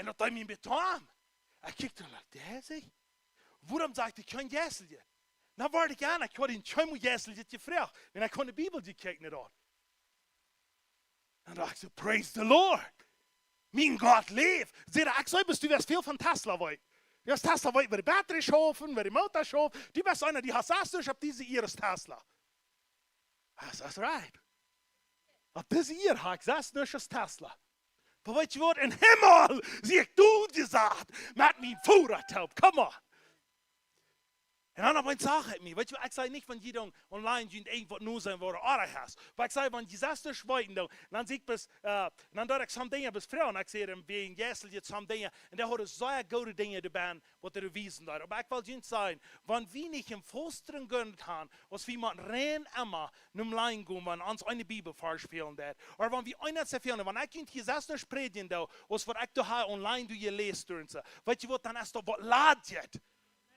Un daut deed mie betoamen. Ekj kjikj dan, daut dee sikj, wuarom sajcht hee kjeen Jeistlicha? Dan wort ekj aun, ekj haud am kjeenmol Jeistlichet jefroacht. Un ekj haud de Bibel jekjikjt no daut. Dan docht ekj soo, praise the Lord. Mien Gott läft. Säd hee, ekj saj, best du, west väl von Tesla weeten. Du hast Tesla weeten, woo de Batterie schauft, woo de Motor schauft. Du best eena, dee haft sas Doag opp dise Ieed aus Tesla. That's, that's right. Opp dise Ieed hab ekj sas Doag aus Tesla. Oba weetst du waut? Em Himmel sie ekj doa jesat met mien Foarad toop. Come on. Un dan opp eemol sach ekj mie, weetst du, ekj saj nich, wan jie dan online junt irjentwaut no sennen, waut du oajch hast. Oba ekj saj, wan jie sas Doag weeten dan, dan sie ekj bes, äh, un dan deed ekj some Dinja bes froagen, ekj säd, wäajen Jeistlichet some Dinja, un dee haud sea goode Dinja doabie, waut hee wiesen deed. Oba ekj well junt sajen, wan wie nich een fasten Grunt haben, aus wie motten rein emma nom Lein gonen, wan ons een Bibelvarsch fälen deit. Ooda wan wie eent fälen, wan ekj junt hia sas Doag prädjen doo, aus waut ekj doa hab online doa jeläst un soo. Weetst du waut, dan es daut waut ladjet.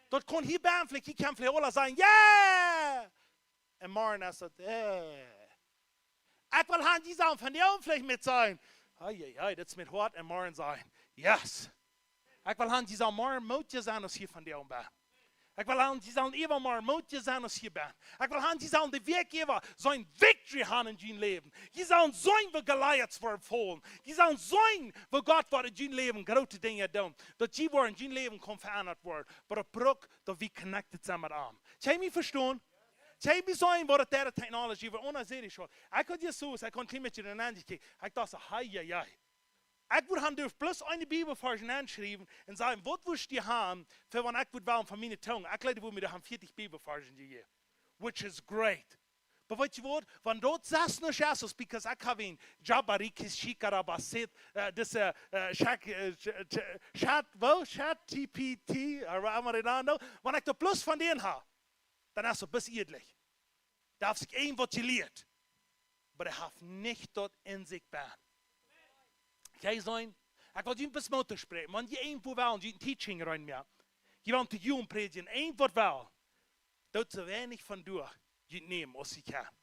Daut kaun hia bennen veleicht, hia kjennen veleicht aule sajen, yeah! Un morjen es daut, eh. Ekj well han, jie sellen vondoag veleicht met sennen. Ei, ei, ei, daut es met Hoat un morjen sennen. Yes. Ekj well han, jie sellen morjen mootja sennen aus jie vondoag sent. Ekj well han, jie sellen äwamorjen mootja sennen aus jie sent. Ekj well han, jie sellen de Wäakj äwa soon victory haben en jun Läwen. Jie sellen seenen, woo Goliaths woaren faulen. Jie sellen seenen, woo Gott woat en jun Läwen groote Dinja doonen. Daut jie woaren, jun Läwen kaun veendat woaren. Oba daut brukt, daut wie connected sent met am. Kjenn jie mie vestonen? Kjenn jie mie seenen, waut daut dee technology, waut unja serie schon. Ekj haud Jesus, ekj haud een kjlien bät doa nenn jekjikjt. Ekj docht soo, hei, hei, hei. Ekj wudd han derft bloos een Bibelvarsch nenschriewen un sajen, waut wurscht du han, fa wan ekj wudd wellen von miene Tung. Ekj jleew, wudd mie doa han vieetich Bibelvarsch jejäft. Which is great. Oba weetst du waut? Wan daut sest nich es, because ekj hab een Jabarikis Shikarabasit, äh, dise, äh, Shak-, äh, Sh-, Sh-, Chat, woo? Chat G P T, oder woo emma dee nanen deit. Wan ekj daut bloos von dän hab, dan es daut bloos irdlich. Dee haft sikj irjentwaut jelieet. Oba dee haft nich daut en sikj benn. Jie seenen, ekj well junt bloos Moot toospräakjen. Wan jie irjentwoo wellen, junt een Teaching rein moaken. Jie wellen to junt prädjen, irjentwaut wellen. Doot soo weinich von doa junt nämen aus jie kjennen.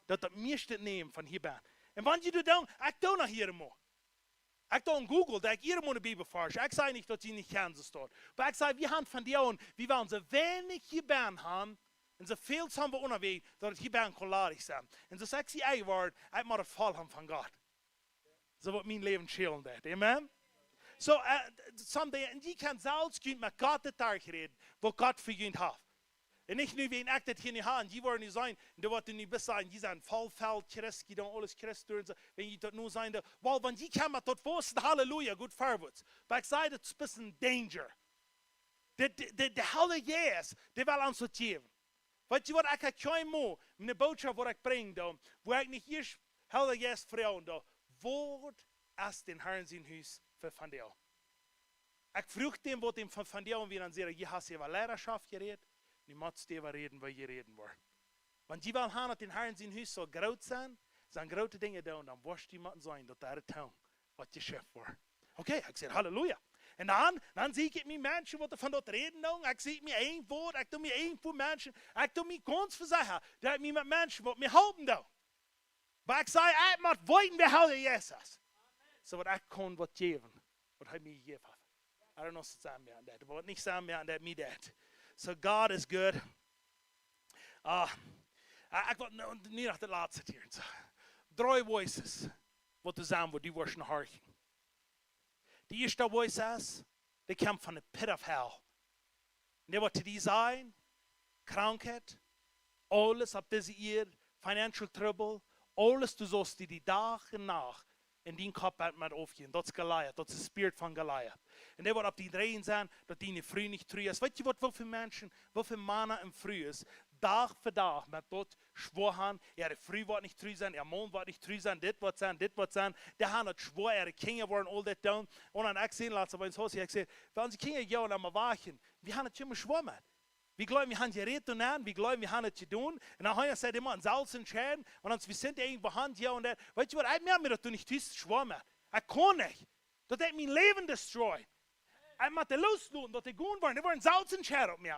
Doot daut mieeschte nämen von hia benn. Un wan jie daut doonen, ekj doo noch hia emol. Ekj doo en Google, daut ekj hia emol de Bibel forsch. Ekj saj nich daut jie nich kjennen, soo steit. Oba ekj saj, wie haben von die un wie wellen soo weinich hia benn haben, un soo väl aus wie unjawäajes, daut et hia benn kaun ladich sennen. Un soo sexy ekj woa, ekj mott et voll haben von Gott. Soo woat mien Läwen schälen daut. Amen? So, äh, someday, un jie kjennen selfst goot met Gott de Tag räden, waut Gott fa junt haft. Un nich nu, wan ekj daut hia nich hab, un jie woaren nu seenen, un doa woat nu best sennen, jie sent voll Feld, Christ, jie doonen aules Christ doonen, un soo, wan jie daut nu seenen, dan, well, wan jie kjennen met daut wausen, Halleluja, goot forwards. Oba ekj saj, daut es een bät een danger. De, de, de, de Heilje Jeist, dee well ons daut jäwen. Weetst du waut, ekj hab kjeenmol eene Botschaft, waut ekj brinjen doo, wua ekj nich ieescht Heilja Jeist froagen doo, waut es dän Herrn sien Hus fa vondoag? Ekj fruach dän, waut dän von, vondoag, un wie dan säden, jie haben äwa Leidaschoft jerät, nu motst du äwa räden, woo jie räden woaren. Wan jie wellen haben, daut dän Herrn sien Hus saul groot sennen, sellen groote Dinja doonen, dan woascht du motten seenen, daut doa de Toon waut jeschauft woat. Okay, ekj saj, Halleluja. Un dan, dan see ekj mie Menschen, waut von daut räden doonen, ekj see mie irjentwoo, ekj doo mie irjentwoo Menschen, ekj doo mie gaunz vesechren, daut ekj mie met Menschen, waut mie halpen doonen. Oba ekj saj, ekj mott weeten, wäa Herr Jesus es. Soo waut ekj kaun waut jäwen, waut hee mie jejäft haft. I don't know, soo sent wie aun daut. Waut nich sent wie aun daut, mie daut. So God is good. Ah, ah, ekj well nu, nu noch daut latste hia. So. Dree voices, waut to sajen, waut du woascht horchen. De ieeschte voice es, dee kjemt von de pit of hell. Un dee woat to die sajen, Krankheit, aules opp dise Ieed, financial trouble, aules, du saust die, die Dach un Nacht en dien Kopp met, met oppjäwen. Daut es Goliath, daut es de Spirit von Goliath. Un dee woat opp die dreien sennen, daut diene Fru nich tru es. Weetst du waut, woo väl Menschen, woo väl Mana un Frues, Dach fa Dach met daut schwoa haben, äare Fru woat nich tru sennen, äa Maun woat nich tru sennen, dit woat sennen, dit woat sennen, dee haben daut schwoa, äare Kjinja woaren aul dit doonen. Un dan ekj saj latst opp eent, ekj saj, wan onse Kjinja joa emma wachten, wie haben et emma schwoa met. Wie jleewen, wie haben jerät un aun, wie jleewen, wie haben et jedonen. Un dan hee sajcht, dee motten selfst entscheiden, un ons, wie sent irjentwoo han, jo, un daut. Weetst du waut, ekj moak mie daut nich tus schwoa met. Ekj kaun nich. Daut haft mien Läwen destroyed. Ekj mott dee loosloten, daut dee gonen woaren. Dee woaren selfst entscheiden opp mie.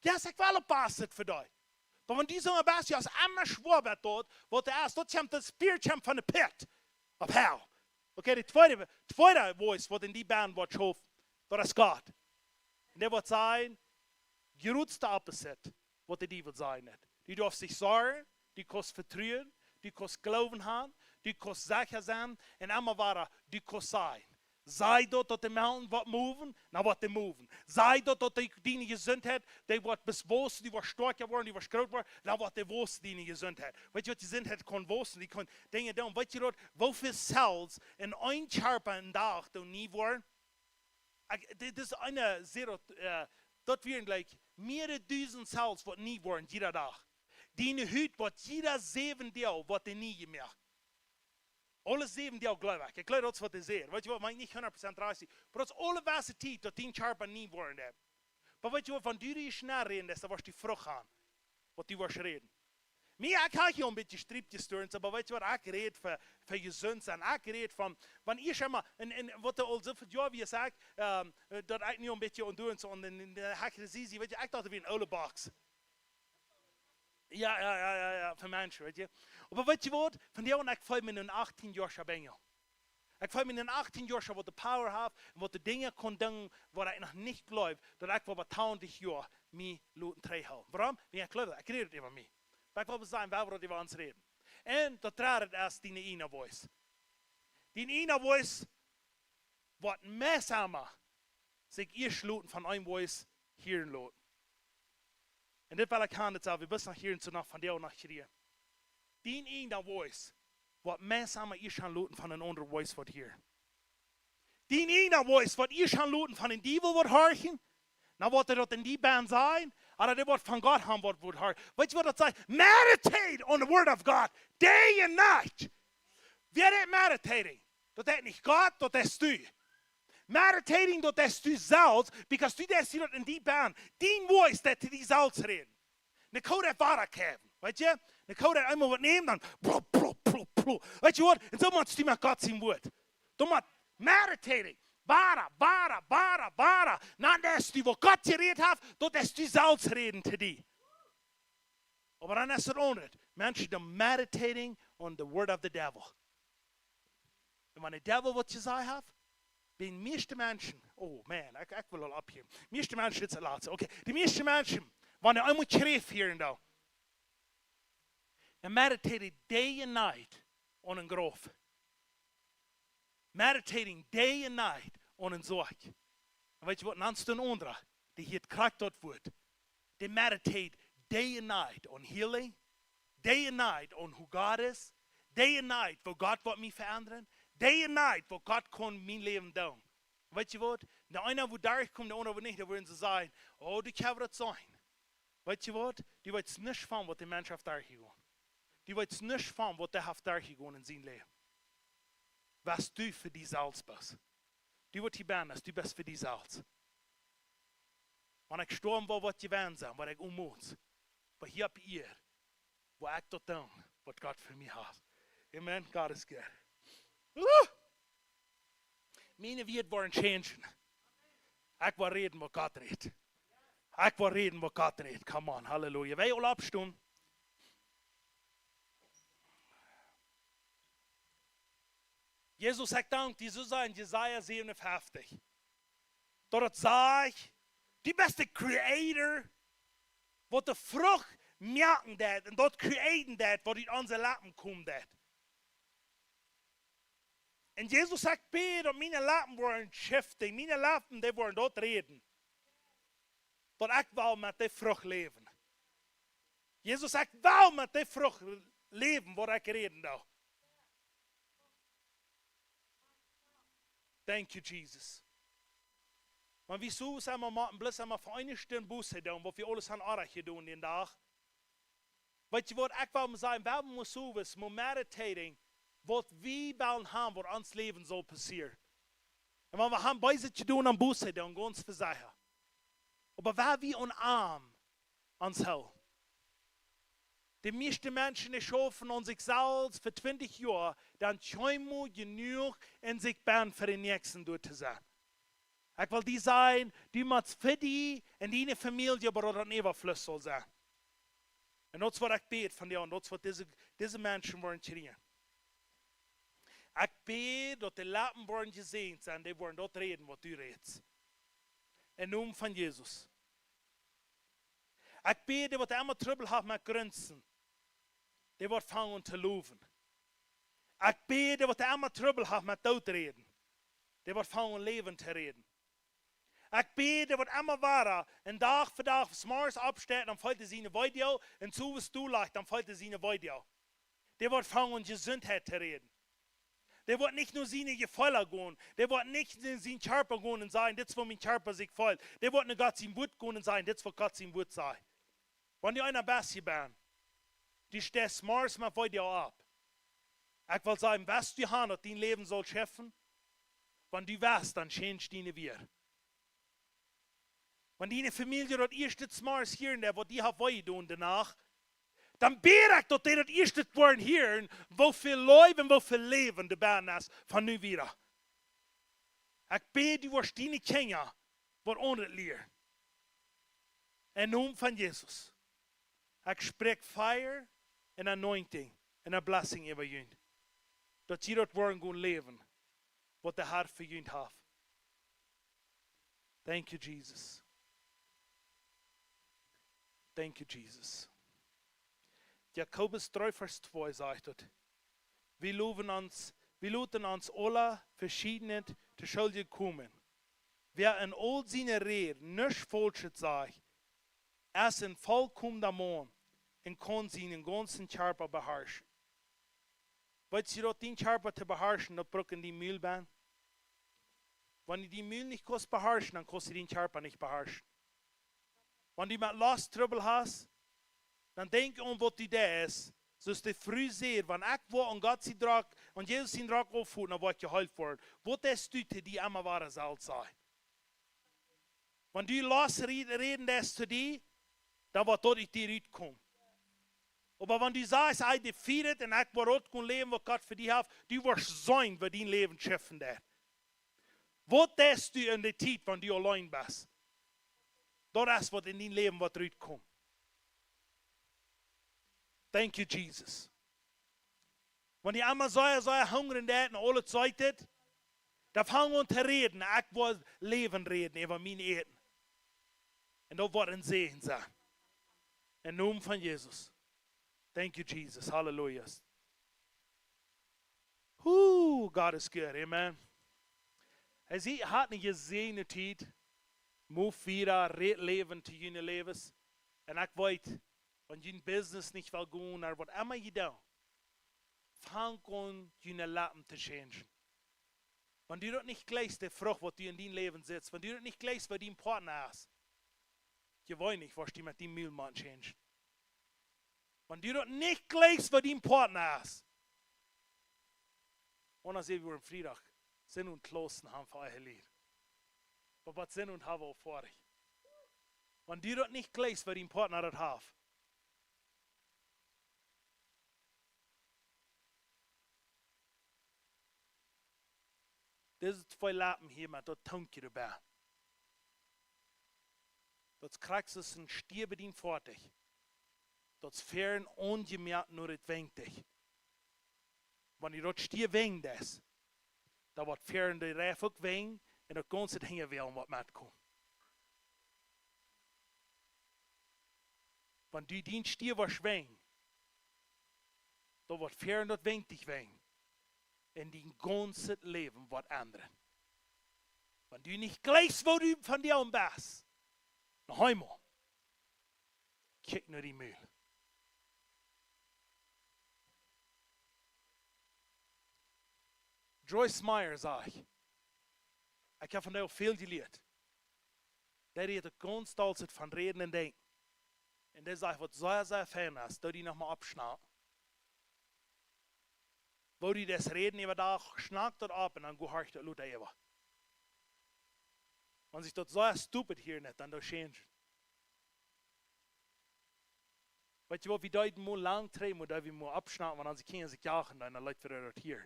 Yes, ekj well oppaussen fa die. Oba wan du soo best, jo, es emma schwoa met daut, waut doa es, daut kjemt, daut Spirit kjemt von de pit of hell. Okay, de tweede, tweede voice, waut en die benn woat schaufen, daut es Gott. Un dee woat sajen, grootste opposite, waut de Diewel sajen haft. Du darfst nich sorjen, du kaust vetruen, du kaust Gloowen haben, du kaust secha sennen, un emma wada, du kaust sajen. Saj daut, daut de mountain woat moven, dan woat dee moven. Saj daut, daut dee, diene Jesuntheit, dee woat bloos waussen, du woascht stoakja woaren, du woascht groot woaren, dan woat dee waussen, diene Jesuntheit. Weetst du waut, Jesuntheit kaun waussen, dee kaun Dinja doonen. Weetst du daut, woo väl cells en een Kjarpa en Dach doonen nie woaren? Ekj, dit es een zero, äh, daut wieren, like, mearere dusent cells, waut nie woaren, jieda Dach. Diene Hut woat jieda säwen Doag, woat dee nie jemoakt. Aule säwen Doag, jleew ekj. Ekj jleew, daut es waut dee säd. Weetst du waut, meen ekj nich hundat Prozent rajcht, oba daut es aule waut Tiet, daut dien Kjarpa nie woaren deit. Oba weetst du waut, wan du die schnell räden deist, dan woascht du Frucht haben, waut du woascht räden. Mie, ekj hab hia een bät Striep jestort, oba weetst du waut, ekj räd fa, fa jesunt sennen. Ekj räd von, wan ekj emma, un, un waut aul soo väl Joa, wie ekj saj, ähm, daut ekj nu een bät aun doonen, soo, un dan, dan hab ekj daut, weetst du, ekj docht, daut wia eene oole Box. Jo, jo, jo, jo, jo, fa Menschen, weetst du. Oba weetst du waut, von dee aun, ekj feel mie nu achtieen Joa Schabenjo. Ekj feel mie nu achtieen Joa, waut de power haft un waut de Dinja kaun doonen, waut ekj noch nich jleew, daut ekj fa bie twintich Joa mie loten trigjhoolen. Wuarom? Wan ekj jleew, ekj räd äwa mie. Oba ekj well sajen, well wie äwa ons räden. Un daut dredde es diene inner voice. Diene inner voice woat meist emma sikj ieescht loten von eene voice hieren loten. Un dit well ekj haben, daut saj wie bloos noch hieren, soo noch von dee aun noch kjrieen. Diene inner voice woat meist emma ieescht loten von eene aundre voice waut hieren. Diene inner voice woat ieescht loten von dän Diewel waut horchen, dan woat hee daut en die benn sajen, Ooda dee waut von Gott haben, waut woat hieren. Weetst du waut daut sajcht? Meditate on the word of God, day and night. Wäa deit meditating? Daut deit nich Gott, daut deist du. Meditating, daut deist du selfst, because du deist daut en die bennen. Dien voice deit to die selfst räden. Nicole deit wada kjeiwen, weetst du? Nicole deit eemol waut nämen, dan bro, bro, bro, bro. Weetst du waut? Un soo motst du met Gott sien Wort. Du motst meditating. Wada, wada, wada, wada. Dan deist du waut Gott jerät haft, daut deist du selfst räden to die. Oba dan es et aundasch. Menschen, they're meditating on the word of the devil. Un wan de Devil waut jesajcht haft, bie de mieeschte Menschen, oh man, ekj, ekj well aul opphieren. Mieeschte Menschen, dit es daut latste. Okay, de mieeschte Menschen, wan dee eemol Kjräft hieren, dan, they meditate day and night on een Groff. Meditating day and night on een Sorg. Un weetst du waut, dan es doa een aundra, dee hieet krakjt daut Wort. They meditate day and night on healing, day and night on who God is, day and night waut Gott woat mie veendren, day and night waut Gott kaun mien Läwen doonen. Weetst du waut? De eena woat derchkomen, de aundra woat nich, dan woaren see sajen: "Oh, du kaust daut seenen." Weetst du waut? Du weetst nuscht von waut de Mensch haft derchjegonen. Du weetst nuscht von waut dee haft derchjegonen en sien Läwen. Waut du fa die selfst best. Du waut hia best, du best fa die selfst. Wan ekj stoawen wull, woat jewast sennen, woat ekj onmoot. Oba hia opp Ieed, woa ekj daut doonen, waut Gott fa mie haft. Amen. God is good. Woo! Miene Wieed woaren changen. Ekj woa räden waut Gott rät. Ekj woa räden waut Gott rät. Come on, halleluja. Wie aula oppstonen. Jesus, ekj dank die, soo sajcht Jesaja 57. Daut et sajcht, du best de Creator, waut de Frucht moaken deit un daut createn deit, waut ut onse Leppen komen deit. Un Jesus, ekj bäd, daut miene Leppen woaren shifting, miene Leppen, dee woaren daut räden. Daut ekj well met de Frucht läwen. Jesus, ekj well met de Frucht läwen, waut ekj räden doo. Thank you, Jesus. Wan wie soo emma motten, bloos emma fa eene Stund Buße doonen, waut wie aules haben oajch jedonen dän Dach. Weetst du waut, ekj well mau sajen, wie haben mau soo waut, mau meditating, waut wie wellen haben, waut ons Läwen saul passieren. Un wan wie haben Beeset jedonen, dan Buße doonen, gaunz vesecha. Oba wan wie aun am ons hoolen. De mieeschte Menschen, dee schaufen aun sikj selfst fa twintich Joa, dan kjeenmol jenuach en sikj bennen fa dän Näakjsten doa to sennen. Ekj well die sajen, du motst fa die un diene Famielje, oba daut een Äwafluss saul sennen. Un daut es waut ekj bäd von die, un daut es waut dise, dise Menschen woaren kjrieen. Ekj bäd, daut de Leppen woaren jesäajent sennen, dee woaren daut räden, waut du rätst. Em Nomen von Jesus. Ekj bäd, dee waut emma Trubbel haft met grunsen, dee woat aunfangen to lowen. Ekj bäd, dee waut emma Trubbel haft met doot räden, dee woat aunfangen Läwen to räden. Ekj bäd, dee waut emma wada, un Dach fa Dach, zemorjes oppsteit, dan felt hee siene Wee, un soo aus du lajchst, dan felt hee siene Wee. Dee woat aunfangen Jesundheit to räden. Dee woat nich no siene Jefeelen gonen. Dee woat nich no sien Kjarpa gonen un sajen: "Dit es waut mien Kjarpa sikj feelt." Dee woat no Gott sien Wort gonen un sajen: "Dit es waut Gott sien Wort sajcht." Wan du eena best hia best, du steist zemorjes met Wee opp. Ekj well sajen, west du han, daut dien Läwen saul schaufen? Wan du west, dan change diene Wieed. Wan diene Famielje daut ieeschte zemorjes hieren deit, waut die haft wee jedonen de Nacht, dan bäd ekj, daut dee daut ieeschte woaren hieren, woo väl Leew un woo väl Läwen doa bennen es von nu wieda. Ekj bäd, du woascht diene Kjinja waut aundret lieren. Em Nomen von Jesus. Ekj spräakj fire un anointing un a blessing äwa junt. Daut jie daut woaren gonen läwen, waut de Har fa junt haft. Thank you, Jesus. Thank you, Jesus. Jakobus dree Varsch twee sajcht daut: "Wie loten ons, wie loten ons aule veschiedne to Schult komen. Wäa en aul siene Räd nuscht Faulschet sajcht, es een volkomna Maun un kaun sienen gaunzen Kjarpa beharschen." Weetst du, daut dien Kjarpa to beharschen, daut brukt dien Mul bennen. Wan du dien Mul nich kaust beharschen, dan kaust du dien Kjarpa nich beharschen. Wan du met Losttrubbel hast, dan denkj aun waut du deist. Soo aus de Fru säd, wan ekj woa aun Gott sien Drock, aun Jesus sien Drock aufhoolen, dan woa ekj jeheelt woaren. Waut deist du to die emma wada selfst sajen? Wan du Loss räden deist to die, dan woat daut ut die rutkomen. Oba wan du sajst, I defeat it, un ekj woa daut gonen Läwen waut Gott fa die haft, du woascht seenen waut dien Läwen schaufen deit. Waut deist du en de Tiet wan du auleen best? Daut es waut en dien Läwen woat rutkomen. Thank you, Jesus. Wan du emma sea, sea hungren deist un aules seet, dan fang aun to räden. Ekj woa Läwen räden äwa mien Äten. Un daut woat een Säajen sennen. Em Nomen von Jesus. Thank you, Jesus. Halleluja. Who, God is good. Amen. Hee säd, jie haben eene jesäajende Tiet. Move wieda, räd Läwen to june Läwes. Un ekj weet, wan jun Business nich well gonen, ooda waut emma jie doonen, fang aun june Lappen to changen. Wan du daut nich jlikjst, de Frucht waut du en dien Läwen sitst, wan du daut nich jlikjst, waut dien Partner es, jeweenlich woascht du met dien Mul motten changen. Wan du daut nich jlikjst, waut dien Partner es, un dan sent wie aum Friedach, sent wie aum Klaussen haben fa eich Lied. Oba waut sent wie haben aul foadich? Wan du daut nich jlikjst, waut dien Partner daut haft, dise twee Lappen hia met daut Tunkje doabie. Daut krakjt soo aus een Stia bie dien Foatich. Daut es fein aunjemoakt no daut Wenj. Wan du daut Stia wenjen deist, dan woat fein de Reif uk wenjen un daut gaunze Dinkj woat metkomen. Wan du dien Stia woascht wenjen, dan woat fein daut Wenj wenjen. Un dien gaunzet Läwen woat endren. Wan du nich jlikjst, woo du vondoag best, noch eemol, kjikj no dien Mul. Joyce Meyer sajcht, ekj hab von dee väl jelieet. Dee rät gaunz doll von räden un denkjen. Un dee sajcht, waut sea, sea fein es, daut dee noch mol oppschnackt. Woo dee daut räden äwa Dach, schnackt daut opp un dan go horch daut lota äwa. Wan sikj daut sea stupid hieet, dan daut change. Weetst du waut, wie deeden mol lang trigj, mol daut wie mol oppschnacken, wan onse Kjinja sikj jagen, dan leet wie daut hia.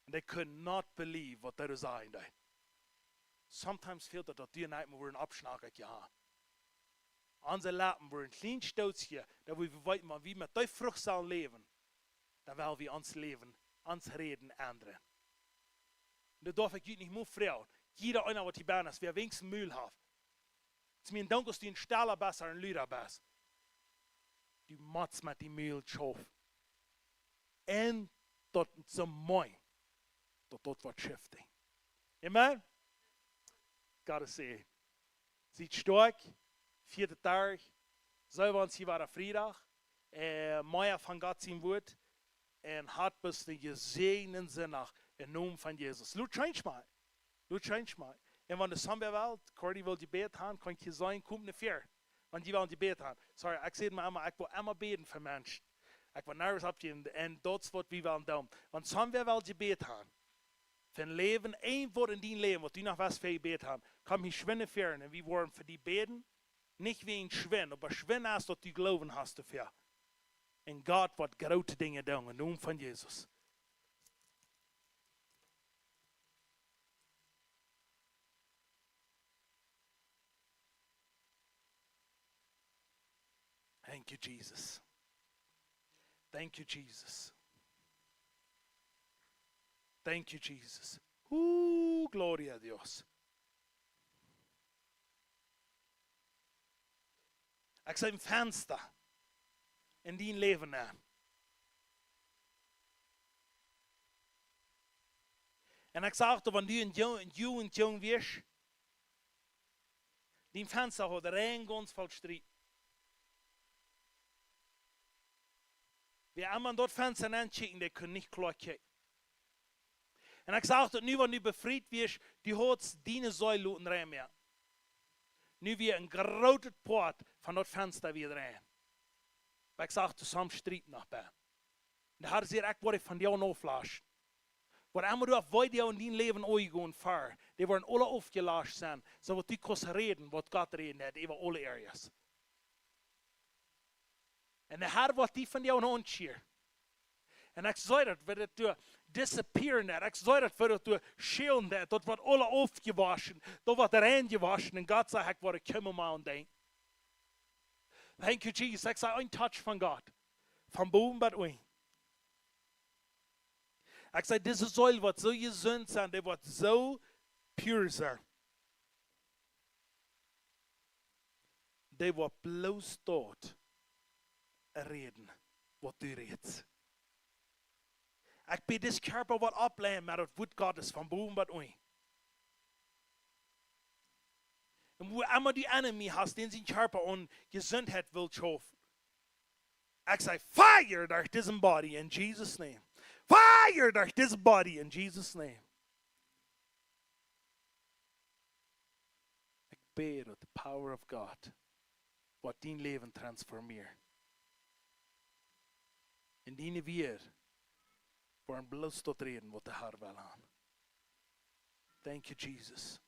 And they could not believe waut dee sajen deeden. Sometimes fält daut, daut du un ekj mol wudden oppschnacken, jo. Onse Lappen wudden een kjlien Stootje, daut wie weeten, wan wie met dee Frucht sellen läwen, dan well wie ons Läwen, ons Räden endren. Un daut darf ekj junt nich mol froagen. Jieda eena waut hia bennen es, wäa weens een Mul haft. Daut es mie een Dank, aus du een stella best, ooda een luda best. Du motst met dien Mul schaufen. Un daut es soo mooi, daut daut woat shifting. Amen? God is good. Siet stoakj, vieeden Dach, sent wie ons hia wada Friedach, äh, mea von Gott sien Wort, un hat bloos een jesäajenden Sindach em Nomen von Jesus. Lot change mie. Lot change mie. Un wan doa somebody well, Cordy well Jebäd haben, kaun ekj hia sennen, komt no ver. Wan jie wellen Jebäd haben. Sorry, ekj saj mau emma, ekj well emma bäden fa Menschen. Ekj well nervous oppkomen, un daut es waut wie wellen doonen. Wan somebody well Jebäd haben, fa een Läwen, een Wort en dien Läwen, waut du noch west fa Jebäd haben, komm hia schwind ver un wie woaren fa die bäden. Nich wäajen schwind, oba schwind es daut du Gloowen hast doafäa. Un Gott woat groote Dinja doonen, em Nomen von Jesus. Thank you, Jesus. Thank you, Jesus. Thank you, Jesus. Uh, gloria a Dios. Ekj sach een Fensta en dien Läwen aun. Un ekj sach, daut wan du een jo-, een jo-, een jung wieescht, dien Fensta haud rein gaunz voll Striet. Wäa emma en daut Fensta nenn kjikjt, dee kunn nich kloa kjikjen. Un ekj sach daut nu, wan du befriet wieescht, du haudst diene Seel loten rein moaken. Nu wia een grootet Poat von daut Fensta wia drein. Oba ekj sach toop Striet noch bie. Un de Har säd: "Ekj woa die von die auflossen. Waut emma du hast, waut die en dien Läwen aunjegonen wia, dee woaren aule aufjelosst sennen, soo daut du kaust räden, waut Gott räden deit, äwa aule areas." Un de Har woat die von die aunscheren. Un ekj see daut, woo daut doa disappearen deit. Ekj see daut, woo daut doa schälen deit. Daut woat aule aufjewoschen. Daut woat reinjewoschen. Un Gott sajcht: "Ekj woa die kjeenmol mea aun denkjen." Thank you, Jesus. Ekj see een Touch von Gott. Von bowen bat unjen. Ekj see, dise Seel woat soo jesunt sennen, dee woat soo pure sennen. Dee woat bloos daut räden, waut du rätst. Ekj bäd, dis Kjarpa woat oppbleiwen met daut Wuat Gottes von bowen bat unjen. Un wua emma du enemy hast, dän sien Kjarpa Onjesuntheit well schaufen. Ekj see: "Fire derch disen body in Jesus' name. Fire derch disen body in Jesus' name." Ekj bäd daut de power of God woat dien Läwen transformieren. Un diene Wieed woaren bloos daut räden, waut de Har well haben. Thank you, Jesus.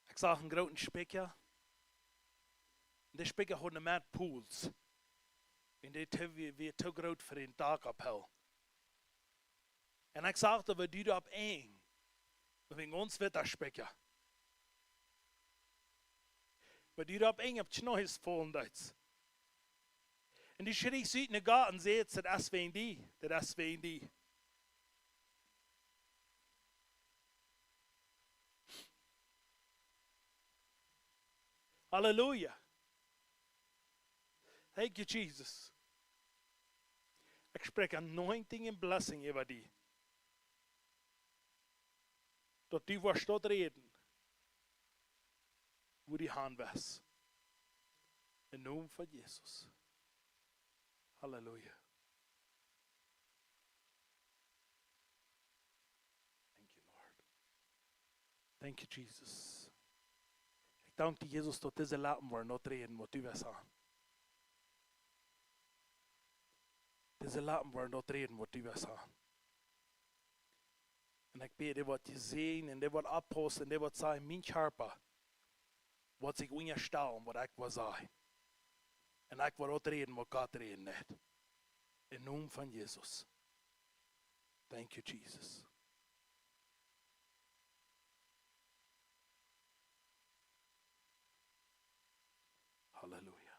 Ekj sach een grooten Spikja. Un de Spikja haud met Pols. Un dee wia, wia too groot fa een Dak opptoohoolen. Un ekj sach daut, woo dee doa opp eent, daut wia een gaunz witta Spikja, woo dee doa opp eent opp de Kjnees faulen deed. Un dee schrie ut no Gott un säd: "Daut es wäajen die, daut es wäajen die." Halleluja. Thank you, Jesus. Ekj spräakj anointing un blessing äwa die. Daut du woascht daut räden, wua du han west. Em Nomen von Jesus. Halleluja. Thank you, Lord. Thank you, Jesus. Ekj dank die, Jesus, daut dise Leppen woaren daut räden, waut du west han. Dise Leppen woaren daut räden, waut du west han. Un ekj bäd, dee woat die seenen un dee woat oppaussen un dee woat sajen: "Mien Kjarpa woat sikj unjastalen waut ekj woa sajen. Un ekj woa daut räden, waut Gott räden deit." Em Nomen von Jesus. Thank you, Jesus. Halleluja.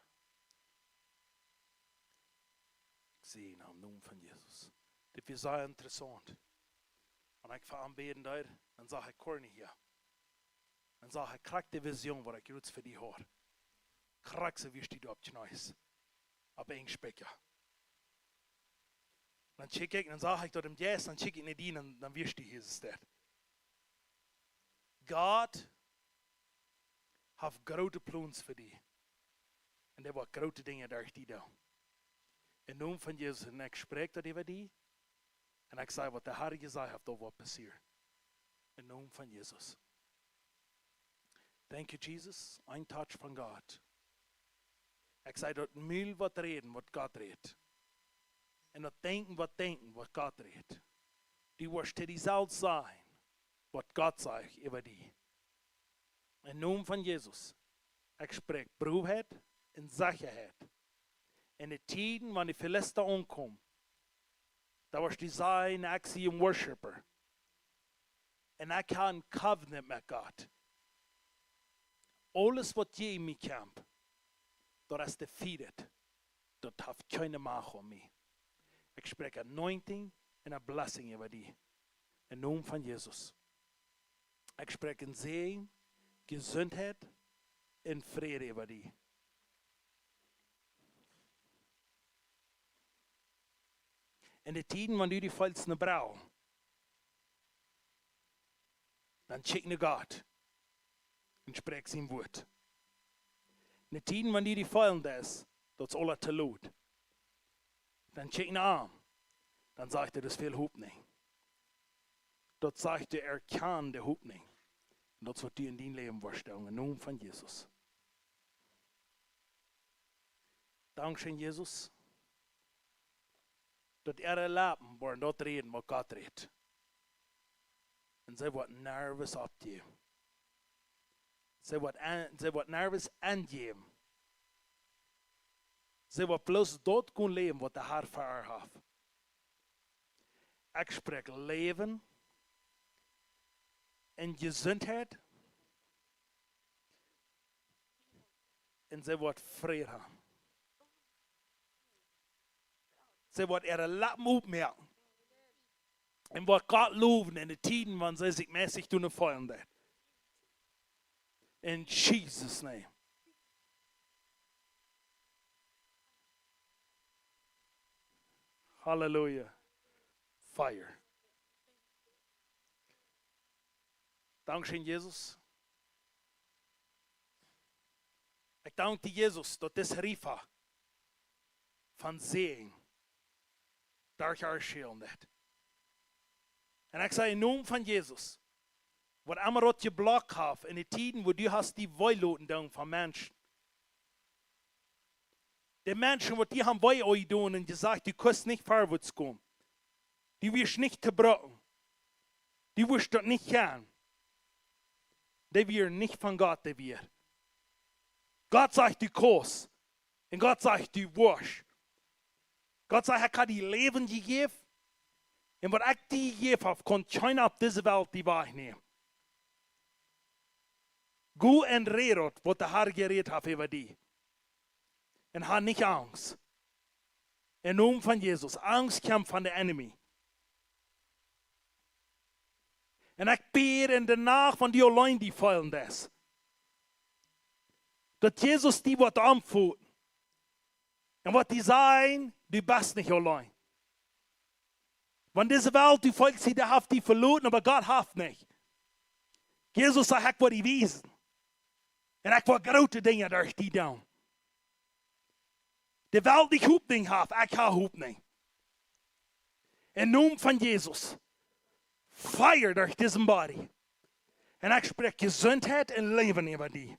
Ekj see en dän Nomen von Jesus. Dit wia sea interessaunt. Wan ekj fa am bäden deed, dan sach ekj Corny hia. Dan sach ekj krakjt de Vision, waut ekj jrod fa die haud. Krakjt soo wia dee doa opp de Kjnees. Opp een Spikja. Dan kjikj ekj, dan sach ekj daut em Jeist, dan kjikj ekj no die, dan, dan wia dee hia soo. Gott haft groote Plons fa die. Un dee woat groote Dinja derch die doonen. Em Nomen von Jesus, un ekj spräakj daut äwa die. Un ekj saj, waut de Har jesajcht haft, daut woat passieren. Em Nomen von Jesus. Thank you, Jesus. Een Touch von Gott. Ekj saj, daut Mul woat räden, waut Gott rät. Un daut Denkjen woat denkjen, waut Gott rät. Du woascht to die selfst sajen, waut Gott sajcht äwa die. Em Nomen von Jesus. Ekj spräakj Fräd un Sechaheit. En de Tieden, wan de Filista aunkomen, dan woascht du sajen: "Ekj sie een Worshipper. Un ekj hab een Covenant met Gott. Aules, waut jäajen mie kjemt, daut es defeated. Daut haft kjeene Macht aun mie." Ekj spräakj anointing un a blessing äwa die. Em Nomen von Jesus. Ekj spräakj een Säajen, Jesuntheit un Fräd äwa die. En de Tieden, wan du die feelst no Brau, dan kjikj no Gott un spräakj sien Wuat. En Tieden, wan du die feelen deist, daut es aula to lot, dan kjikj no am. Dan sajcht hee, daut es väl Hopninj. Daut sajcht hee, erkjan de Hopninj. Un daut es waut du en dien Läwen woascht doonen, em Nomen von Jesus. Dankscheen, Jesus, daut äare Leppen woaren daut räden, waut Gott rät. Un see woat nervös oppjäwen. See woat en-, see woat nervös enjäwen. See woat bloos daut gonen läwen, waut de Har fa äa haft. Ekj spräakj Läwen un Jesuntheit. Un see woat Fräd haben. See woat äare Leppen opmoaken un woat Gott lowen en de Tieden, wan see sikj meist nich doonen feelen deit. In Jesus' name. Halleluja. Fire. Dankscheen, Jesus. Ekj dank die, Jesus, daut dis Riefa von Säajen derch äa schälen deit. Un ekj saj em Nomen von Jesus, waut emma daut jeblockt haft en de Tieden, wua du hast die wee loten doonen von Menschen. De Menschen, waut die haben wee aunjedonen un jesajcht, du kaust nich verwoats komen. Du woascht nich to brucken. Du woascht daut nich kjennen. Dee wieren nich von Gott, dee wieren. Gott sajcht, du kaust. Un Gott sajcht, du woascht. Gott sajcht, ekj hab die Läwen jejäft. Un waut ekj die jejäft hab, kaun kjeena opp dise Welt die wajchnämen. Go un räd daut, waut de Har jerät haft äwa die. Un hab nich Angst. Em Nomen von Jesus. Angst kjemt von de enemy. Un ekj bäd en de Nacht, wan du auleen die feelen deist, daut Jesus die woat omfoten. Un woat die sajen, du best nich auleen. Wan dise Welt, du feelst, dee haft die veloten, oba Gott haft nich. Jesus sajcht, ekj woa die wiesen. Un ekj woa groote Dinja derch die doonen. De Welt nich Hopninj haft, ekj hab Hopninj. Em Nomen von Jesus. Fire derch disen body. Un ekj spräakj Jesuntheit un Läwen äwa die.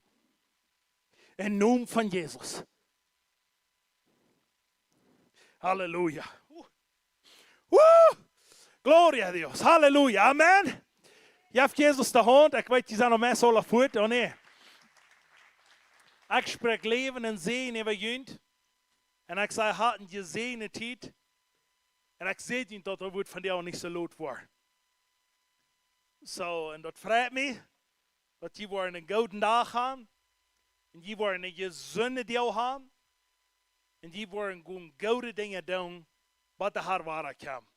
Em Nomen von Jesus. Halleluja. Woo! Gloria a Dios. Halleluja. Amen. Jeff Jesus de Haunt. Ekj weet, dee sent aul meist aula fuat, ooda nä? Ekj spräakj Läwen un Säajen äwa junt. Un ekj saj, hat eene jesäajende Tiet. Un ekj säajen junt, daut daut woat vondoag nich soo lot woaren. Soo, un daut freit mie, daut jie woaren eenen gooden Dach haben. Un jie woaren eenen jesunden Dach haben. Un jie woaren goode Dinja doonen, waut de Har wada kjemt.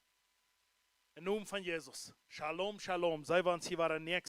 Em Nomen von Jesus. Shalom, shalom. See wie ons hia wada näakjsten